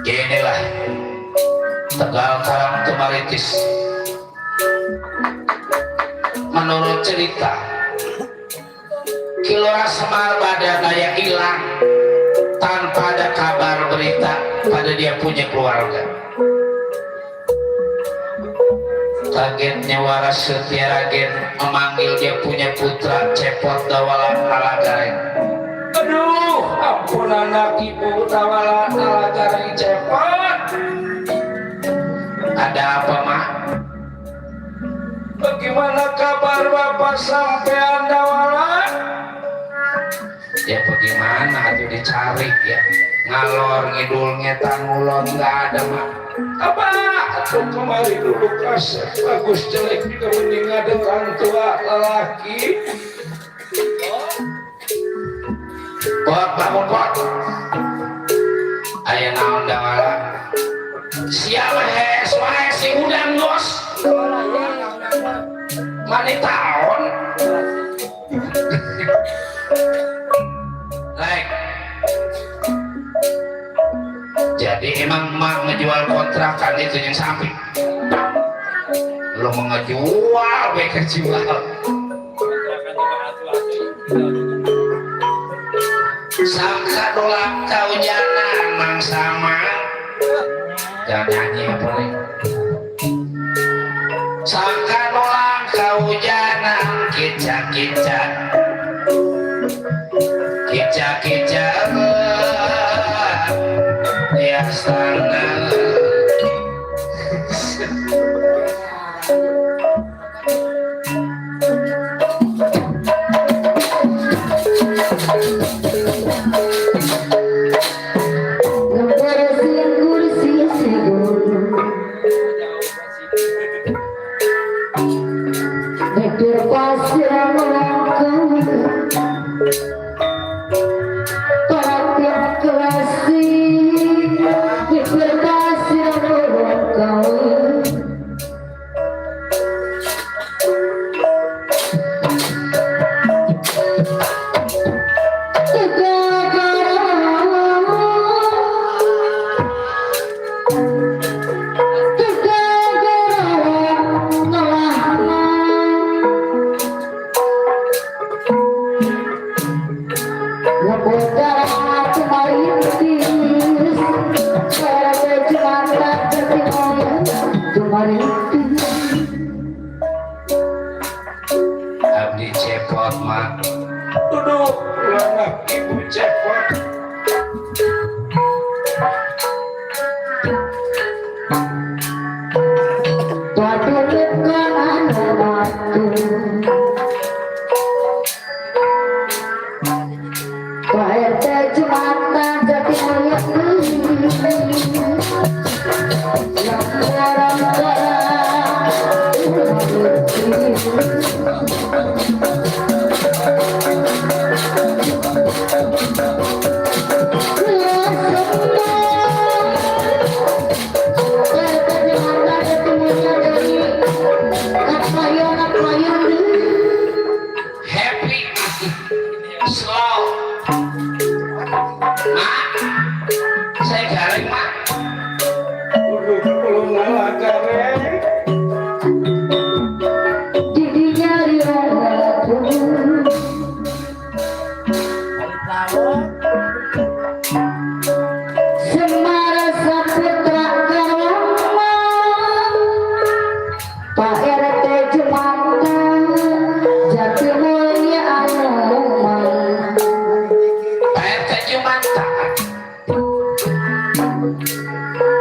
Inilah Tegal Karang Cemaritis. Menurut cerita Kilora Semar Badranaya hilang tanpa ada kabar berita pada dia punya keluarga. Kagetnya Waras Setyaragen memanggil dia punya putra Cepot Dawalan Alagareng. Aduh, ampun anak ibu Dawalan Alagareng Cepot. Ada apa mah? Bagaimana kabar bapak sampean Dawalan? Ya bagaimana tuh dicari ya, ngalor ngidul ngetan ngulon nggak ada mah. Apa? Aku kemari dulu kasih bagus jelek juga mending ada orang tua lelaki. Bot bangun bot. Aya naon da wala. Siapa wae si udang bos. Mani taon. Like. Jadi emang mak ngejual kontrakan itu yang samping. Lo mau ngejual, mereka jual. Sangka nolak kau jalan mang sama. Jangan nyanyi apa nih? Sangka nolak kau jalan kica-kica. Kica-kica ya sana. Abdi cepot mak duduk lama ibu cepot happy slow mak saya garing mak duduk belum ngalah garing didinya Semara Saputra Karama Pak RT Jumanta Jati Mulia Anoman Pak RT Jumanta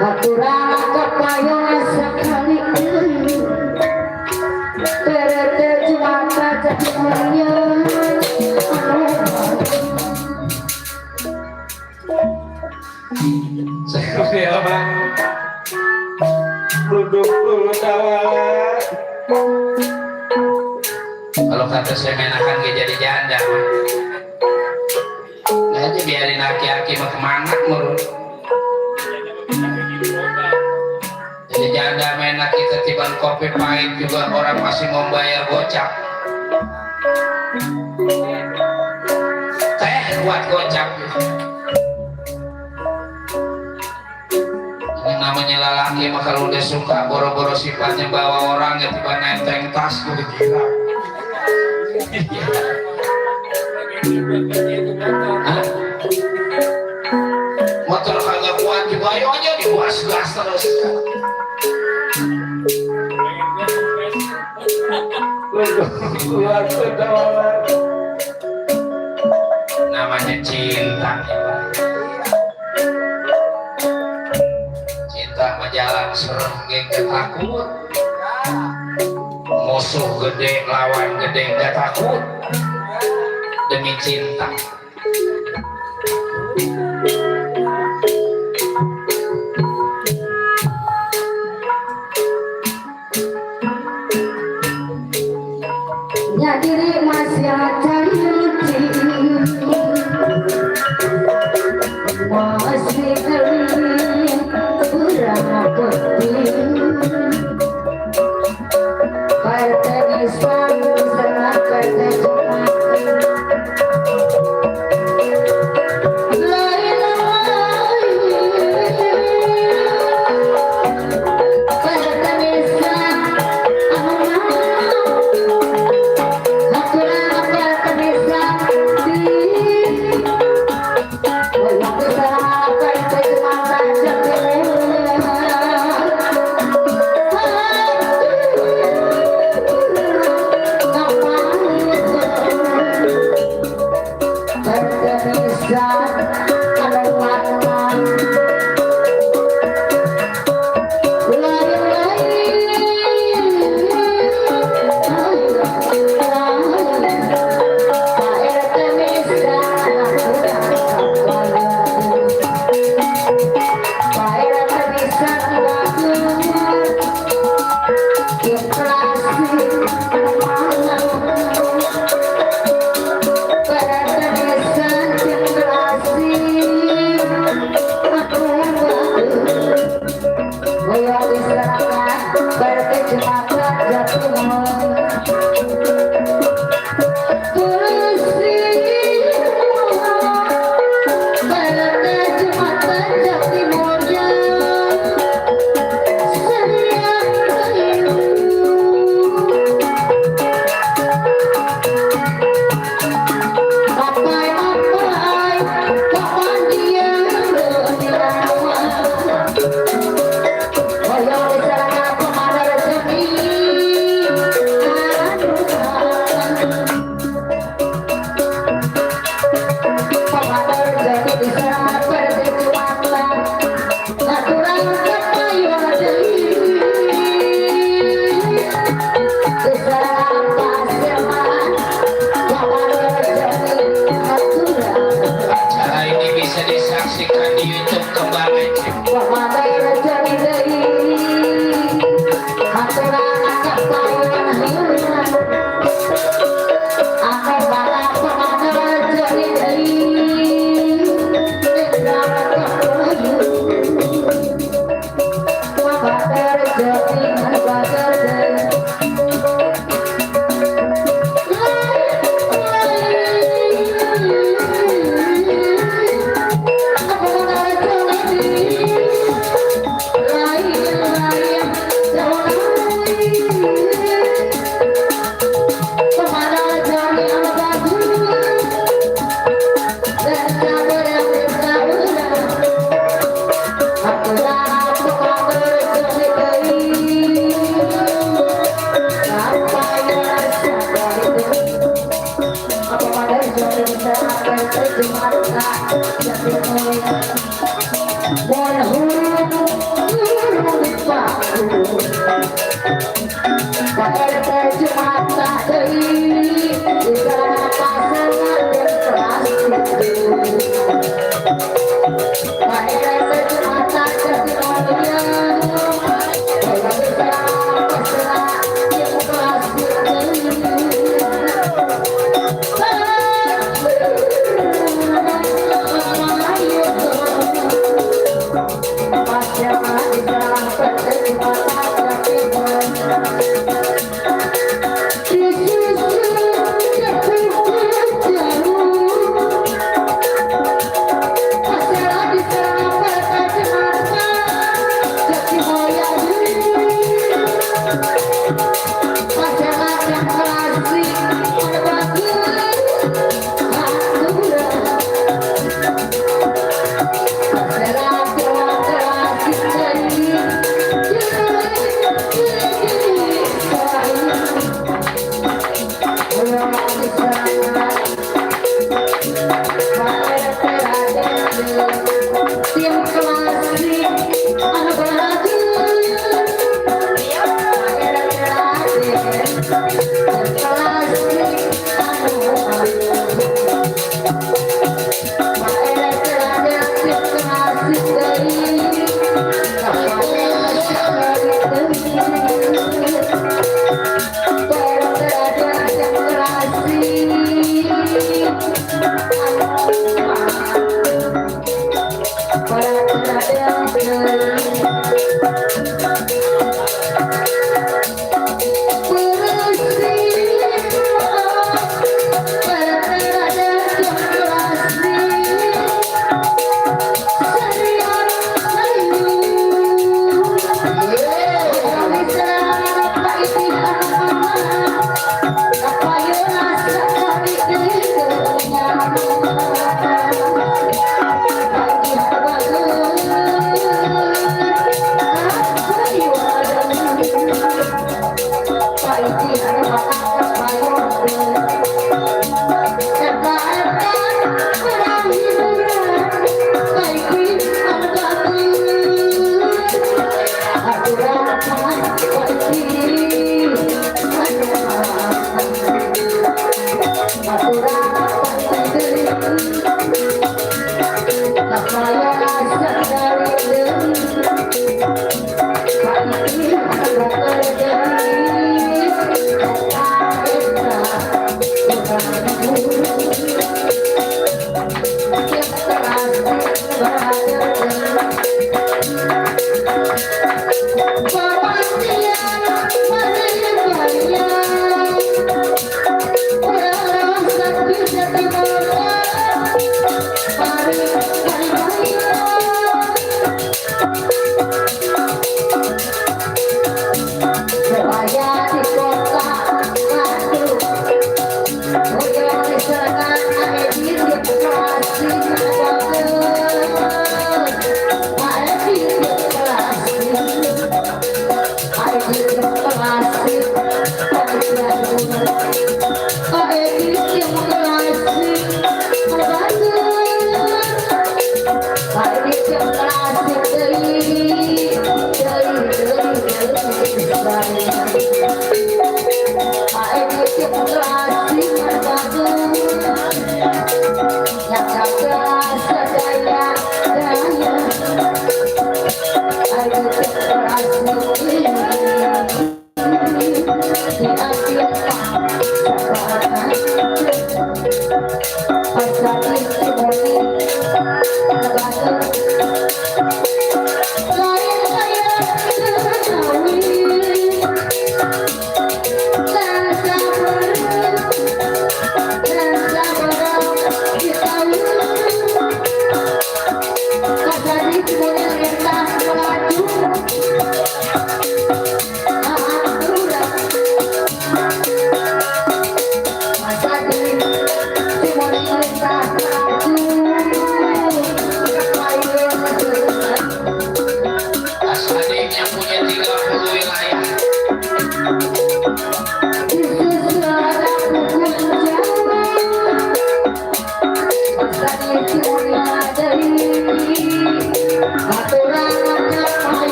Haturana kapayong sakali PRT Jumanta Jati Mulia saya bang duduk dulu tawala kalau kata saya menakan jadi janda nggak aja biarin aki-aki mah kemana mulu jadi janda menak kita tiban kopi pahit juga orang masih mau bayar gocap teh buat gocap namanya lalaki mah kalau udah suka boro-boro sifatnya bawa orang ya tiba nenteng tas udah gila. Motor kagak kuat juga ayo aja digas terus. Namanya cinta. Jalan serem geng gak takut musuh gede lawan gede gak takut demi cinta Ya diri masih cari masih kurang penting partai Islam sama partai Acara ini bisa disaksikan di YouTube kembali.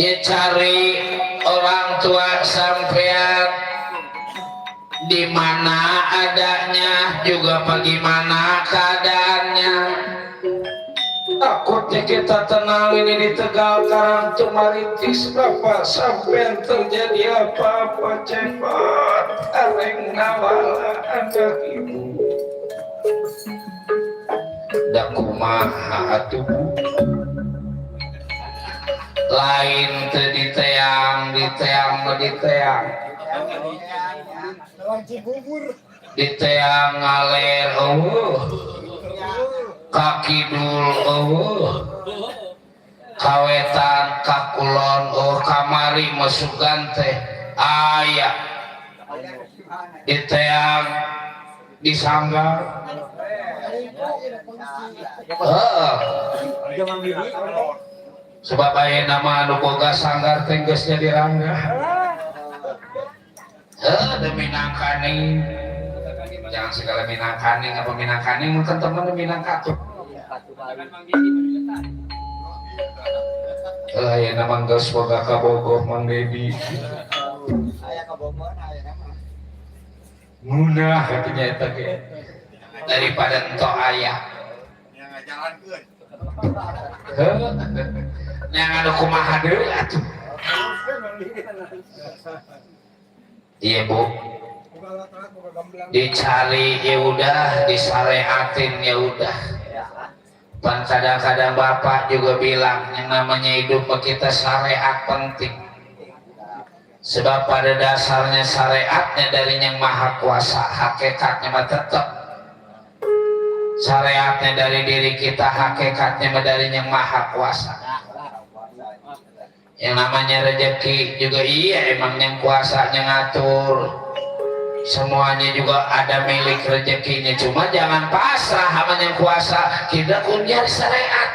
Ya cari orang tua sampean di mana adanya juga bagaimana keadaannya. Oh, takutnya kita tenang ini di Tegal Karang Tumaritis Bapak sampai terjadi apa-apa cepat areng nawala anak ibu dak kumaha atuh lain teu diteang diteang ngaler kaki dul kawetan kakulon kamari masukan teh aya diteang disanggar sebab aya nama anu boga sanggar teh geus jadi rangga demi nangkaning jangan segala minangkaning apa minangkaning mungkin teman minang katut ya nama geus boga kabogoh Mang Dedi munah katanya eta ge daripada ento aya yang ada kumaha deui atuh iya Bu dicari ya udah disyariatin ya udah pan kadang-kadang Bapak juga bilang yang namanya hidup kita syariat penting sebab pada dasarnya syariatnya dari yang maha kuasa hakikatnya mah tetap syariatnya dari diri kita hakikatnya mah dari yang maha kuasa yang namanya rezeki juga iya emang yang kuasanya ngatur semuanya juga ada milik rezekinya cuma jangan pasrah sama yang kuasa kita kunjari syariat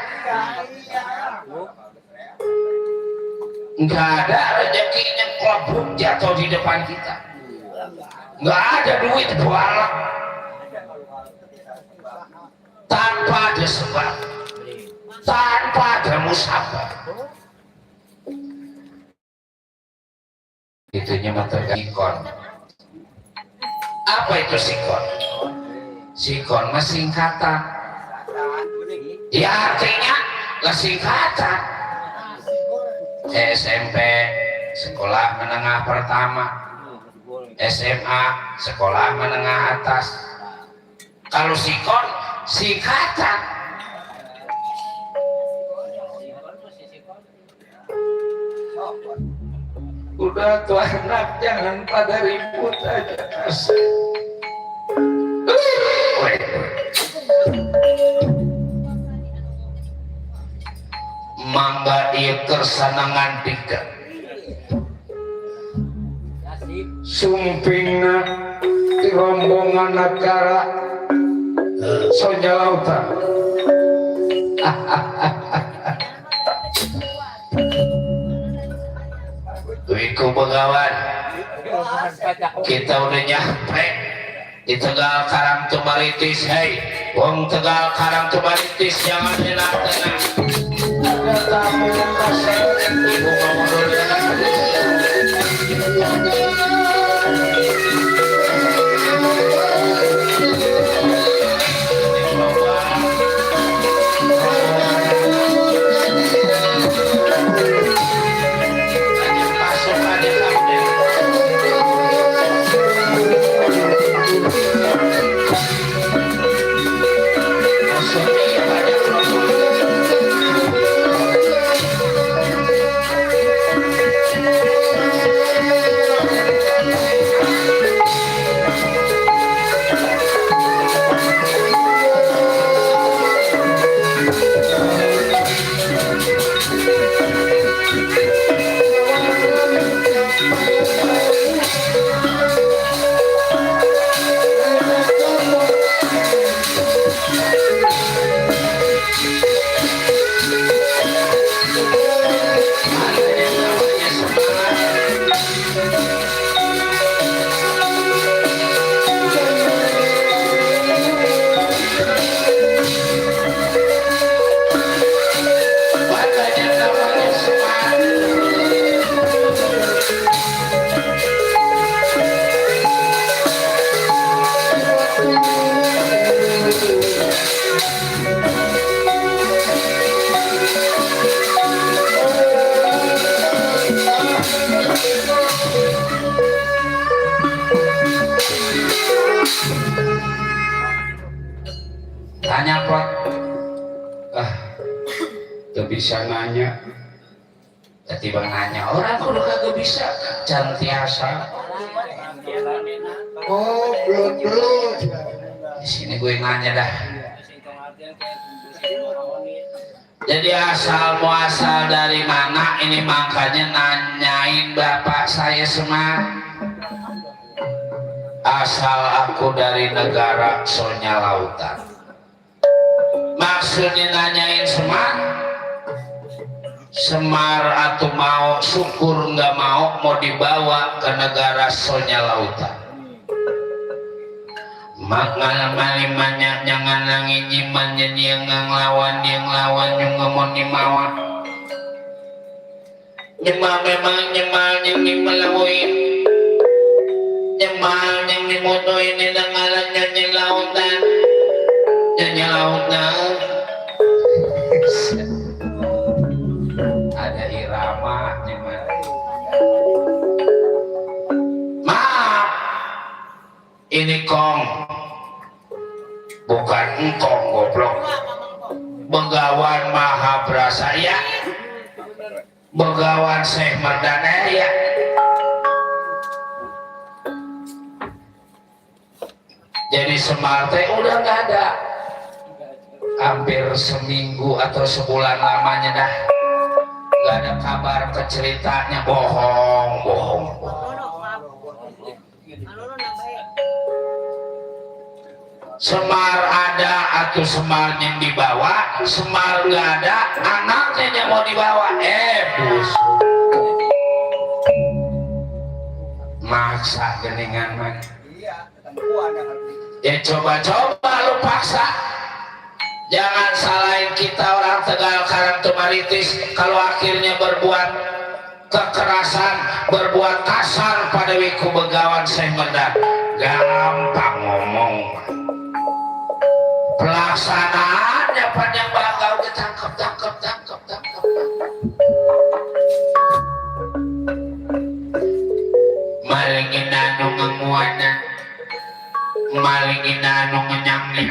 nggak ada rezekinya kelebuk jatuh di depan kita nggak ada duit bualang tanpa ada sebab tanpa ada musabah itunya sikon. Apa itu sikon? Sikon mah singkatan ya artinya lah singkatan SMP sekolah menengah pertama SMA sekolah menengah atas kalau sikon singkatan udah tuh anak jangan pada ribut aja mangga ieu kersana ngantikeun sumpingna di rombongan negara sojalautan Wiku Begawan kita udah nyampe di Tegal Karang Tumaritis hei wong Tegal Karang Tumaritis jangan tenang-tenang ada tamu kasih ibu mau dulu bisa nanya. Tiba nanya orang kudu kagak bisa cantiasa. Oh, belum. Di sini gue nanya dah. Jadi asal muasal dari mana ini, makanya nanyain bapak saya Semar. Asal aku dari negara Sonya Lautan. Maksudnya nanyain Semar atau mau syukur nggak mau dibawa ke negara Sonya Lautan. Makna malimanya jangan nangin nyiman yang ngelawan yang ngomong dimawan. Nyemal memang nyemal yang dimelawin. Nyemal yang dimutuin di ngalan nyanyi lautan. Nyanyi lautan. Ada irama nyemal. Maaf. Ini kong. Bukan engkong goblok. Begawan Mahabrasa ya. Begawan Syekh Mardana ya. Jadi Semar teh udah nggak ada. Hampir seminggu atau sebulan lamanya dah. Nggak ada kabar ceritanya, bohong. Semar ada atau Semar yang dibawa, Semar nggak ada, anaknya yang mau dibawa, busuk. Maksa geningan man. Iya, ketempuan yang Ya coba lu paksa. Jangan salahin kita orang Tegal Karang Tumaritis kalau akhirnya berbuat kekerasan, berbuat kasar pada wiku begawan Syekh Mardana. Gampang ngomong. Pelaksanaannya panjang bagau ditangkap. Malingin anu ngemuana, malingin anu ngenyamli.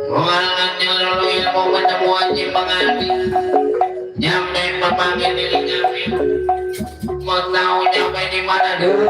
Mualanya lalu ilmu menemu wajib mengambil. Nyampe memanggil diri ngambil. Mau tahu nyampe di mana dulu?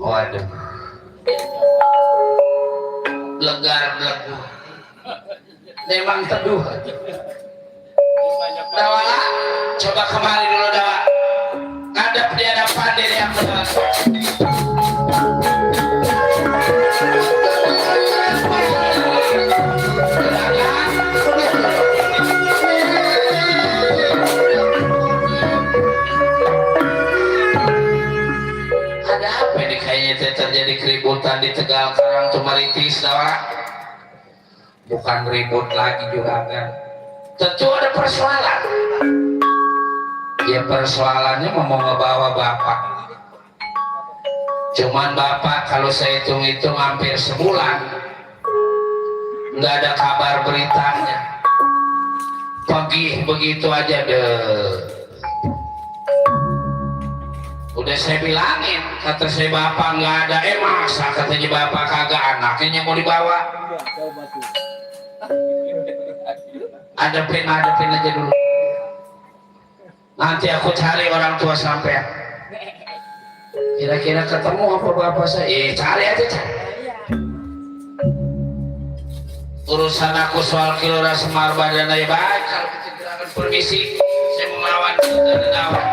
Waduh, legar belegu, memang teduh. Dawa, coba kemari dulu Dawa. Ngadep di hadapan diri yang benar. Ada apa ini kayaknya terjadi keributan di Tegal Karang Tumaritis Dawa? Bukan ribut lagi juga kan? Tentu ada persoalan. Ya persoalannya mau ngebawa bapak. Cuman bapak kalau saya hitung-hitung hampir sebulan nggak ada kabar beritanya. Pergi begitu aja deh. Udah saya bilangin, kata saya bapak nggak ada. Masa katanya bapak kagak, anaknya mau dibawa. Adepin aja dulu. Nanti aku cari orang tua sampean. Kira-kira ketemu apa bapak saya? Cari aja cari. Urusan aku soal Kilora Semar Badana ya baik. Kalau kecelakaan permisi, saya mau melawan dan lawan.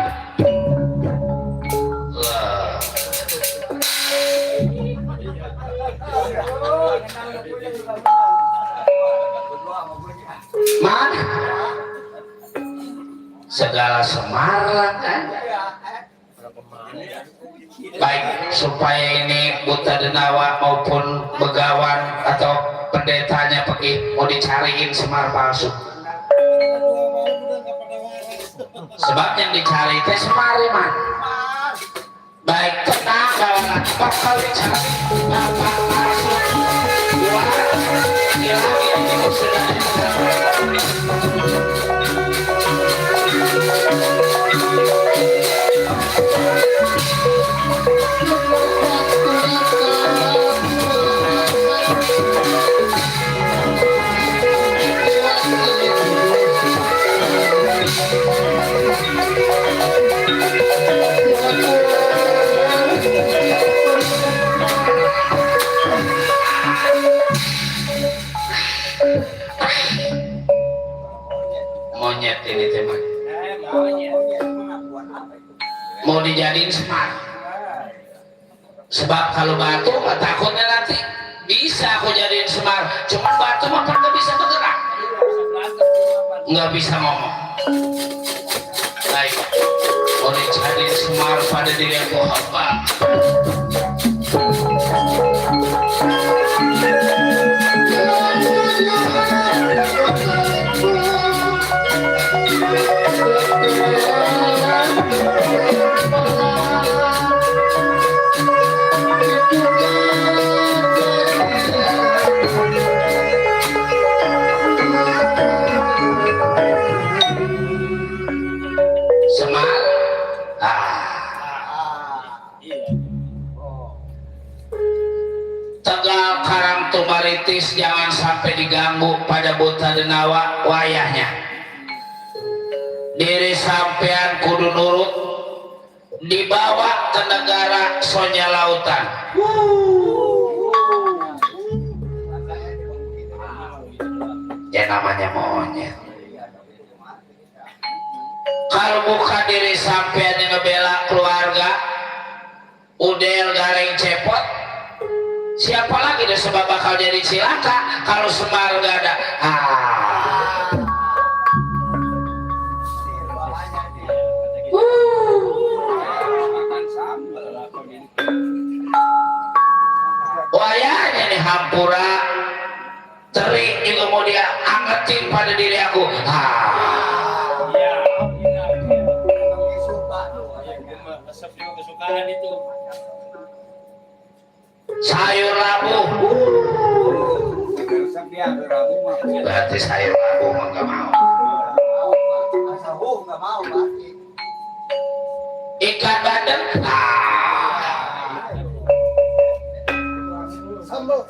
Mana? Segala Semar lah kan? Baik, supaya ini Buta Denawa maupun Begawan atau pendetanya pergi mau dicariin Semar palsu. Sebab yang dicari itu Semar man. Baik, tenang kawan, bakal dicari Bapak palsu. Dua, ini sudah monyet ini teman. Mau dijadiin Semar. Sebab kalau batu takutnya nanti bisa aku jadiin Semar. Cuma batu mah nggak bisa bergerak, nggak bisa ngomong. Baik, mau dijadiin Semar pada diri aku apa? Semar, Tegal Karang Tumaritis jangan sampai diganggu pada Buta Denawa wayahnya. Diri sampean kudu nurut, dibawa ke negara Sonya Lautan. Ya namanya monyet. Kalau bukan diri sampean yang ngebela keluarga, udel garing cepot, siapa lagi deh sebab bakal jadi cilaka kalau Semar gak ada. Wayahnya nih hampura terik juga mau dia angetin pada diri aku. Kesukaan itu sayur labu Rabu mah. berarti saya Rabu mah nggak mau. Asal nggak mau berarti. Ikan bandeng sambal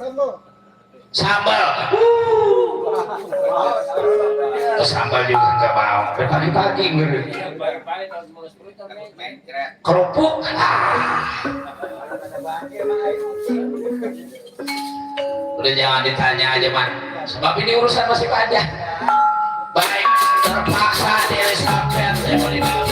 sambal juga nggak mau. Pagi-pagi ngeri kerupuk udah jangan ditanya aja man, sebab ini urusan masih panjang. Baik, terpaksa dari sampai saya mau dibawa.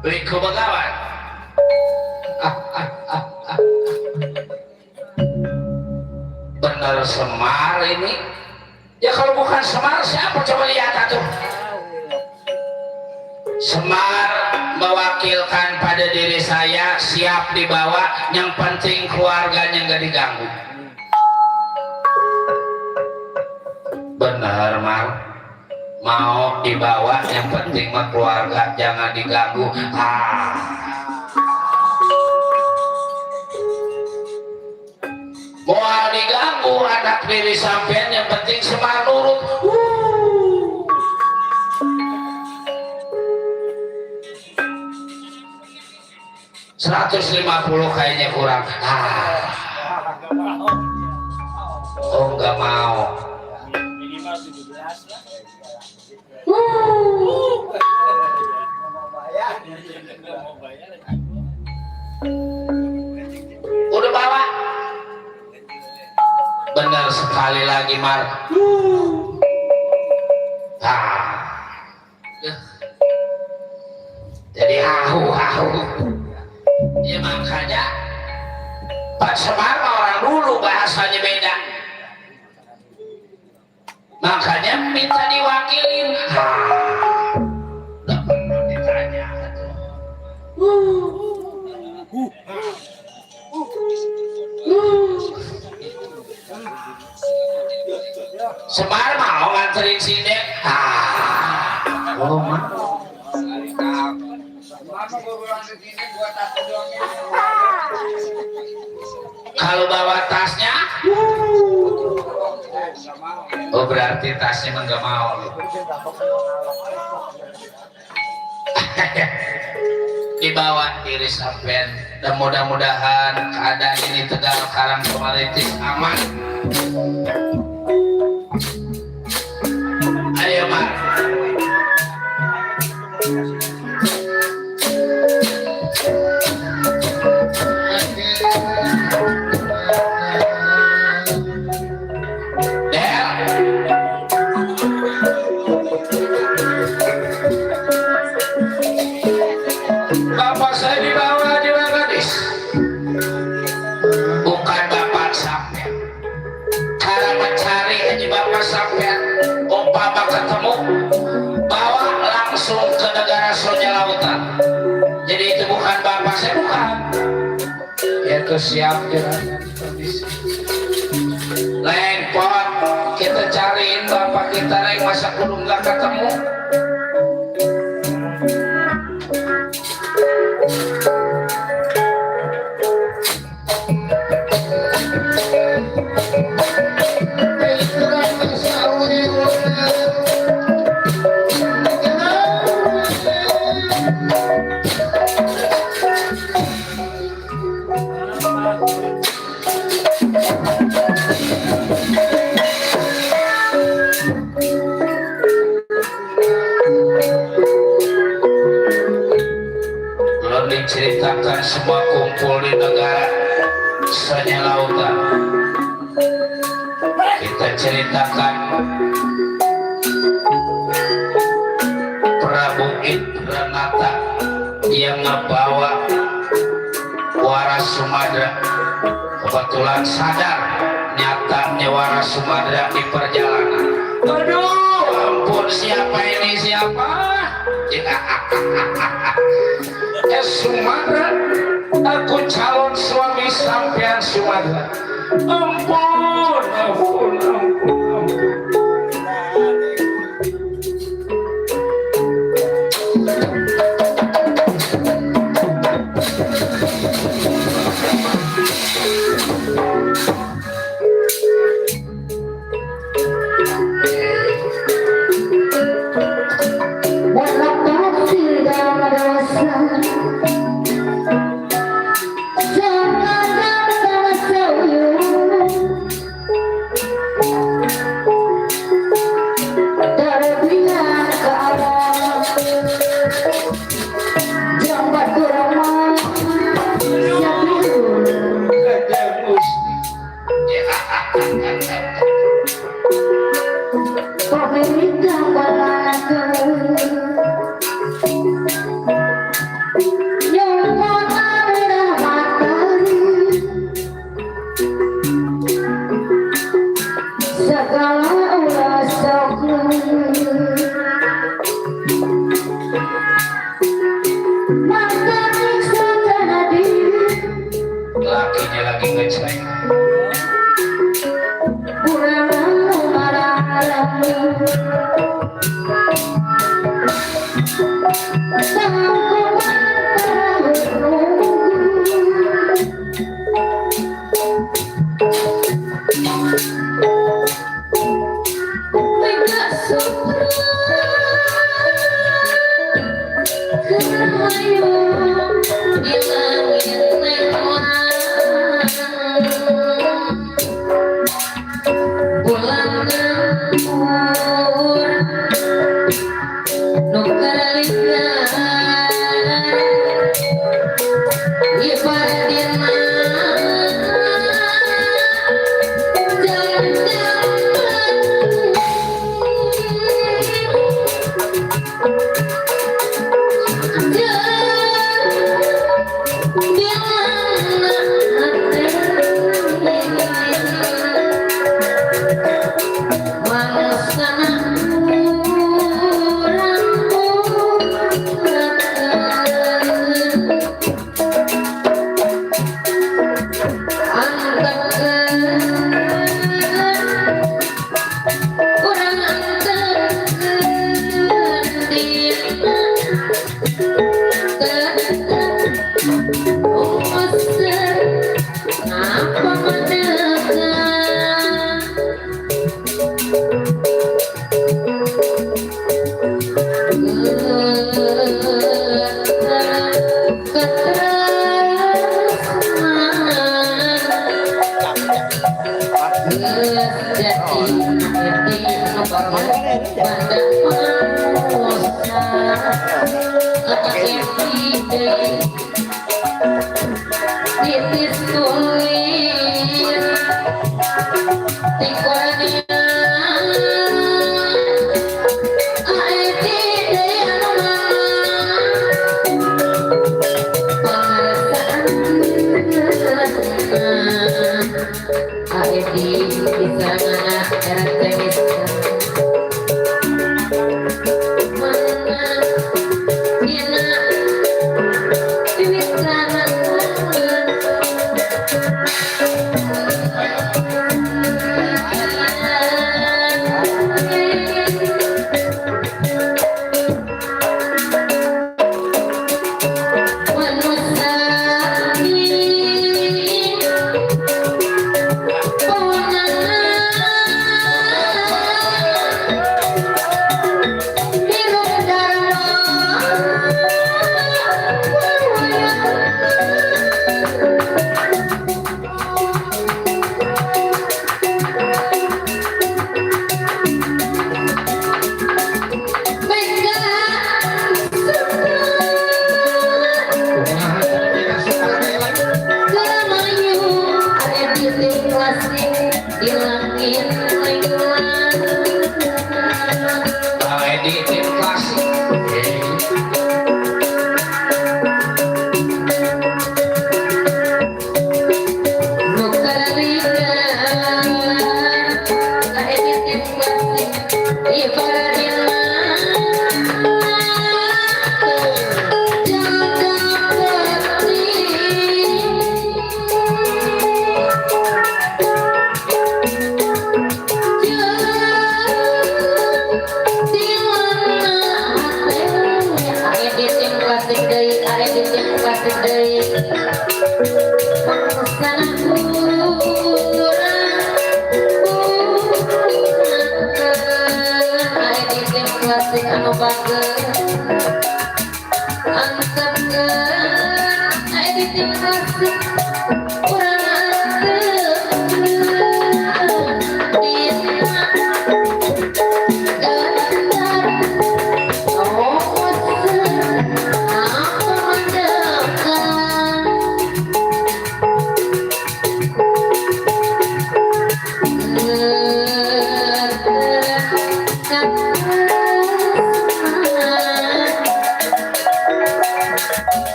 Wiku Begawan. Bener Semar ini. Ya kalau bukan Semar siapa coba lihat atuh. Semar mewakilkan pada diri saya siap dibawa, yang penting keluarganya nggak diganggu. Bener Mar, mau dibawa yang penting mah keluarga jangan diganggu. Mau diganggu anak diri sampean yang penting Semar nurut. 150 kayaknya kurang. Oh nggak mau. Minimal 17 lah. Udah bawa. Benar sekali lagi Mar. Jadi hahu. Ya makanya Pak Semar orang dulu bahasanya beda. Makanya minta diwakilin. Nggak perlu ditanya. Semar mau nganterin si Dek. Oh mah. Kalau bawa tasnya, oh berarti tasnya nggak mau. Dibawa diri sampean, dan mudah-mudahan keadaan ini Tegal Karang Kemaritis aman. Ayo Mar. Bapak saya dibawa di Gadis, bukan bapak sampean. Cara mencari haji bapak sampean, umpama ketemu, bawa langsung ke negara Sonja Lautan. Jadi itu bukan bapak saya, bukan. Itu siap jalan kondisi. Lengpot, kita cariin bapak kita lagi masa kudu nggak ketemu. Ceritakan semua kumpul di negara Sonja Lautan. Kita ceritakan Prabu Indranata yang membawa Waras Sumadra kebetulan sadar nyata Waras Sumadra di perjalanan. Aduh, ampun, siapa ini, siapa? Sumadra, aku calon suami sampean Sumadra. Ampun, ampun, ampun, ampun. Lakinya lagi ngecek.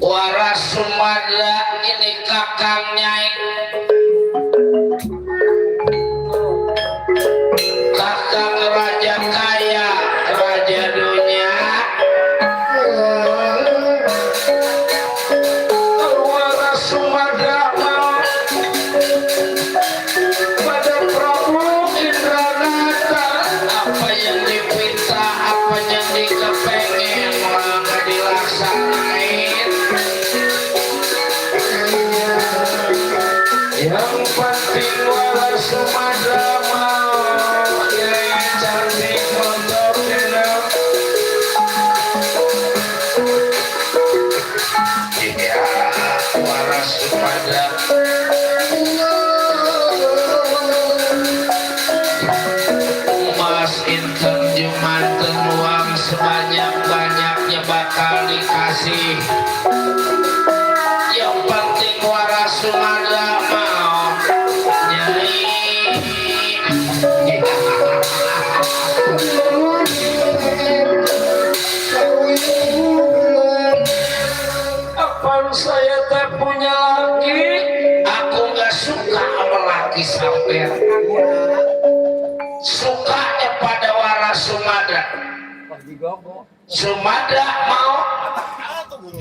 Waras Sumada ini kakang Nyai, kakang raja kaya, raja dunia. Waras Sumada mau pada Prabu Indranata, apa yang dipinta, apa yang dikepengen maka dilaksanain. Yang penting Waras Sumada mau yang cantik untuk hidup. Iya, Waras Sumada Mas Inten Jumanten uang sebanyak-banyaknya bakal dikasih. Yang penting Waras Sumada mau Nyai. Apa saya teh punya laki? Aku nggak suka sama laki sampean. Sukanya pada Waras Sumada. Sumada mau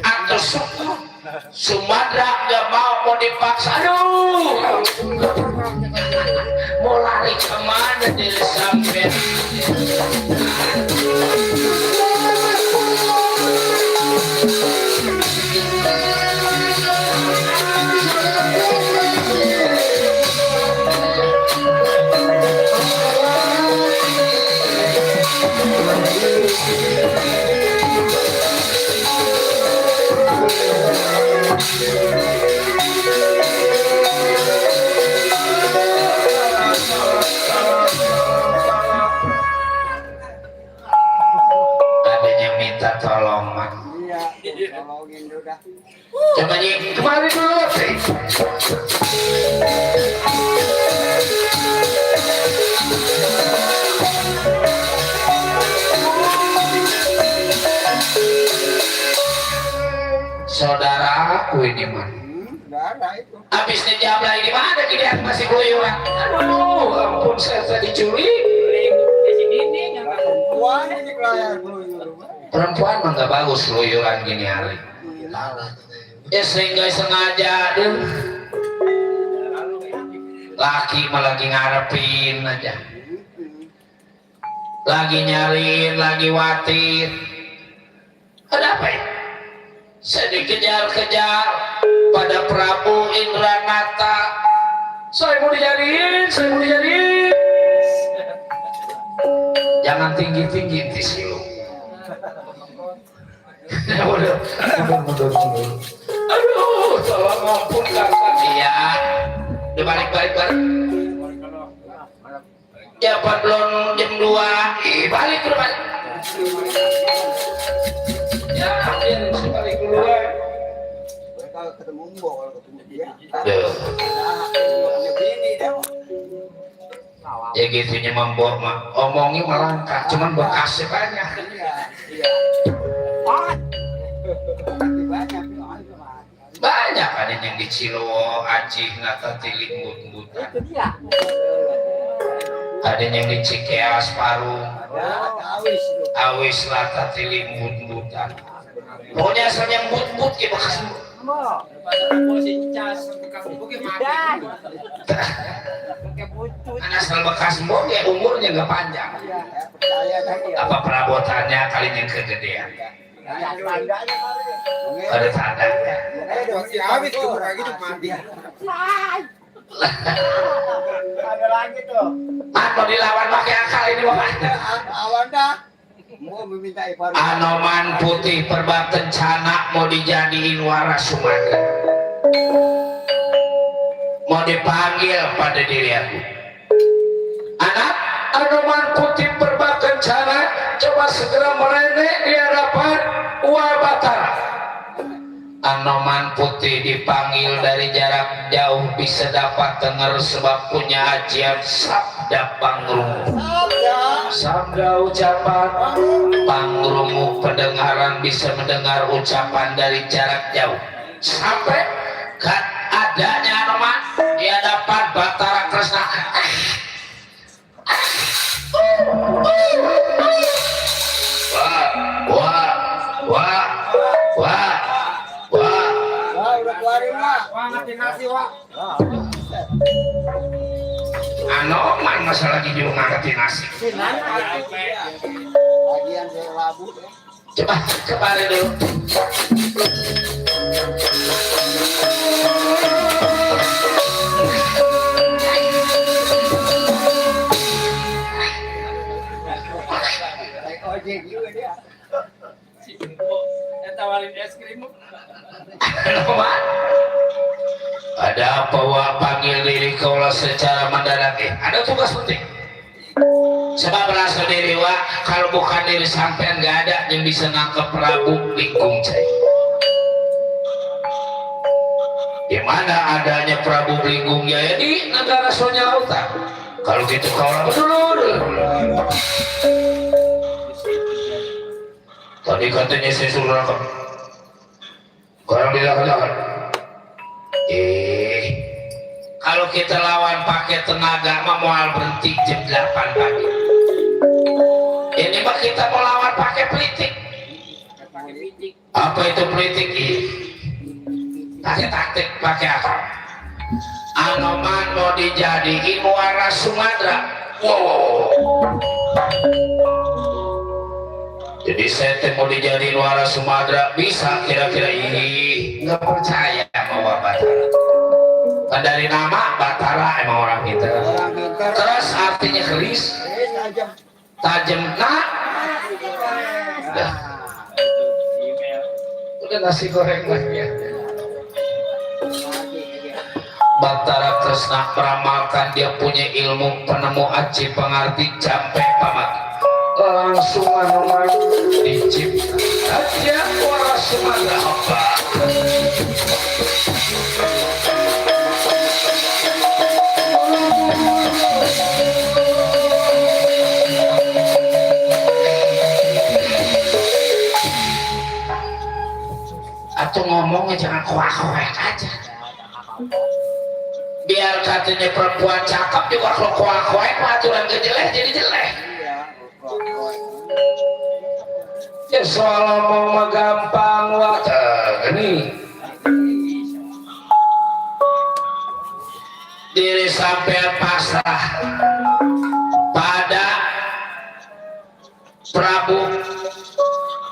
atau suka? Sumada nggak mau dipaksa. Aduh, mau lari kemana diri sampean? Adanya minta tolongan. Iya, tolongin dulu dah. Coba kemari dulu sih. Saudara aku ini mah. Udah ada itu. Habis dijawab lagi di mana kalian masih keluyuran? Aduh, ampun saya tadi diculik. Perempuan ini kelayar dulu. Perempuan mah nggak bagus keluyuran gini hari. Ya sehingga sengaja deh. Laki mah lagi ngarepin aja. Lagi nyariin, lagi watir. Ada apa ya? Saya dikejar-kejar. pada Prabu Indranata. Saya mau dijadiin. Jangan tinggi-tinggi di silu. Udah mundur. Aduh, tolong ampun kakak. Iya. Udah balik. Ya belum jam 2. Balik. Ya, balik keluar. Kalau ketemu Mbok, kalau ketemu dia. Begini dah. Ya gitunya membawa omongnya melangkah, cuman bekasnya banyak. Iya. Banyak ada yang di Cilowo, Acih, Nata, Tilik, Mbut-mbutan. Ada yang di Cikeas, Parung, Awis, Lata, Tilik, Mbut-mbutan. Pokoknya asal yang mbut-mbut ya bekas mbut. Asal bekas mbut ya umurnya nggak panjang. Apa perabotannya kali yang kegedean. Ada tandanya. Habis tuh gitu mandi. Ada lagi tuh. Mau dilawan pakai akal ini bapak. Awan dah. Mau meminta Ivan. Anoman putih perba kencana mau dijadiin waras Sumatera. Mau dipanggil pada diri aku. Anak Anoman putih perba kencana, coba segera merenek di hadapan Wabatara. Anoman putih dipanggil dari jarak jauh bisa dapat dengar sebab punya ajian sabda pangrumu. Sabda ucapan pangrumu, pendengaran bisa mendengar ucapan dari jarak jauh sampai ke adanya Anoman di hadapan Batara Kresna. Wah. Udah keluarin lah. Ngasih nasi wah. Anoman masalah di juru ngangkatin nasi. Bagian saya labu. Coba kembali dulu. Naik ojek juga dia. Tawarin es krim. Anoman, ada apa wak panggil diri kaulah secara mendadak? Ada tugas penting. Sebab rasa diri wak, kalau bukan diri sampean gak ada yang bisa nangkep Prabu Lingkung Cai. Di mana adanya Prabu Lingkung Jaya di negara Sonya Lautan. Kalau gitu kaulah berdulu. Tadi katanya saya suruh nangkep. Orang dilakukan. Kalau kita lawan pakai tenaga mah mau berhenti jam 8 pagi. Ini mah kita mau lawan pakai pelitik. Apa itu pelitik? Pakai taktik, pakai apa? Anoman mau dijadiin waras Sumatera. Wow. Jadi saya mau dijadiin waras Sumatera bisa kira-kira ini nggak percaya sama Batara. Kan dari nama Batara emang orang pintar. Terus artinya keris, tajam nak. Udah nasi goreng lagi ya. Batara Kresna meramalkan dia punya ilmu penemu aji pengerti jampe pamat. Langsung Anoman dicipta aja waras Sumatera apa? Atau ngomongnya jangan kuak-kuak aja. Biar katanya perempuan cakep juga kalau kuak-kuak aturan gak jelek jadi jelek. Ya soal mau gampang wadah ini diri sampai pasrah pada Prabu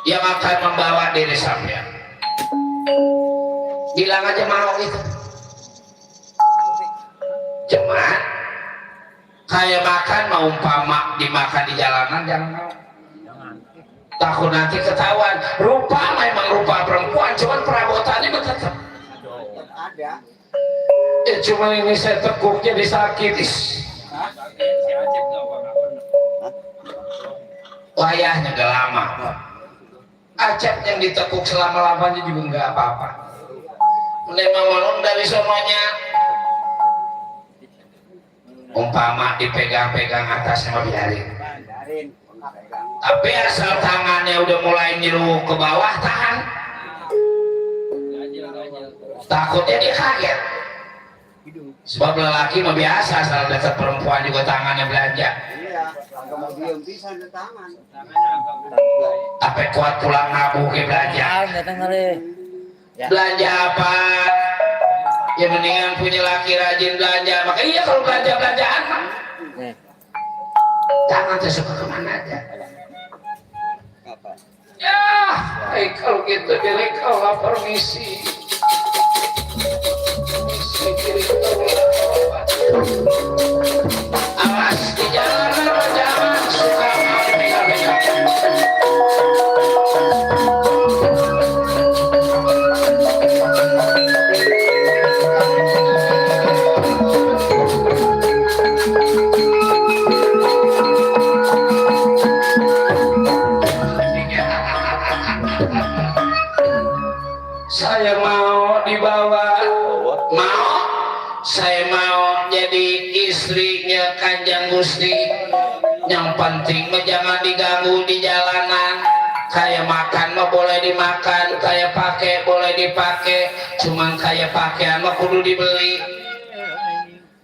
yang akan membawa diri sampai bilang aja mau gitu. Cuma kayak makan mau umpama dimakan di jalanan jangan mau. Takut nanti ketahuan. Rupa memang rupa perempuan, cuman perabotannya tetap ada. Ya cuma ini saya tekuk jadi sakit. Wayahnya gak lama. Acep yang ditekuk selama-lamanya juga nggak apa-apa. Memang malum dari sononya. Umpama dipegang-pegang atasnya mah biarin. Tapi asal tangannya udah mulai nyiru ke bawah, tahan. Takutnya dia kaget. Sebab lelaki mah biasa, asal dekat perempuan juga tangannya belanja. Iya, agak mau diem bisa di tangan. Apa kuat pulang ngabuh ke belanja? Belanja apa? Ya mendingan punya laki rajin belanja. Maka iya kalau belanjaan mah. Tangan tuh suka kemana aja. Ya, kalau gitu diri kalau permisi. Permisi diri awas di jalanan jangan suka megang-megang. Saya mau dibawa, mau saya mau jadi istrinya Kanjeng Gusti. Yang penting mah jangan diganggu di jalanan. Kayak makan mah boleh dimakan, kayak pakai boleh dipakai, cuman kayak pakaian mah kudu dibeli.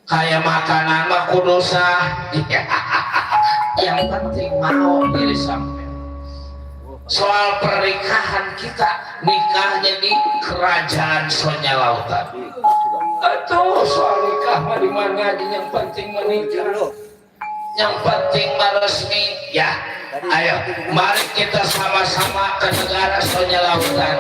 Kayak makanan mah kudu sah. Yang penting mau diri sampai. Soal pernikahan kita, nikahnya di kerajaan Sonya Lautan. Aduh, soal nikah mah di mana aja, yang penting menikah, yang penting mah resmi. Ya, ayo, mari kita sama-sama ke negara Sonya Lautan.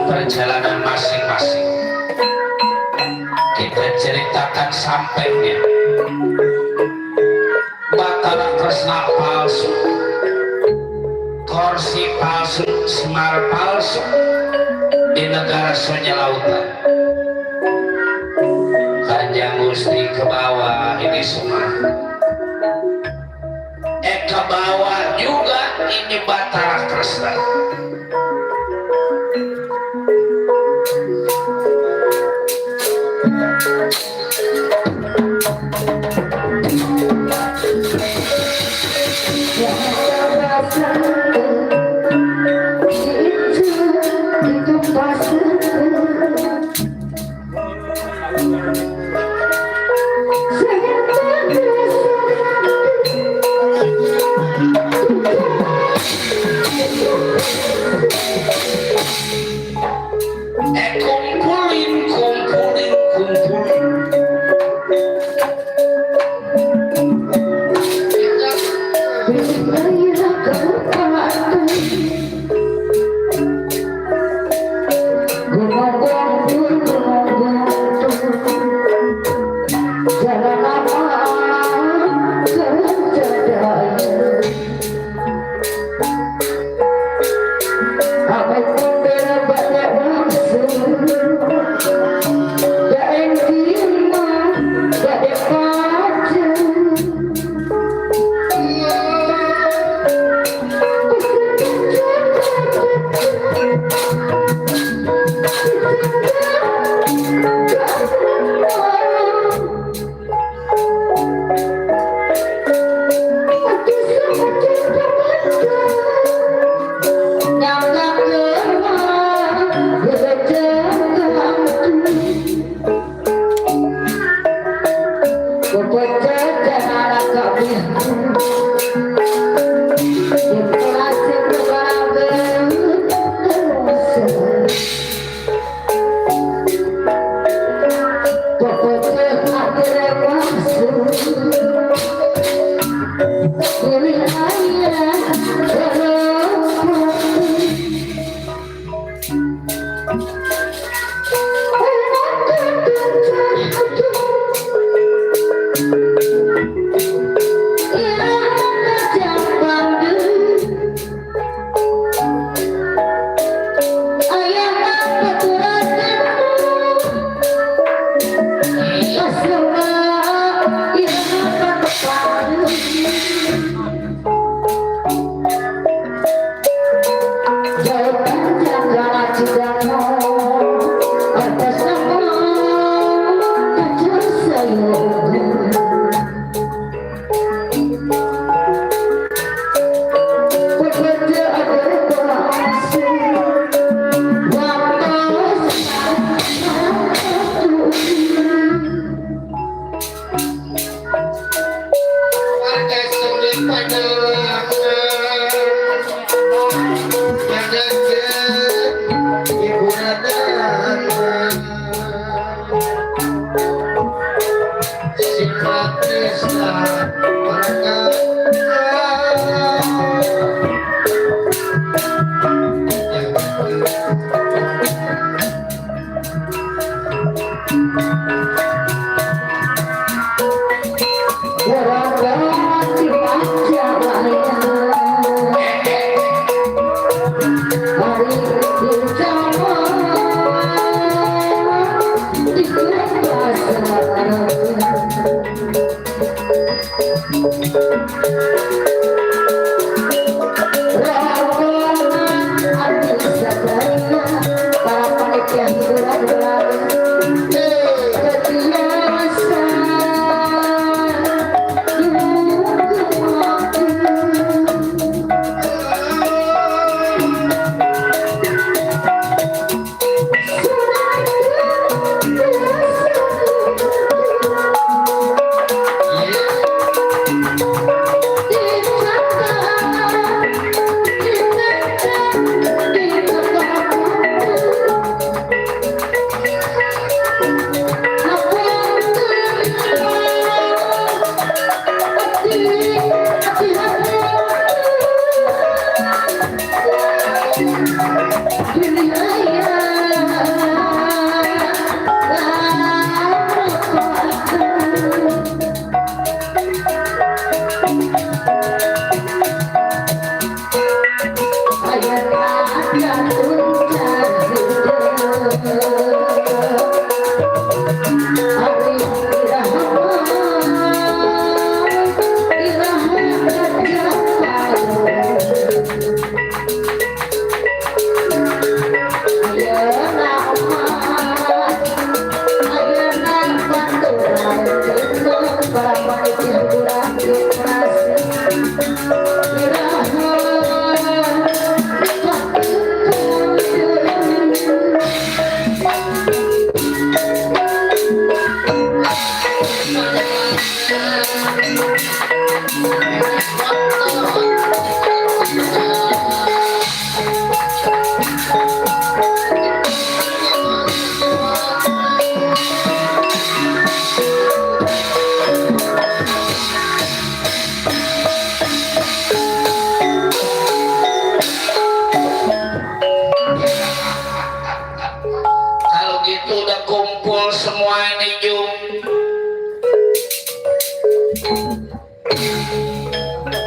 Perjalanan masing-masing kita ceritakan sampainya Batara Kresna palsu, Korsi palsu, Semar palsu di negara Sonya Lautan. Kanjeng Gusti ke bawah ini semua, ke bawah juga ini Batara Kresna. Sifat Krishna berkata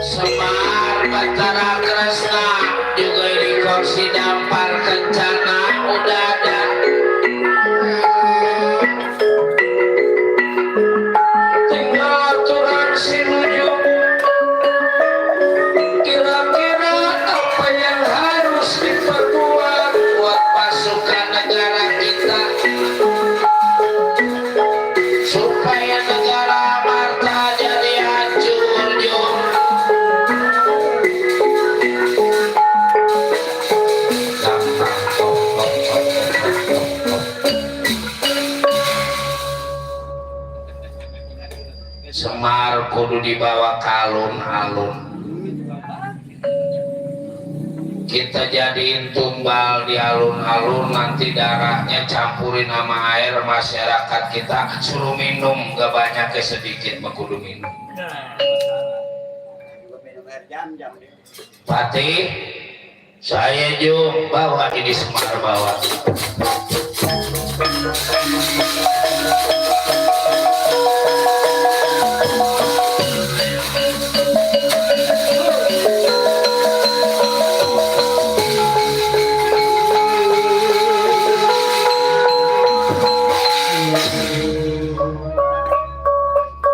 Semar Batara Kresna juga di kursi dampar kencana udah ada. Tinggal aturan sinuju. Kira-kira apa yang harus diperkuat buat pasukan negara kita supaya negara Marta jadi hancur juga. Semar kudu dibawa ke alun-alun. Kita jadiin tumbal di alun-alun, nanti darahnya campurin sama air, masyarakat kita suruh minum, gak banyak ke sedikit kudu minum. Patih, saya Jung bawa ini Semar bawa.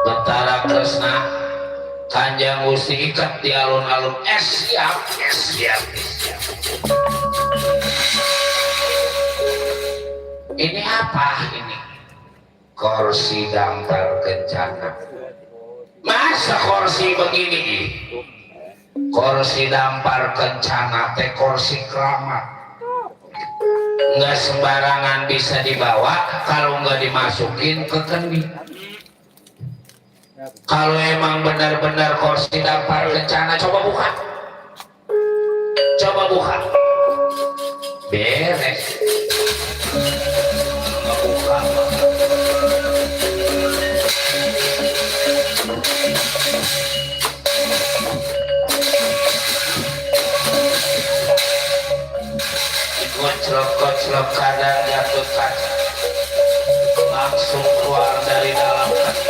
Batara Kresna Kanjeng Gusti ikat di alun-alun. Siap. Ini apa ini? Kursi dampar kencana. Masa kursi begini? Kursi dampar kencana teh kursi keramat. Nggak sembarangan bisa dibawa kalau nggak dimasukin ke kendi. Kalau emang benar-benar kursi dampar kencana, coba buka. Beres. Koclok kadang jatuh kaca langsung keluar dari dalam kaca.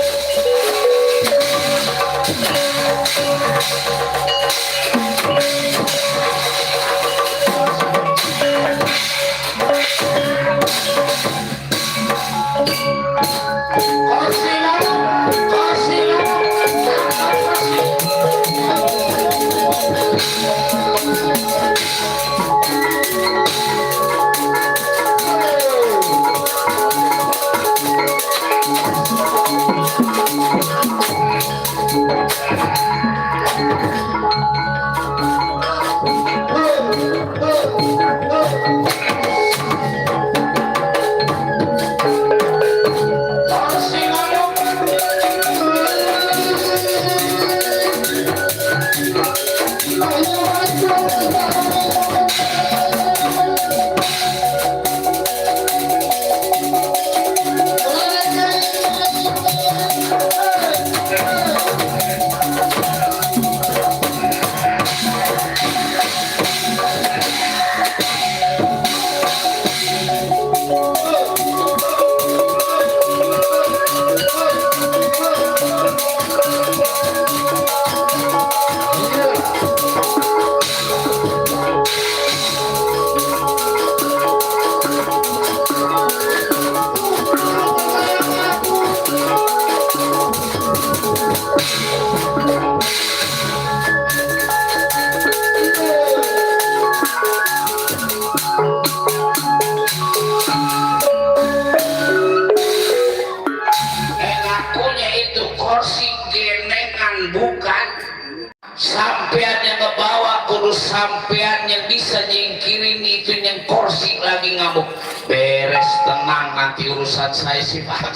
Sampean yang bisa nyingkirin itu yang kursi lagi ngamuk. Beres, tenang, nanti urusan saya sih Pak.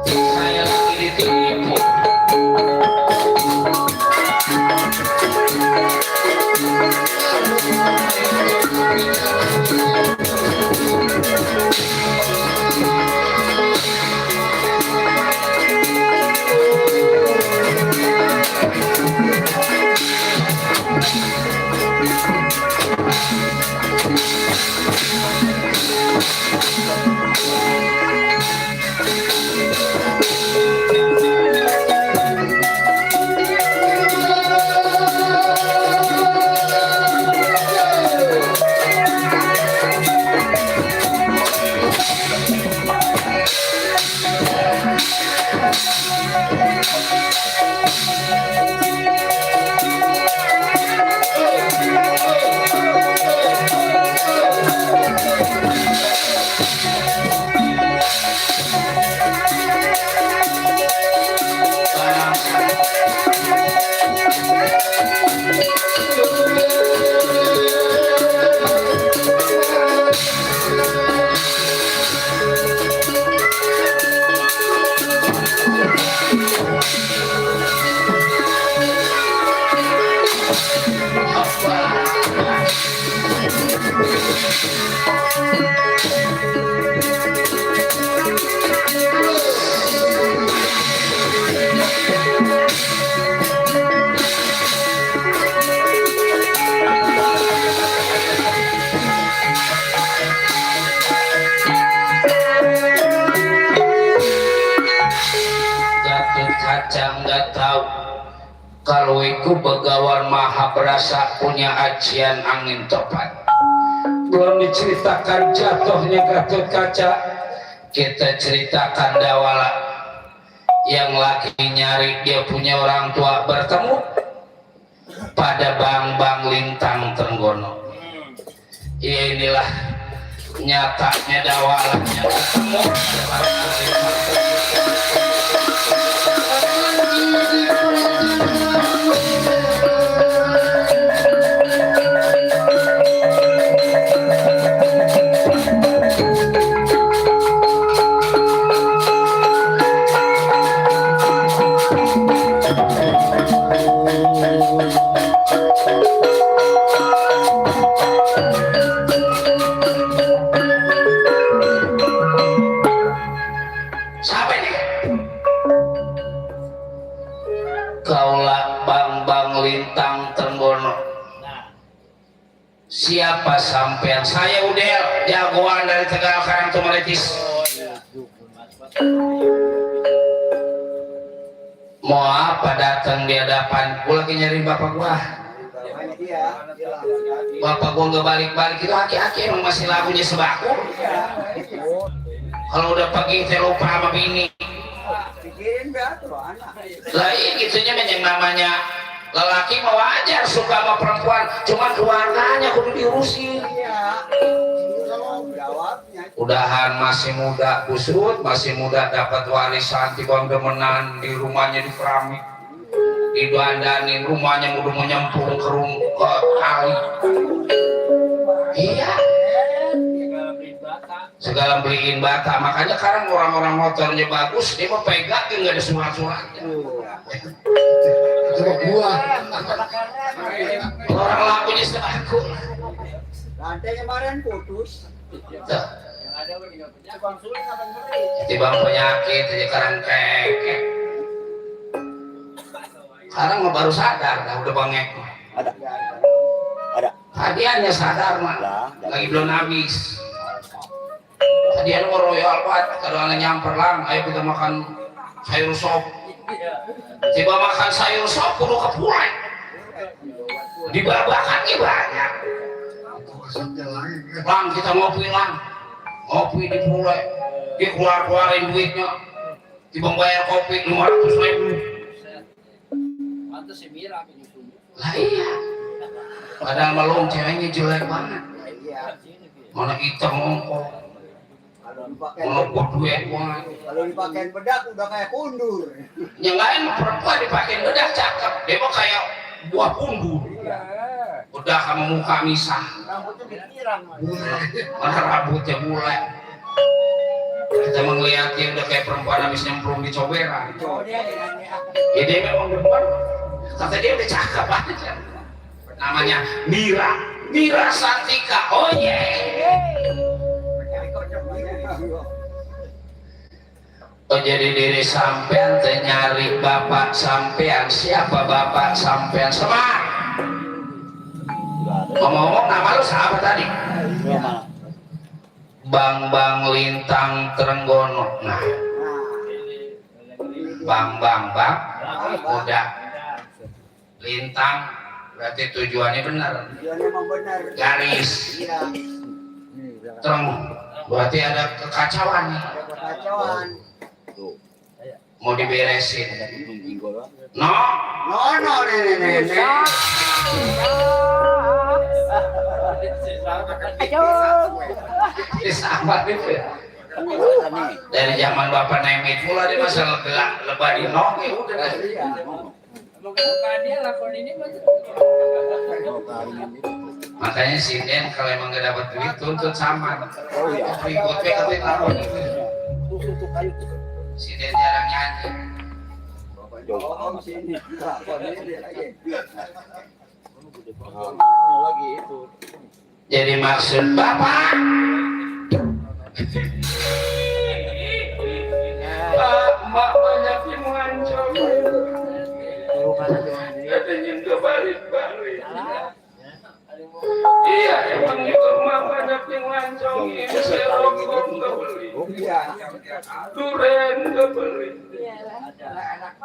Saya lagi ditipu. Kalau iku begawan maha berasa punya ajian angin topan. Belum diceritakan jatuhnya Gatot Kaca, kita ceritakan Dawala yang lagi nyari dia punya orang tua bertemu pada Bang Lintang Trenggono. Ya inilah nyatanya Dawalanya ketemu pada Bang Lintang. Mau apa datang di hadapan? Gua lagi nyari bapak gua. Hanya dia. Bapak gua nggak balik-balik itu aki-aki emang masih lagunya sebaku. Kalau udah pagi saya lupa sama bini. Pikirin dah tuh anak. Lah iya gitunya yang namanya lelaki mau wajar suka sama perempuan, cuma keluarganya kudu diurusin. Iya. Jawabnya. Udahan masih muda busut, masih muda dapat warisan tibang demenan di rumahnya di keramik. Didandanin rumahnya udah menyemplung ke kali. Iya. Segala beliin bata, makanya sekarang orang-orang motornya bagus, dia mau pegang nggak ada surat-suratnya. Coba gua. Orang lakunya sebaku. Rantai kemarin putus. Tibang penyakit, jadi sekarang kekek. Sekarang mah baru sadar, udah bangek. Ada. Hadiahnya sadar mah, lagi belum habis. Hadiah mau royal banget, kalau anak nyamper lang, ayo kita makan sayur sop. Tiba makan sayur sop, kudu kepulai. Dibabakannya banyak. Lang kita ngopi lang, ngopi di pulai, dia keluarin duitnya, tiba bayar kopi 500.000. Lah iya, padahal malum ceweknya jelek banget. Mana kita ngongkong, mana buat duit banget. Kalau dipakein bedak udah kayak kundur. Yang lain perempuan dipakein bedak cakep, dia mah kayak buah kundur. Udah sama muka misah, Rambutnya ditiram. mana rambutnya mulai. Kita melihatnya udah kayak perempuan habis nyemplung di coberan. Ya dia memang depan, kata dia udah cakep aja. Namanya Mira Santika. Oh Oh jadi diri sampean teh nyari bapak sampean. Siapa bapak sampean? Semar. Ngomong-ngomong nama lu siapa tadi? Bang Lintang Trenggono. Nah, Bang udah Lintang berarti tujuannya benar. Tujuannya emang benar. Garis Iya. Treng berarti ada kekacauan nih. Ada kekacauan. Mau diberesin. No. Nenek. Sama itu ya. Dari zaman bapak Nemit mula dia masalah lebah di nok ya udah. Makanya sinden kalau emang gak dapat duit tuntut sama. Ikut duit lapor. Sinden jarang nyanyi. Om sini. Lagi itu. Jadi maksud bapak mak banyak yang ngancam. Katanya nggak balik. Iya emang itu mak banyak yang ngancongin. Saya rokok nggak beli, durian nggak beli,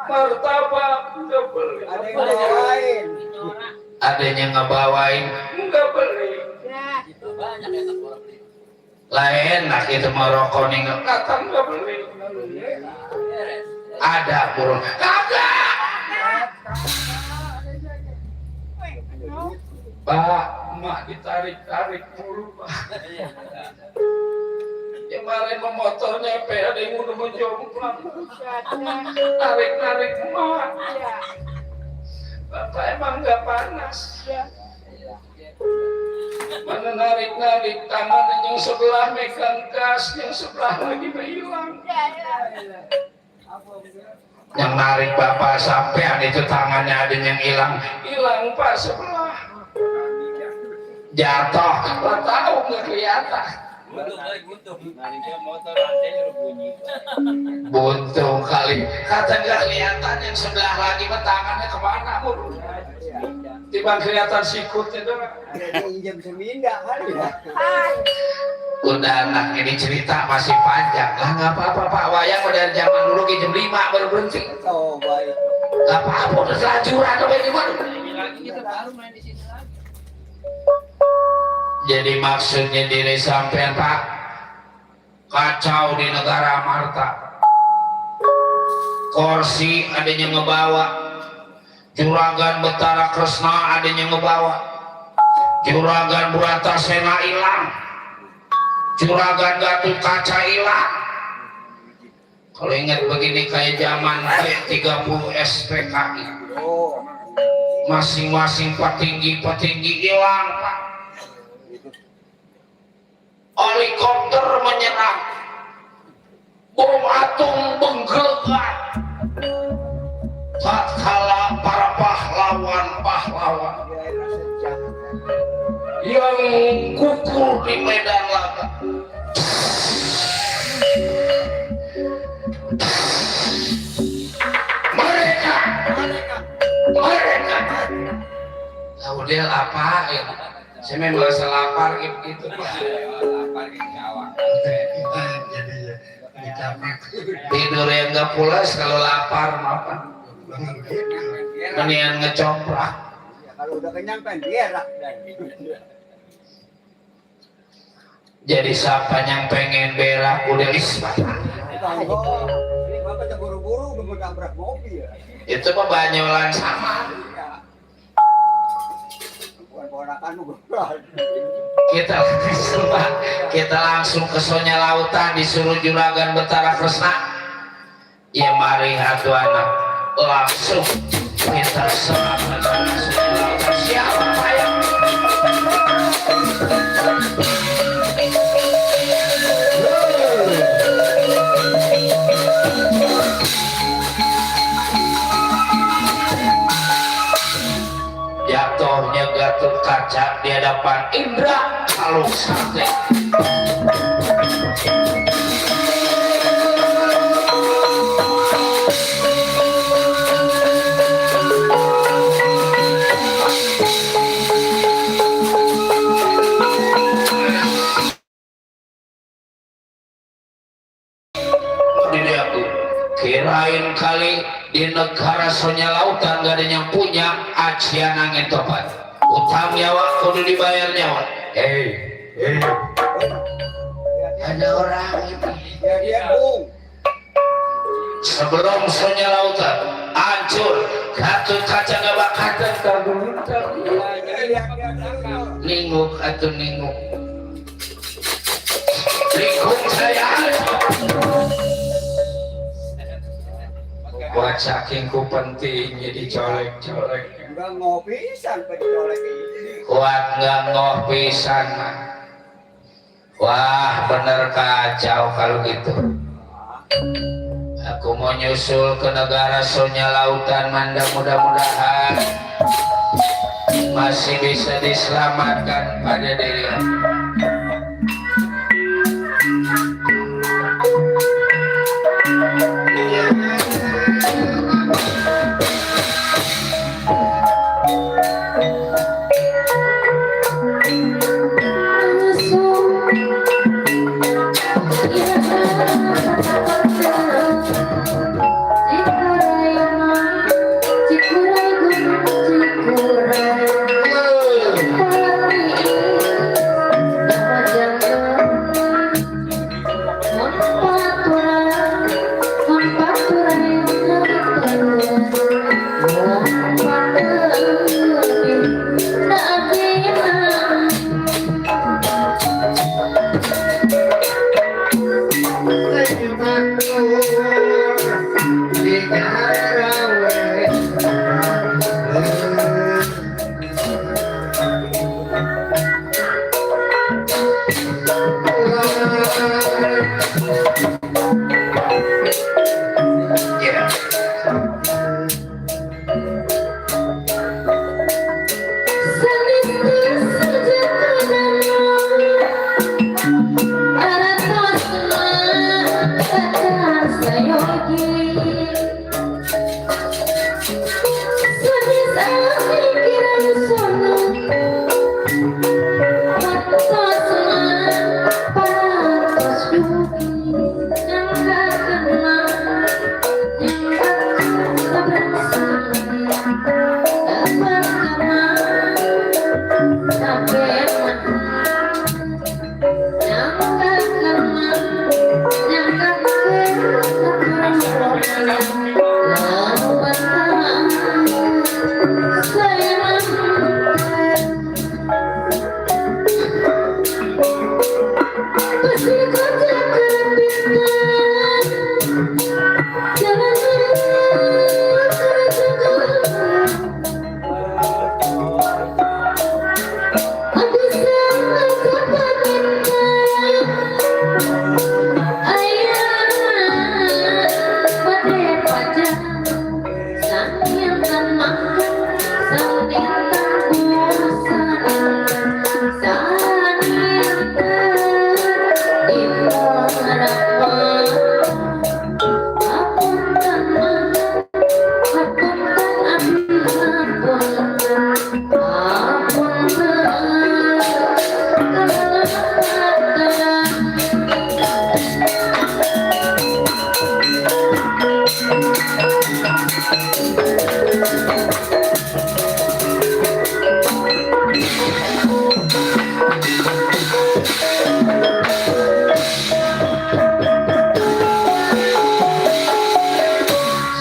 martabak nggak beli. Ada yang bawain. Adanya ngebawain nggak beli. Lain lah itu merokok nih kata nggak beli. Ada burung kagak. Pak, emak ditarik mulu pak. Kemarin motornya ada yang udah menjomplang. Tarik emak. Bapak emang nggak panas. Mana narik tangan yang sebelah megang gas, yang sebelah lagi hilang. Yang narik bapak sampean itu tangannya ada yang hilang pak sebelah. Jatuh, nggak tahu nggak kelihatan. Buntu kali, kata nggak kelihatan yang sebelah lagi, tangannya kemana mulu? Tiba kelihatan sikutnya doang. Ada yang injam semindak kali ya. udah anak ini cerita masih panjang lah, nggak apa-apa Pak, wayang dari zaman dulu ke jam 5 baru berhenti. Coba itu. Nggak apa-apa, udah selanjuran apa gimana? Lagi kita baru main di sini lagi. Jadi maksudnya diri sampean Pak, kacau di negara Marta, kursi adanya ngebawa, juragan Betara Kresna adanya ngebawa, juragan Bratasena hilang, juragan Gatot Kaca hilang. Kalau ingat begini kayak zaman P30 SPKI, Oh. masing-masing petinggi hilang Pak. Helikopter menyerang, bom atom menggelegar. Tak kalah para pahlawan Daerah sejak. yang gugur di medan laga. Mereka. Tahu dia lapar ya. Saya memang merasa lapar gitu Pak. Lapar di Jawa. Jadi Tidur yang nggak pulas kalau lapar apa? Mendingan ngecoprak. Ya, kalau udah kenyang kan berak dan. Jadi siapa yang pengen berak udah isbat. Oh, ini bapak udah buru-buru udah mau nabrak mobil ya. Itu mah banyolan sama. Iya. Bukan ponakanmu goblok. Kita langsung ke Sonya Lautan disuruh juragan Betara Kresna. Ya mari atuh anak, langsung kita serahkan sama Sonya Lautan. Siapa Pak yang jatuhnya Gatot Kaca di hadapan Indra Kalungsate. Ini aku kirain kali di negara Sonya Lautan gak ada yang punya acian angin topan. Utang nyawa kudu dibayar nyawa. Ada orang ini. Ya dia bung. Sebelum Sonya Lautan hancur, Gatot Kaca gak bakatan kabuntar. Dia Ninguk atau ninguk. Lingkung saya buat saking ku pentingnya dicolek-colek. enggak ngopi sampai dicolek ini. Kuat nggak ngoh pisan mah. Wah bener kacau kalau gitu. Aku mau nyusul ke negara Sonya Lautan, Manda, mudah-mudahan masih bisa diselamatkan pada diri. Para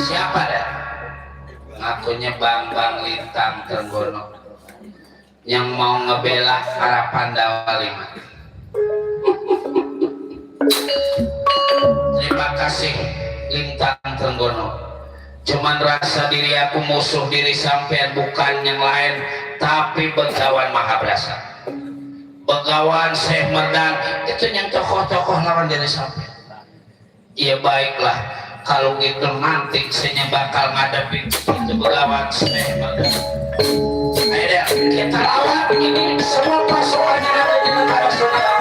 Siapa dah? Ngakunya Bambang Lintang Trenggono yang mau ngebela para Pandawa 5. Terima kasih Lintang Trenggono. Cuman rasa diri aku musuh diri sampean, bukan yang lain, tapi Begawan Mahabrasa, Begawan Syekh Merdan, itu yang tokoh-tokoh lawan diri sampean. Iya baiklah, kalau gitu nanti saya bakal ngadepin itu Begawan Syekh Merdan. Ayo deh, kita lawan ini semua pasukan yang ada di negara saudara.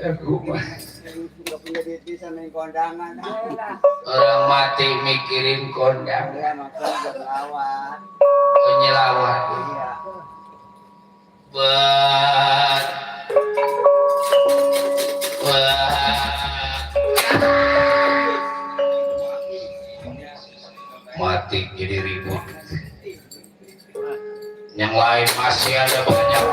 aku mah. Nggak punya duit bisa main kondangan. Orang mati mikirin kondang. Ya makanya udah melawat. Penyelawat. Iya. Buat mati jadi ribut. Yang lain masih ada banyak.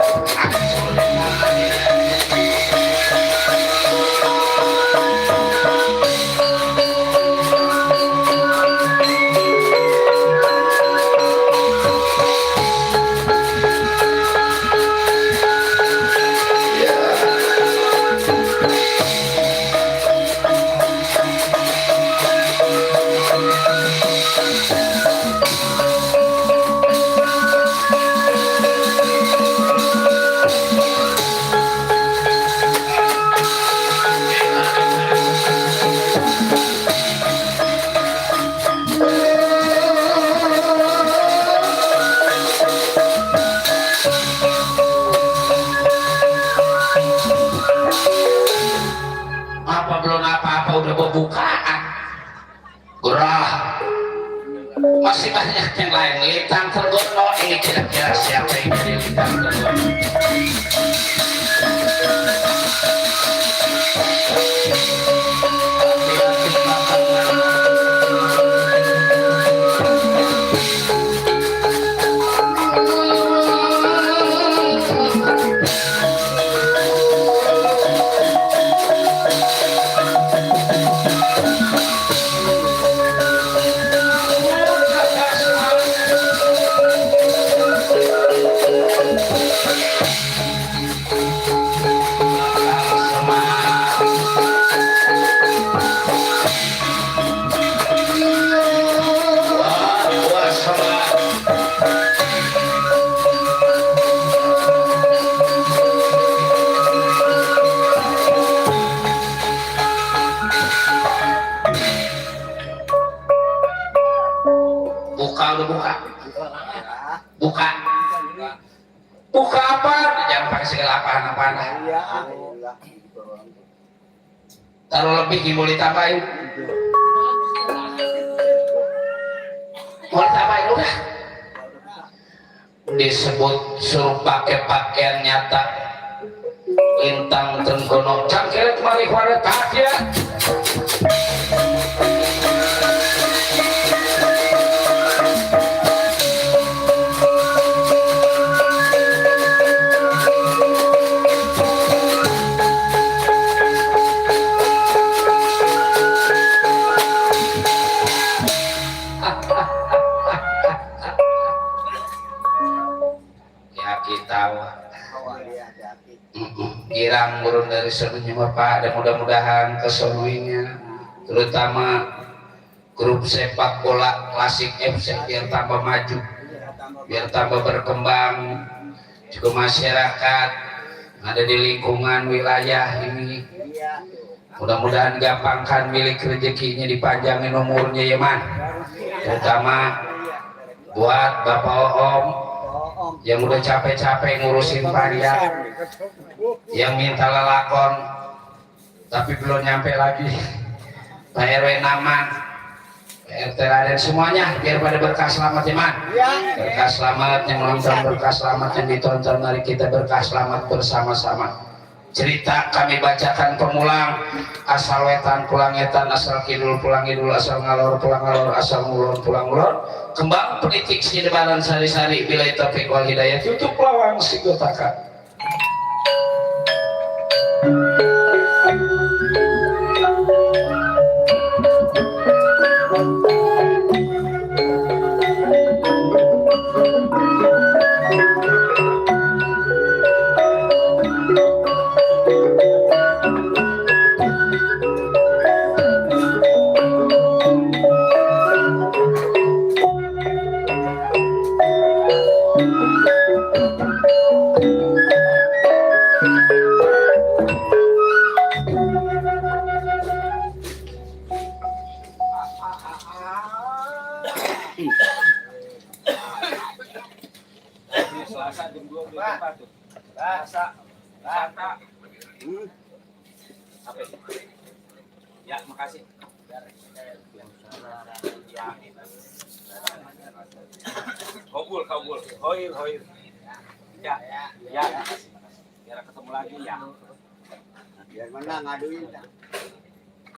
Apa belum apa-apa udah pembukaan gerah masih banyak yang lain. Lintang tergono ini kira-kira siapa yang jadi lintang tergono? Buka udah buka. Buka. Buka apa? Jangan pakai segala apaan-apaan. Iya. Alhamdulillah. Taruh lebih mau ditambahin. Mau ditambahin udah. Disebut suruh pakai pakaian nyata. Lintang tenggono cangkir kemari kuaret ya. Ya kita girang burung dari serunya Bapak, dan mudah-mudahan keseruinya terutama grup sepak bola klasik FC biar tambah maju, biar tambah berkembang, juga masyarakat ada di lingkungan wilayah ini mudah-mudahan gampangkan milik rezekinya, dipanjangin umurnya ya man, terutama buat Bapak Om yang udah capek-capek ngurusin pajak, yang minta lelakon tapi belum nyampe lagi, Pak RW Naman, Pak RT Raden, semuanya biar pada berkah selamat ya man, berkah selamat yang nonton, berkah selamat yang ditonton, mari kita berkah selamat bersama-sama. Cerita kami bacakan pemulang, asal wetan pulang etan, asal kidul pulang idul, asal ngalor pulang ngalor, asal ngulur pulang ngulur, kembang penitik sidebaran sari-sari, bila taufiq wal hidayah, tutup lawang sigotaka. Ya, makasih. Ya. Kabul. Hoir. Ya. Biar ketemu lagi ya. Biar menang ngaduin.